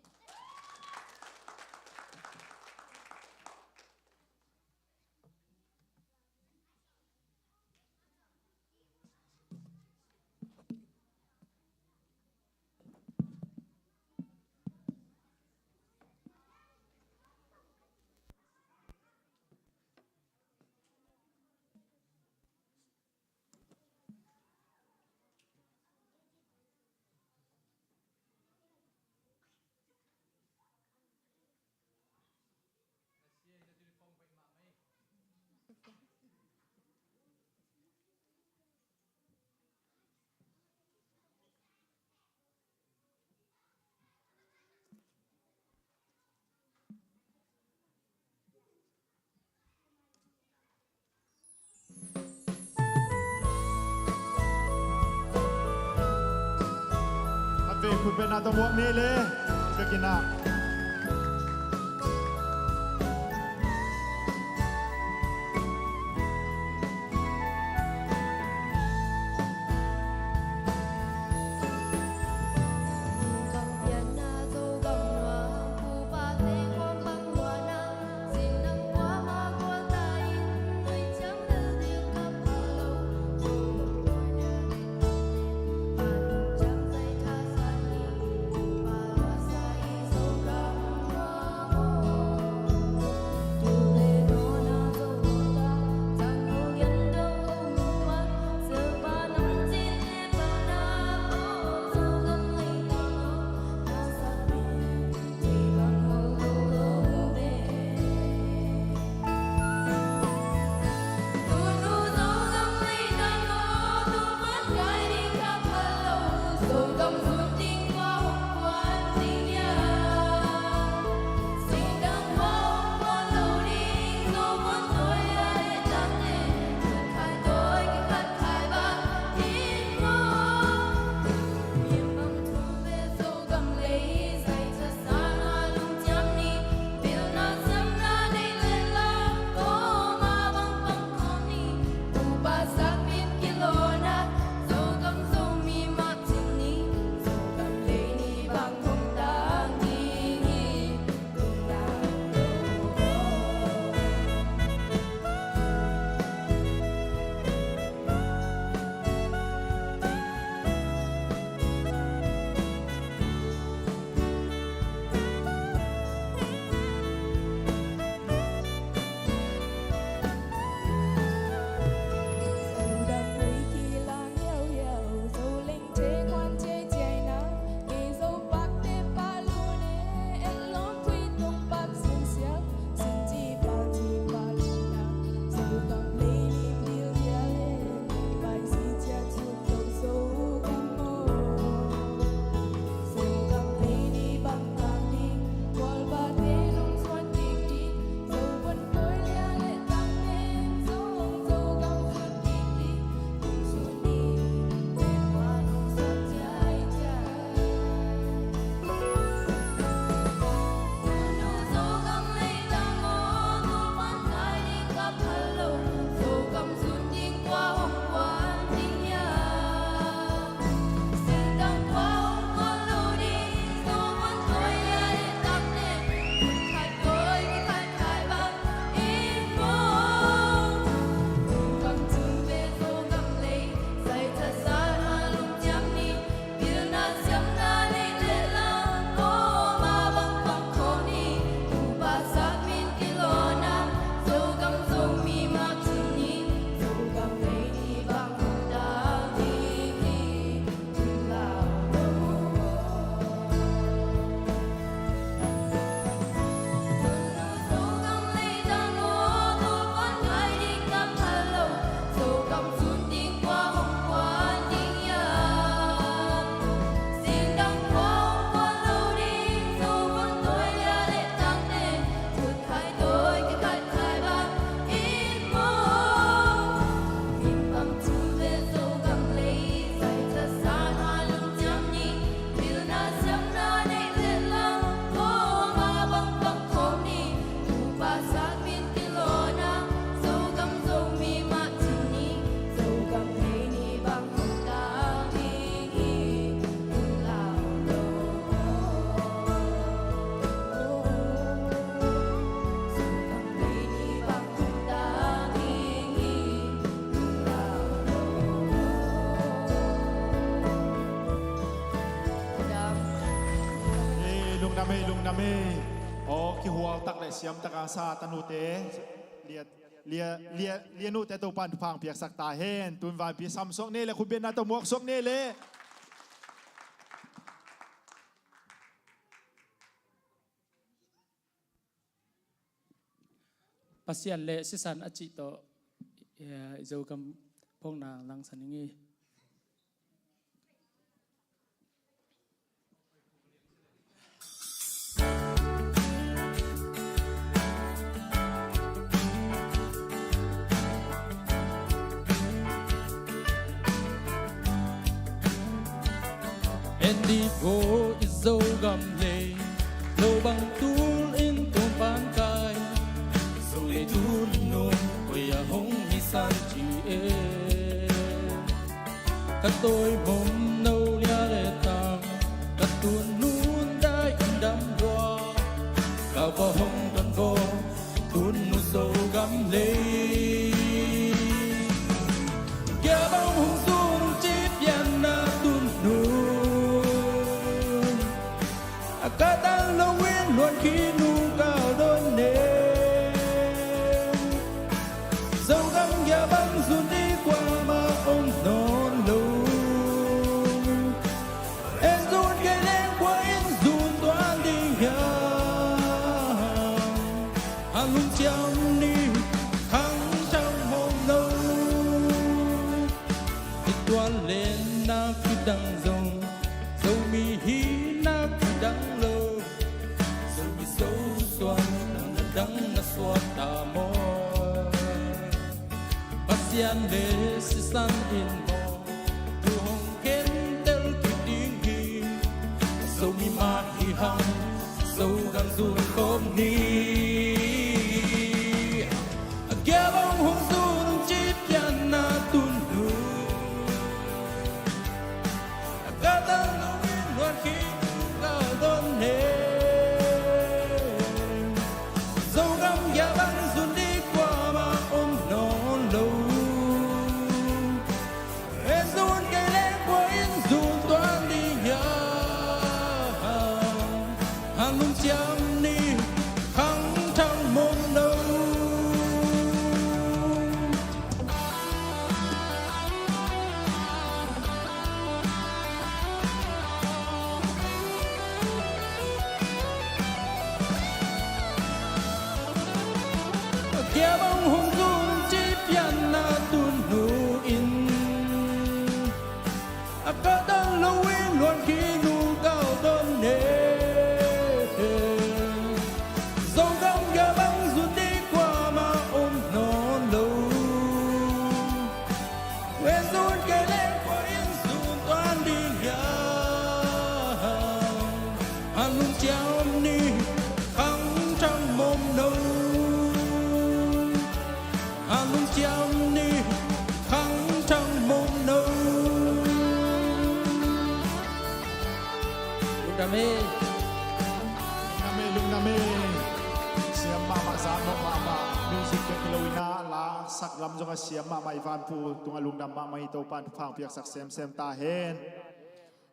Khatvei khutbetna tawh muak ni le, vekin ah. Mei lungdam ei. Aw, kihual tak le siam taka sa tanute, lia, lia, lia, lia nute Topan thupha piaksak ta hen. Tun vanpi samsuak ni le khutbetna tawh muaksuak ni le. Pasian le sisan a cih tawh, eh, i Zogam phawkna langsan ing i. En dih vo i Zogam lei, lo bang tul in tung pan kai. Zo lei tun nung koi a hong hi san ci e. Ka tawi mom no lia le tang, ka tun nun dai in dam lua. Ka va hong don vo, tun nu Zogam lei. Gia bang hong sun ci pian na tun nu. A ka tan lo in luan khi nu ka don ne. Zogam gia bang zun dih kuamah om nawn lo. En zun kei leng kua in zun tuan ding hiam? A lungsiam ni khang thang mawm lo. I tuan lenna kidang zong, Zomi hihna kidang lo. Zomi Zosuan na dang na suak ta maw? Pasian le sisan in maw, thu hong khentel kik ding hi. Zomi mah hi hang, Zogam zun khawm ni. A gia bang hong zun ci pian na tun nu. A ka tan lo in luan khi nu ka don ne. Zogam gia bang zun dih kuamah om nawn lo. En zun kei leng kua in zun tuan ding hiam? A lungsiam ni khang thang mawm lo. A gia bang hong zun ci pian na tun nu in. A ka tan lo in luan khi nu ka don ne. Zogam gia bang zun dih kuamah om nawn lo. En zun kei leng kua in zun tuan ding hiam? A lungsiam ni khang thang mawm lo. A lungsiam ni khang thang mawm lo. Lungdam ei. Lungdam ei, lungdam ei. Siam mahmah, zan mawh mahmah. Music bek hi lo in ah, la sak lam zong a siam mahmah i Vanpu tungah lungdam mahmah hi. Topan thupha piaksak semsem ta hen.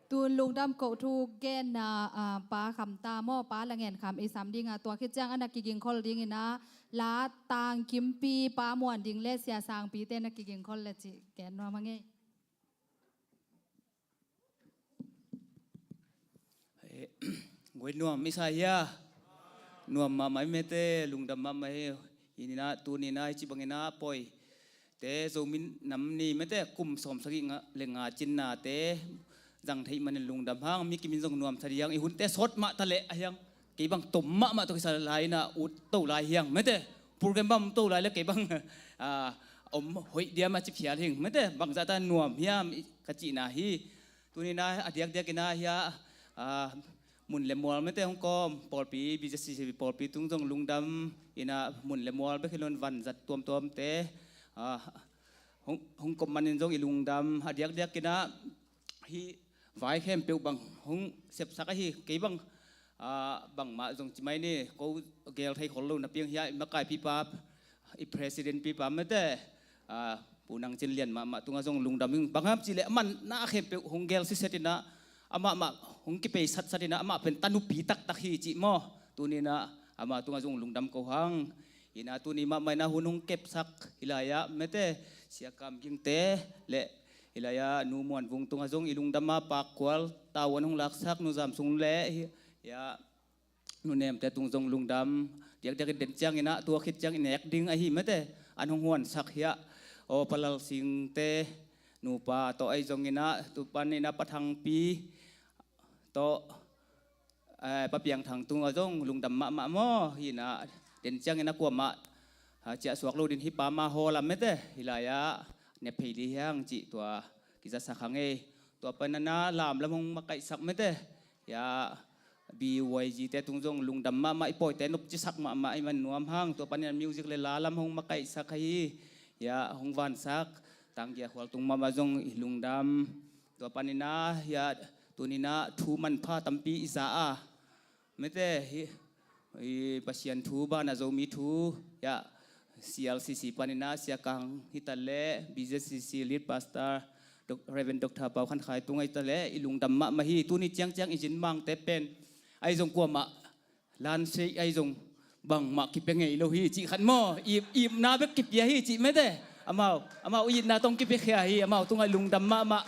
Tun lungdam koh thu genna, ah, Pa Kham ta maw, Pa La Ngen Kham i sam ding a, tua khit ciang a na kigingkhol ding in ah, La Tang Kimpi, Pa Muan Ding le Sia Sang Pi te na kigingkhol le cih gen nuam a ngei. Eh, guai nuam i sa hia? Nuam mahmah i mete, lungdam mahmah hi. Hi ni na, tu ni na, hi ci bang in ah poi te, Zomi Nam Ni mete, kum sawm sagih nga, le nga cinna te zang theih manin lungdam hang. Mi kim in zong nuamsa dih hang, i hunte sawt mah ta leh a hiang. Kei bang tom mahmah tawh kisa lai in ah ut to lai hiang mete. Program bang to lai le kei bang, ah, om hoih diam a ci phial hing mete. Bangzah ta nuam hiam i ka cihna hi. Tuni na a diakdiak in ah hia, ah, mun le mual mete hong kawm pawlpi, B J C C pawlpi tung zong lungdam in ah, mun le mual bek hi lo in vanzat tuamtuam te, ah, hong, hong kawm manin zong i lungdam. A diakdiak in ah hih vai khempeuh bang hong sepsak ahi, kei bang, ah, bangmah zong ci mai ni, ko gel thei khol lo napi hang hia, i makaipipa, i president pipa mete, ah, Pu Nang Cin Lian mahmah tungah zong lungdam ing. Bang hiam cih leh a manna khempeuh hong gel siset in ah, amah mah hong kipei satsat inah amah pen tanupi taktak hi cih maw. Tuni inah amah tungah zong lungdam ko hang. Inah tuni mahmah inah hun hong kepsak hi lai-ah mete Sia Kam Ging te le hi lai-ah Nu Muan Vung tungah zong i lungdam a, Pak Kual tavuan hong laksak Nu Zam Sung le hi, ya, Nu Nemte tung zong lungdam. Diakdiak in den ciang inah tua khit ciang i nek ding ahi mete an hong huansak hi-ah, aw, Pa Lal Sing te nupa tawh ahi zong inah, tu pan inah Pa Thang Pi tawh, eh, Pa Piang Thang tungah zong lungdam mahmah maw. Hi inah den ciang inah kuamah, ah, ciahsuak lo din hi pa mah hawl a mete hi lai-ah ne phei li hiang cih tua kizasak hang ei. Tua pan inah lam lam hong makaihsak mete, ya, B Y G te tung zong lungdam mahmah, i pawite nopcisak mahmah i man nuam hang. Tua pan inah music le la lam hong makaihsak ahi, ya, hong vansak Tanggia Khual tung mahmah zong i lungdam. Tua pan inah, ya, tuni inah thu manpha tampi i za a mete hi, i Pasian thu banah Zomi thu, ya, C R C C pan inah Sia Kang hi ta le, B Z C C lead pastor, Doc-, Reverend Doctor Pau Khan Khai tung ahi ta le, i lungdam mahmah hi. Tuni ciangciang i zin mangte pen ahi zong kuamah lansei ahi zong bangmah kipia ngei lo hi cih khat maw. Ip, ipna bek kipia hi cih mete. Amau, amau itna tawh kipia khia hi, amau tungah lungdam mahmah.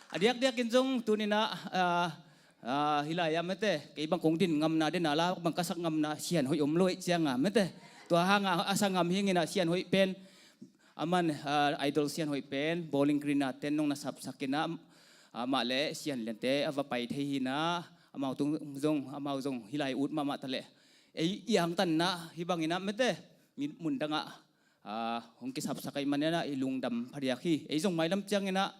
A diakdiak in zong tuni inah, ah, ah, hi lai-ah mete kei bang kong din ngamna, den a la bang ka sak ngamna sian hoih om lo ei cianga mete. Tua hanga a sa ngam hi ing inah sian hoih pen aman, ah, idol sian hoih pen Bowling Green a ten nong na sapsak inah, ah, amah le sian liante a va pai thei hi inah, amau tung zong, amau zong hi lai ut mahmah ta le. Ei i angtanna hi bang inah mete mi mundangah, ah, hong kisapsak ahi man inah i lungdam phadiak hi. Ei zong mailam ciang inah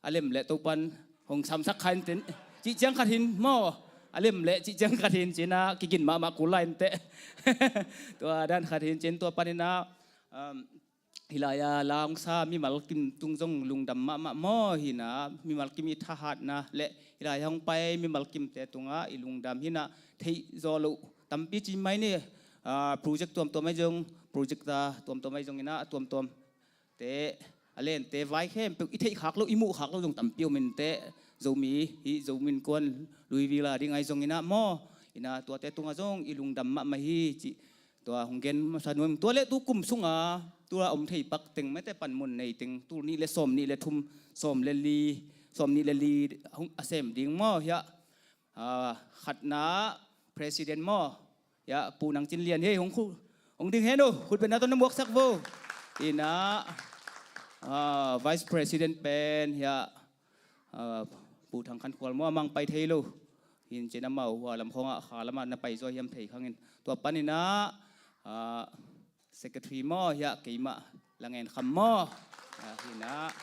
a lem le Topan hong samsak kha inten cih ciang khat hin maw. A lem le cih ciang khat hin ci inah kigin mahmah kul lai inteh. Tua dan khat hin ci in tua pan inah, um, hi lai-ah la hong sa mimal kim tung zong lungdam mahmah maw. Hi inah mimal kim i thahatna le hi lai-ah hong pai mimal kimte tungah i lungdam hi inah, theih zaw loh tampi ci mai ni, ah, project tuamtuam ahi zong, project a tuamtuam ahi zong inah a tuamtuam te, a lente vai khempeuh i theih khak loh, i muh khak loh zong tampi om inteh. Zomi hi, Zomi Innkuan Louisville a ding ahi zong inah maw. Inah tuate tungah zong i lungdam mahmah hi cih tua hong gen masa nuam. Tua le tu kum sunga tua om thei pak teng mete panmun nei teng tul nih le sawm nih le thum, sawm le li, sawm nih le li hong a sem ding maw. Hi-ah, ah, khatna president maw. Ya, Pu Nang Cin Lian hi, hong khu-, hong ding hen uh, khutbetna tawh na muaksak vo. Inah, ah, vice president pen hi-ah, ah, Pu Thang Khan Khual maw, a mang pai thei lo. Hi in ci in amau hua lam khawngah kha lamah na pai zaw hiam thei khang in. Tua pan inah, ah, secretary maw, hi-ah keimah Langen Kham maw. Ah, hi inah,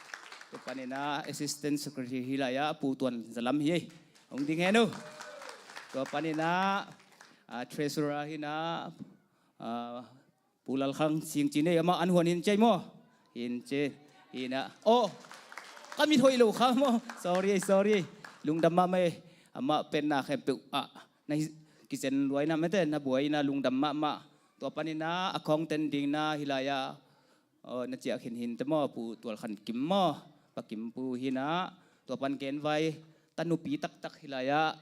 tua pan inah assistant secretary hi lai-ah Pu Tuan Za Lam hi. Hong ding hen uh. Tua pan inah, ah, treasurer hi inah, ah, Pu Lal Khang Sing ci in ei, amah an huan hin ci ei maw. Hin ci, hi inah. Oh, ka mit hoih lo kha maw. Sorry, sorry. Lungdam mahmah ei. Amah pen na khempeuh ah na hi, kizen luai inah mete, na buai inah lungdam mahmah. Tua pan inah a khawng ten ding inah hi lai-ah, aw, na ciah khin hinte maw, Pu Tual Khan Kim maw, Pa Kim Pu hi inah, tua pan genvai tanupi taktak hi lai-ah,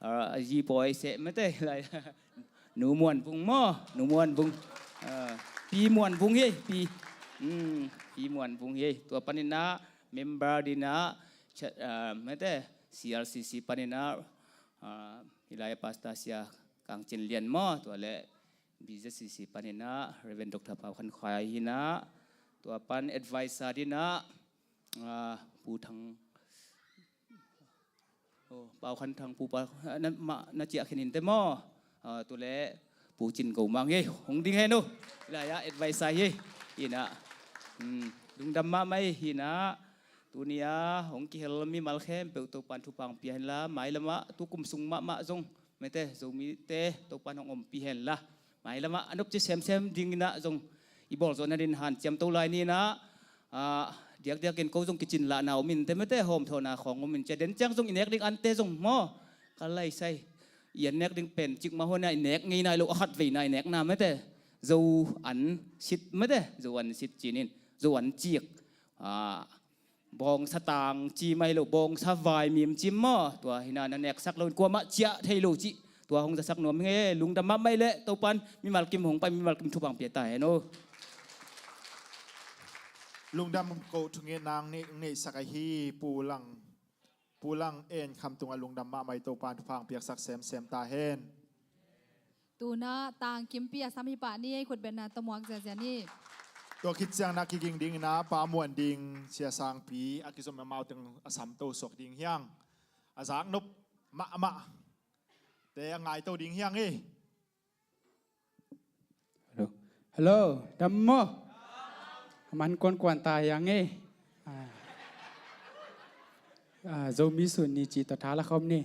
ah, a zi pawi seh mete hi lai-ah, Nu Muan Vung maw, Nu Muan Vung, ah, Pi Muan Vung hi, Pi, hmm, Pi Muan Vung hi, tua pan inah member ding inah, cha-, ah, mete, C R C C pan inah, ah, hi lai-ah Pastor Sia Kang Cin Lian maw, tua le B Z C C pan inah Reverend Doctor Pau Khan Khai hi inah, tua pan advisor ding inah, ah, Pu Thang, oh, Pau Khan Thang, Pu Pau, ah, na, mah, na ciah khin hinte maw. Ah, tu le Pu Cin Go Mang hi, hong ding hen uh. Hi lai-ah advisor hi. Hi inah, hmm, lungdam mahmah ei. Hi inah tuni a hong kihel mimal khempeuh Topan thupha hong pia henla, mailamah tu kum sung mahmah zong mete Zomite Topan hong ompih henla, mailamah a nopci semsem ding inah zong i bawlzawhna ding hanciam to lai ni inah, ah, diakdiak in ko zong kicin lahna om inte mete, hawmthawhna khawng om in ci a, den ciang zong i nek ding ante zong maw, ka laisai, i an nek ding pen cikmah huan ah i nek ngei nai lo, a khatveina i nekna mete, Zo an sit mete, Zo an sit ci in, Zo an cik, ah, bawngsa tang ci mah hi lo, bawngsa vaimim ci maw, tua hi na, na neksak lo in kuamah ciah thei lo cih, tua hong zasak nuam hi ing e. Lungdam mahmah hi leh, Topan mimal kim hong pai, mimal kim thupha hong pia ta hen aw. Lungdam ko, thungetna hong neihsak ahi Pu Lang, Pu Lang En Kham tungah lungdam mahmah hi, Topan thupha hong piaksak semsem ta hen. Tu-in ah tangkimpi a sam hi pah ni ei, khutbetna tawh muak ziazia ni. Tua khit ciangin ah kiging dingin ah Pa Muan Ding, Sia Sangpi a kizom, amau teng a sam to suak ding hi hang. A zaknop mahmah te a ngai to ding hi hang ei. Hello. Hello, dam maw? A man kuankuan ta hi hang ei. Ah. Ah, Zomi Sun Ni cih tawh tha la khawm ni.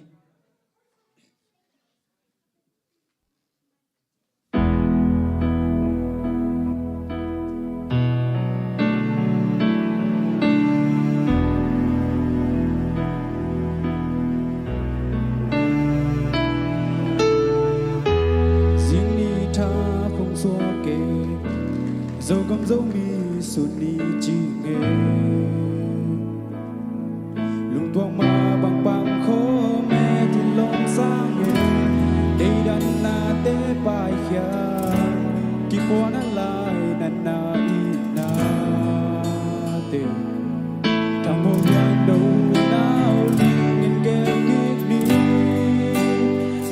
Zing ni tha kong suak e, Zogam Zomi Sun Ni ci nge. Lungtuak mah bang pang khawm e, thinlawng sang e, deidanna te paikhia, kikuan a lai natna itna te. Thamo lian do nau ding in gel kik ni,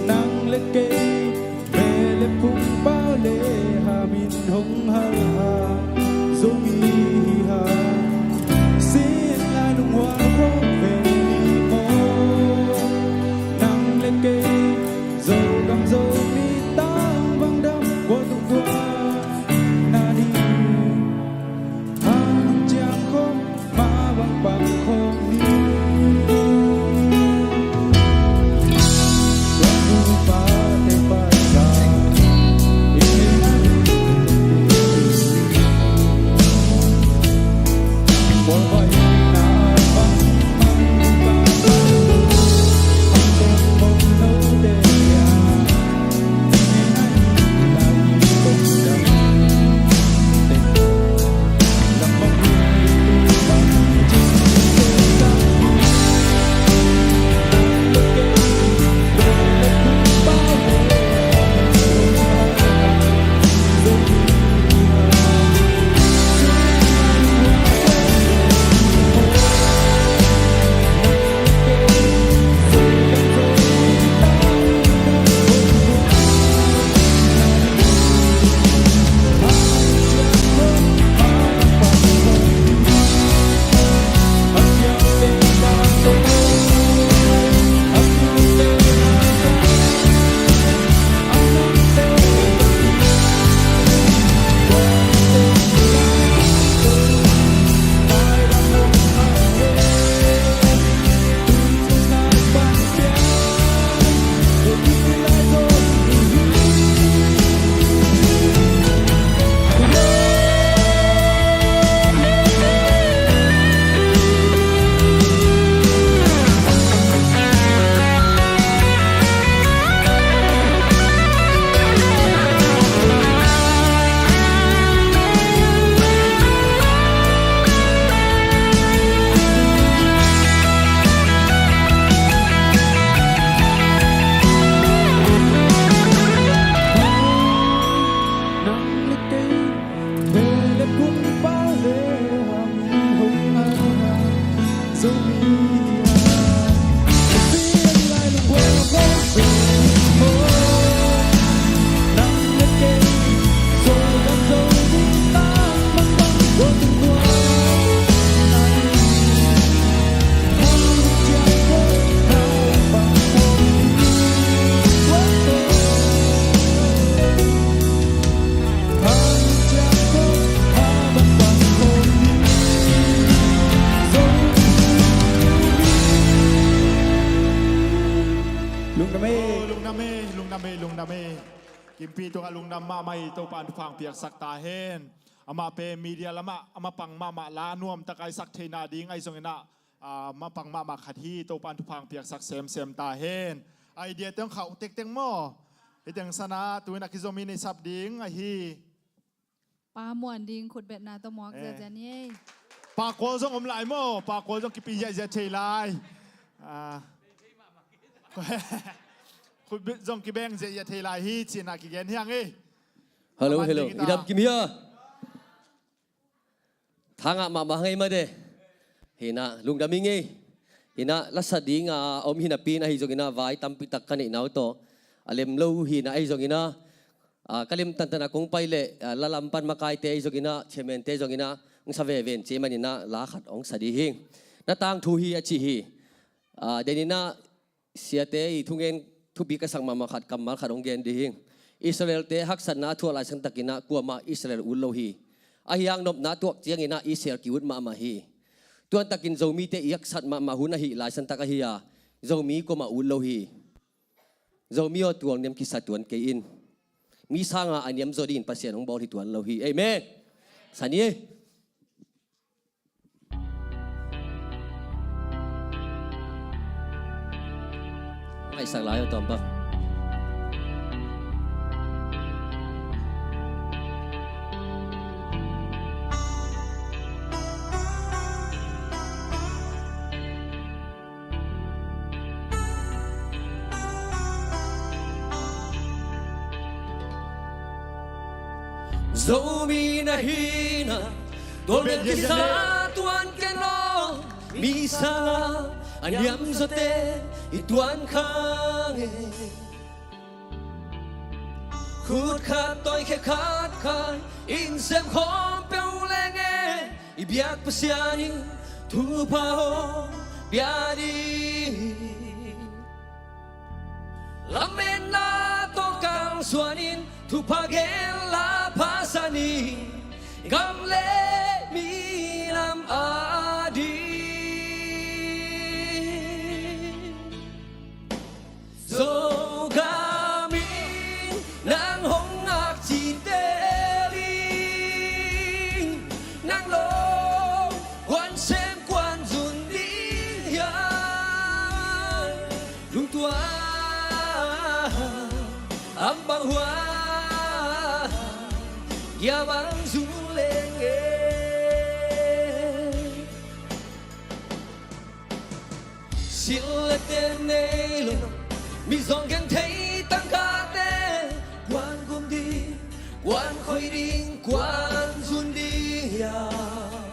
nang le kei, ve le phung, pau le ham in hong hal hang, Zomi hi hang. Sin lai lunghual khawng ven ni maw, nang le kei, Zogam Zomi tang bang dam, kua tung tua na ding. Hang ciang khawng mah bang pang khawng ni. Lungdam e. Oh, lungdam e, lungdam e, lungdam e. Kimpi tungah lungdam mahmah hi, Topa'n thupha hong piaksak ta hen. Amah pen media lamah a mapang mahmah, la nuamtak a i sak theihna ding ahi zongin ah, a mapang mahmah khat hi, Topa'n thupha hong piaksak semsem ta hen. Idea teng khauh tektek maw. Hih teng san ah tu-in a kizom in i sap ding ahi. Pa Muan Ding khutbetna tawh muak ziazia ni ei. Pakkual zong om lai maw? Pakkual zong kipi ziahziah thei lai. Ah. Khutbit zong kibeng ziahziah thei lai hi, ci-in ah kigen hi hang e. Hello, hello. I dam kim hia? Thangah mahmah ngei mah de. Hi-in ah lungdam ing ei. Hi-in ah lasa ding a om hi napi-in ahi zongin ah vai tampi tak ka neihna uh tawh a lem lo hi-in ah ahi zongin ah, ah, ka lem tantan a kong pai leh, ah, la lam pan makaite ahi zongin ah, chairman-te zongin ah, hong sa veve in ci manin ah la khat hong sa ding hi. Na tangthu hi a ci hi. Ah, denin ah siate i thungen thupi ka sak mahmah khat, kammal khat hong gen ding hi. Israel-te haksatna a thuak laisan takin ah kuamah Israel ut lo hi. Ahi hang nopna a tuak ciangin ah Israel ki-ut mahmah hi. Tuantakin Zomite i haksat mahmah hun ahih laisan tak ahi a, Zomi kuamah ut lo hi. Zomi aw, tualniam kisa tuan kei in. Mi sanga a niam zaw dingin Pasian hong bawl hi tuan lo hi. Amen. Sa ni e. Ngaihsak lai aw, tawm bang. Zomi na hihna tawlngiat kisa tuan ken aw. Mi sanga a niam zawte i tuan kha nge. Khut khat tawi khe khat khai in sem khawm peuh leng e. I biak Pasian in thupha hong pia ding. Lametna tawh kalsuan in thupha gen la pha sa ni. Gam le minam ading Zogam in nang hong ngak cite ding. Nang lo kuan sem kuan zun ding hiam? Lungtuan am bang huan, gia bang zu leng e. Silh le ten nei lo, mi zong gen thei tangkate, kuan gum ding, kuan khoi ding, kuan zun ding hiam?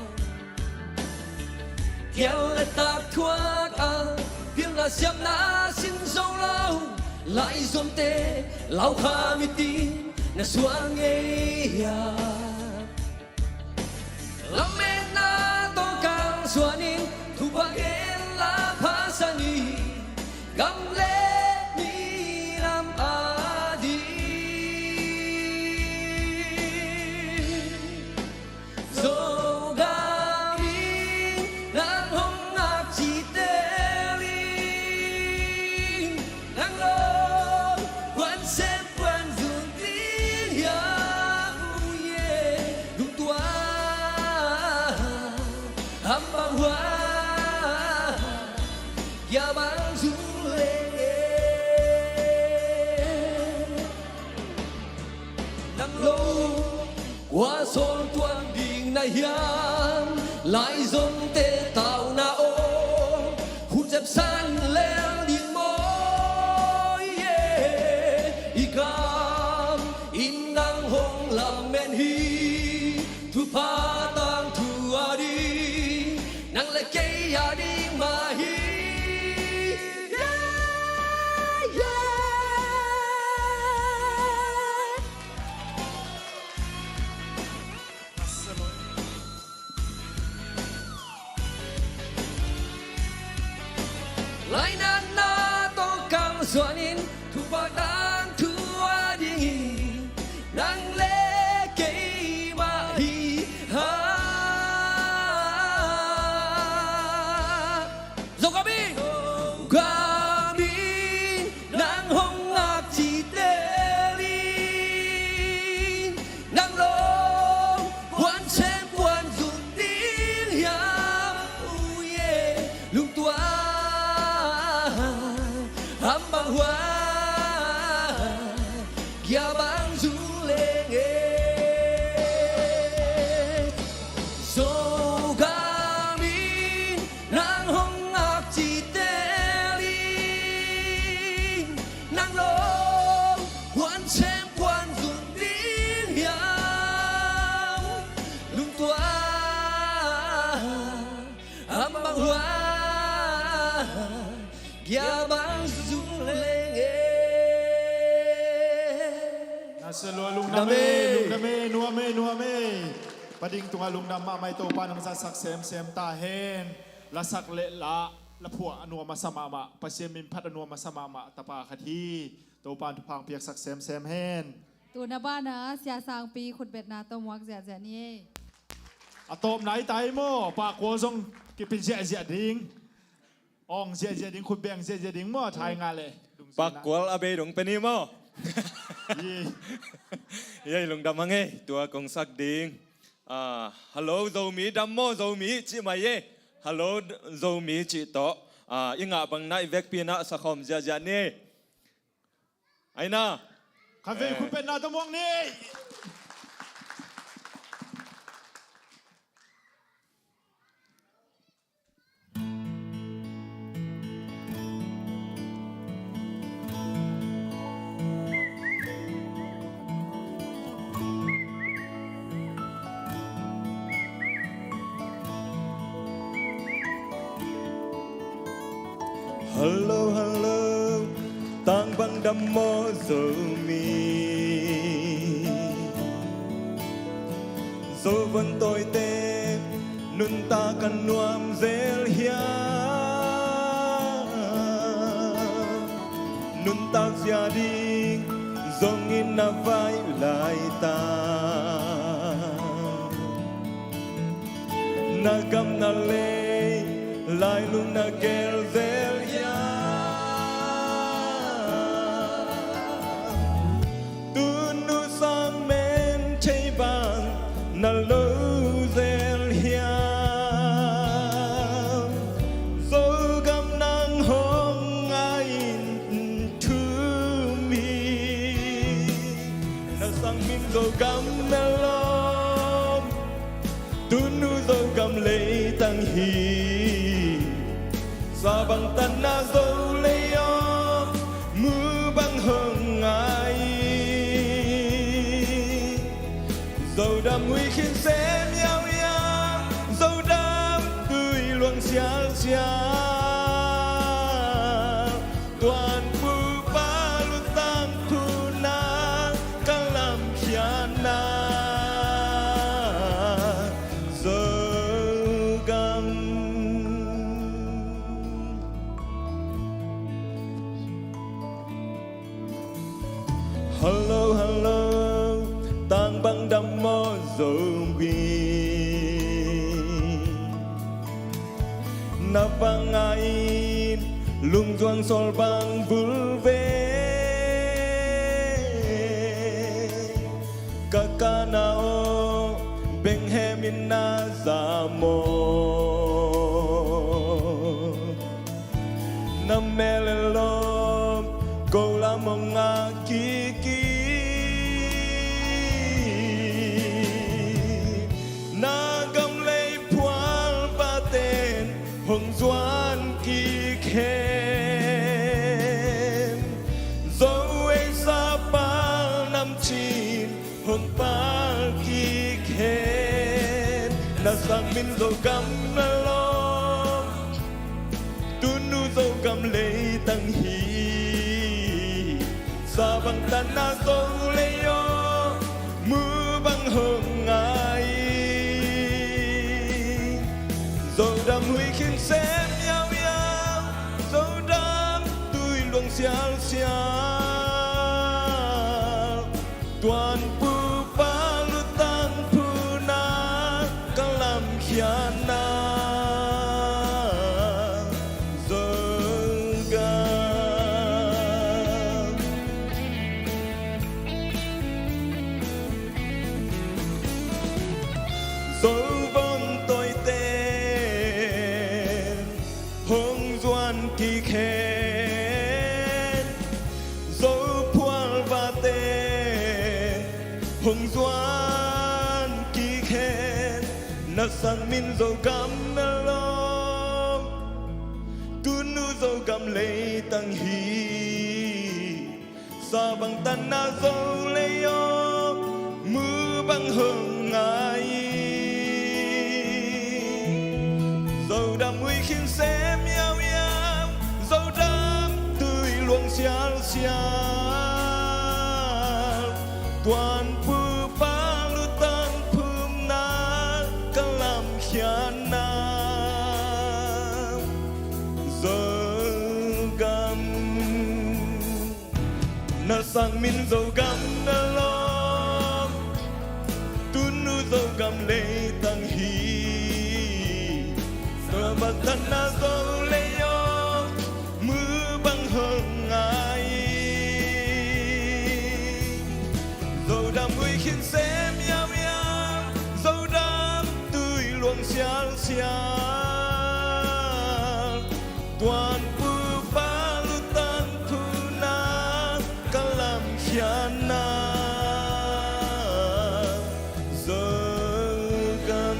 Kial le tak thuak a, pilna siamna sin zo lo, laizomte laukha mitin na suang ngei hiam? Lametna tawh kalsuan in thupha gen la pha sa ni. Gam le minam ading Zogam in nang hong ngak cite ding. Nang lo kuan sem kuan zun ding hiam? Uye, lungtuan am bang huan, gia bang zu leng e. Nang lo kua sawl tuan ding na hiam? Laizomte tauna aw, hun zep san lel ding maw? Yeah. I gam in nang hong lamen hi, thupha tangthu ading, nang le kei ading mah hi. Yeah, yeah. Lainatna tawh kalsuan in thupha tangthu ading hi. Nang le kei mah hi hang. Nuam e, nuam e, nuam e. Pa ding tungah lungdam mahmah i Topa nong zatsak semsem ta hen. Lasak le la, la phuah a nuam a sa mahmah, Pasian min phat a nuam a sa mahmah tapa khat hi. Topa in thupha piaksak semsem hen. Tuna banah Sia Sangpi khutbetna tawh muak ziahziah ni e. A tawpna i tai maw, pakua zong kipi ziahziah ding. Ong ziahziah ding, khut beng ziahziah ding maw, thai nga le. Pakkual a bei dong pe ni maw? Ye. Ye, lungdam hang e, tua kong sak ding. Ah, hello Zomi, dam maw Zomi, cih mai ye. Hello Zomi cih tawh. Ah, i ngah bangna i vekpi na sakhawm ziahziah ni. Aina. Khavei khut betna tawh muak ni. Hello, hello, tang bang dam maw Zomi. Zo vun tawite nuntak a nuam zel hiam? Nuntak zia ding zongin na vai laita. Na gam na lei lailung na gel zel hiam? Tunu sang men thei bang na lo zel hiam? Zogam nang hong ngai in thum hi. Na sang min Zogam na lawm. Tunu Zogam leitang hi. Sa bang tanna Zo lei om, mu bang hong ngai. Zodam hui khin sem yauyau, Zodam tui luang sialsial. Tuanpu pa lutang puna ka lamkhiatna Zogam. Hello, hello, tang bang dam maw Zomi. Na bang a in lungzuang sawl bang vulve. Ka kana aw benghem in na za maw? Na mel lawm ko lam hong ngak kik in. Na gam lei phual paten hong zuan kik hen. Zo ei sa pal nam cin hong pal kik hen. Na sang min Zogam na lawm. Tunu Zogam leitang hi. Sa bang tanna Zo lei om, mu bang hong ngai. Zodam hui khin sem yauyau, Zodam tui luang sialsial. Tuanpu pa lutang puna ka lamkhiatna Zogam. Zo von tawite hong zuan kik hen. Zo phual vate hong zuan kik hen. Na sang min Zogam na lawm. Tunu Zogam leitang hi. Sa bang tanna Zo lei om, mu bang hong ngai. Zodam hui khin sem yauyau, Zodam tui luang sialsial. Tuanpu pa Sang min Zogam na lawm, tunu Zogam leitang hi. Tua bang tanna Zo lei aw, mu bang hong ngai. Zodam ui khin sem yau yau, Zodam tui luang sial sial. Tuan pu pa lutang khuna ka lam khiatna Zogam.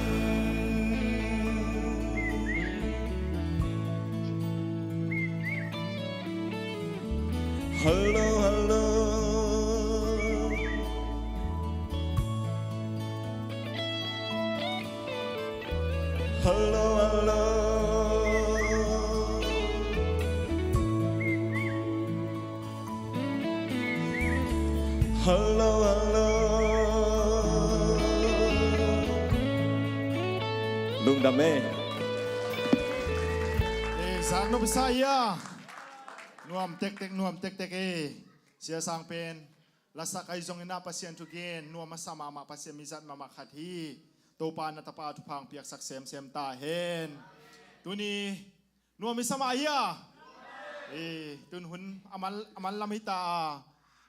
Hello, hello. Hello, hello. Hello, hello. Lungdam e. Eh, sang no bisa ia. Nuam tektek, nuam tektek e. Sia sang pen. Lasak ahi zongin ah Pasian thugen nuam a sa mahmah, Pasian mizat mahmah khat hi. Topa na tapa thupha hong piaksak semsem ta hen. Tuni nuam i sa mah hi a. Eh, tun hun a man, a man lam hi ta a.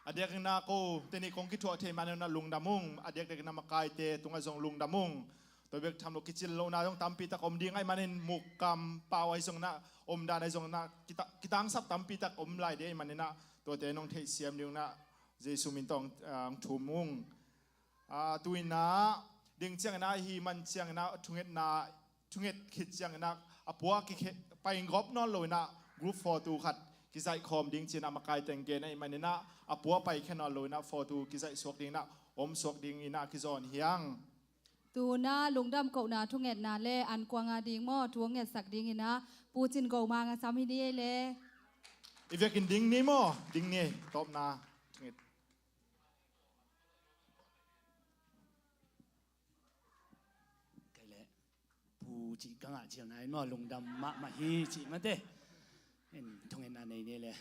A diakin ah ko teni kong kithuah thei manin ah lungdam ung. A diakdiakin ah makaite tungah zong lungdam ung. Tua bek tham lo, kicil lohna zong tampi tak om ding ahih manin mukkam pau ahi zongin ah, omdan ahi zongin ah, kita-, kitangsap tampi tak om lai ding ahih manin ah, tuate nong theihsiam ding un ah Jesu min tawh, ah, hong thum ung. Ah, tu-in ah ding ciangin ah, hih man ciangin ah, thungetna, thunget khit ciangin ah, a pua kikhe-, pai gawp nawn lo-in ah, group photo khat kizaih khawm ding ci-in ah makaite in gen ahih manin ah, a pua paikhia nawn lo-in ah, photo kizaih suak dingin ah, om suak dingin ah kizawn hi hang. Tu-in ah lungdam kohna thungetna le an kuang a ding maw, thu hong ngetsak dingin ah Pu Cin Go Mang a sam hi ni ei le. I vekin ding ni maw, ding ni, tawpna thunget. Kei le Pu cih ka ngah ciang nai maw, lungdam mahmah hi cih mate. In thungetna nei ni le.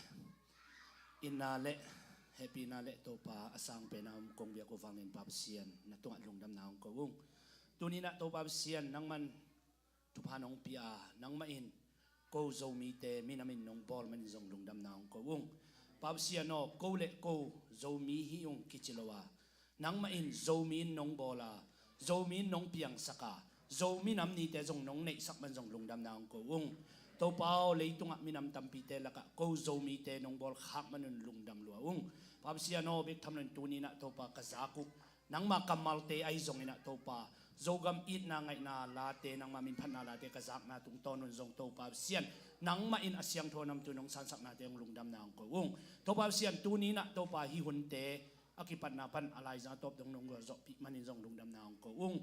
Itna le hehpihna le Topa a sang pen a om kong biak uh vangin Pa Pasian na tungah lungdamna hong ko ung. Tuni-in ah Topa Pasian nangman thupha nong pia a, nangmah in ko Zomite minam in nong bawl manin zong lungdamna hong ko ung. Pa Pasian aw, ko le ko Zomi hi ung kici lo a, nangmah in Zomi in nong bawl a, Zomi in nong piangsak a, Zomi nam nite zong nong neihsak man zong lungdamna hong ko ung. Topa aw, leitungah minam tampite lakah ko Zomite nong bawl khak man un lungdam lua ung. Pa Pasian aw, bek tham loin tuni-in ah Topa ka zak uh nangma kammalte ahi zongin ah Topa, Zogam itna ngaihna late, nangma minphatna late ka zakna tungtawn un zong Topa Pasian, nangmah in a siangtho namtui nong sansaknate hong lungdamna hong ko ung. Topa Pasian, tuni-in ah Topa, hih hunte a kipatna pan a laizang a tawp dong nong gualzawhpih manin zong lungdamna hong ko ung.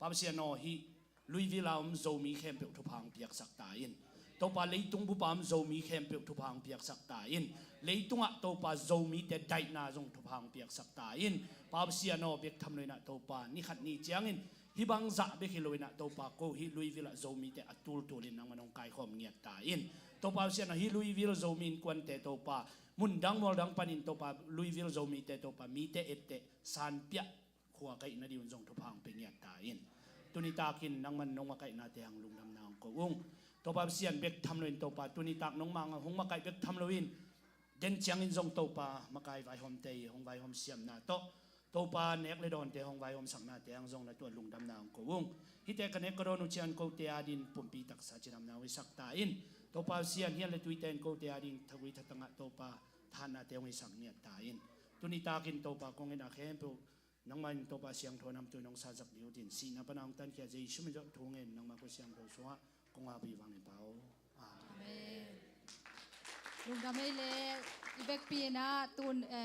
Pa Pasian aw, hih Louisville a om Zomi khempeuh thupha hong piaksak ta in. Topa, leitung bup a om Zomi khempeuh thupha hong piaksak ta in. Leitungah Topa, Zomite daihna zong thupha hong piaksak ta in. Pa Pasian aw, bek tham loin ah Topa, ni khat ni ciangin hih bang zah bek hi loin ah Topa, ko hih Louisville ah Zomite a tultul in nangman hong kaikhawm ngiat ta in. Topa Pasian aw, hih Louisville Zomi Innkuante Topa, mundang mualdang panin Topa, Louisville Zomite Topa, mite etteh sanpiah khua kaihna ding un zong thupha hong pia ngiat ta in. Tuni takin nangman nong makaihnate hang lungdamna hong ko ung. Topa Pasian, bek tham loin Topa, tuni tak nongmah hong makaih bek tham loin, den ciangin zong Topa, makai vaihawmte i hong vaihawm siamna tawh, Topa, nek le dawnte hong vaihawmsaknate hang zong na tuah lungdamna hong ko ung. Hihte ka nek ka dawn uh ciang kote adingin pumpi taksa cidamna hong hisak ta in. Topa Pasian, hian le tuite in kote adingin thagui thatangah Topa, thahatnate hong hisak ngiat ta in. Tuni takin Topa, kong itna khempeuh nangmah in Topa siangtho namtui nong sansak ding uh tin, sihna pana hong tankhia Jesu min tawh thu ngen, nangmah khutsiangtho sungah kong ap hi vangin Pa aw. Amen. Amen. Lungdam ei le, i vekpi in ah tun, eh,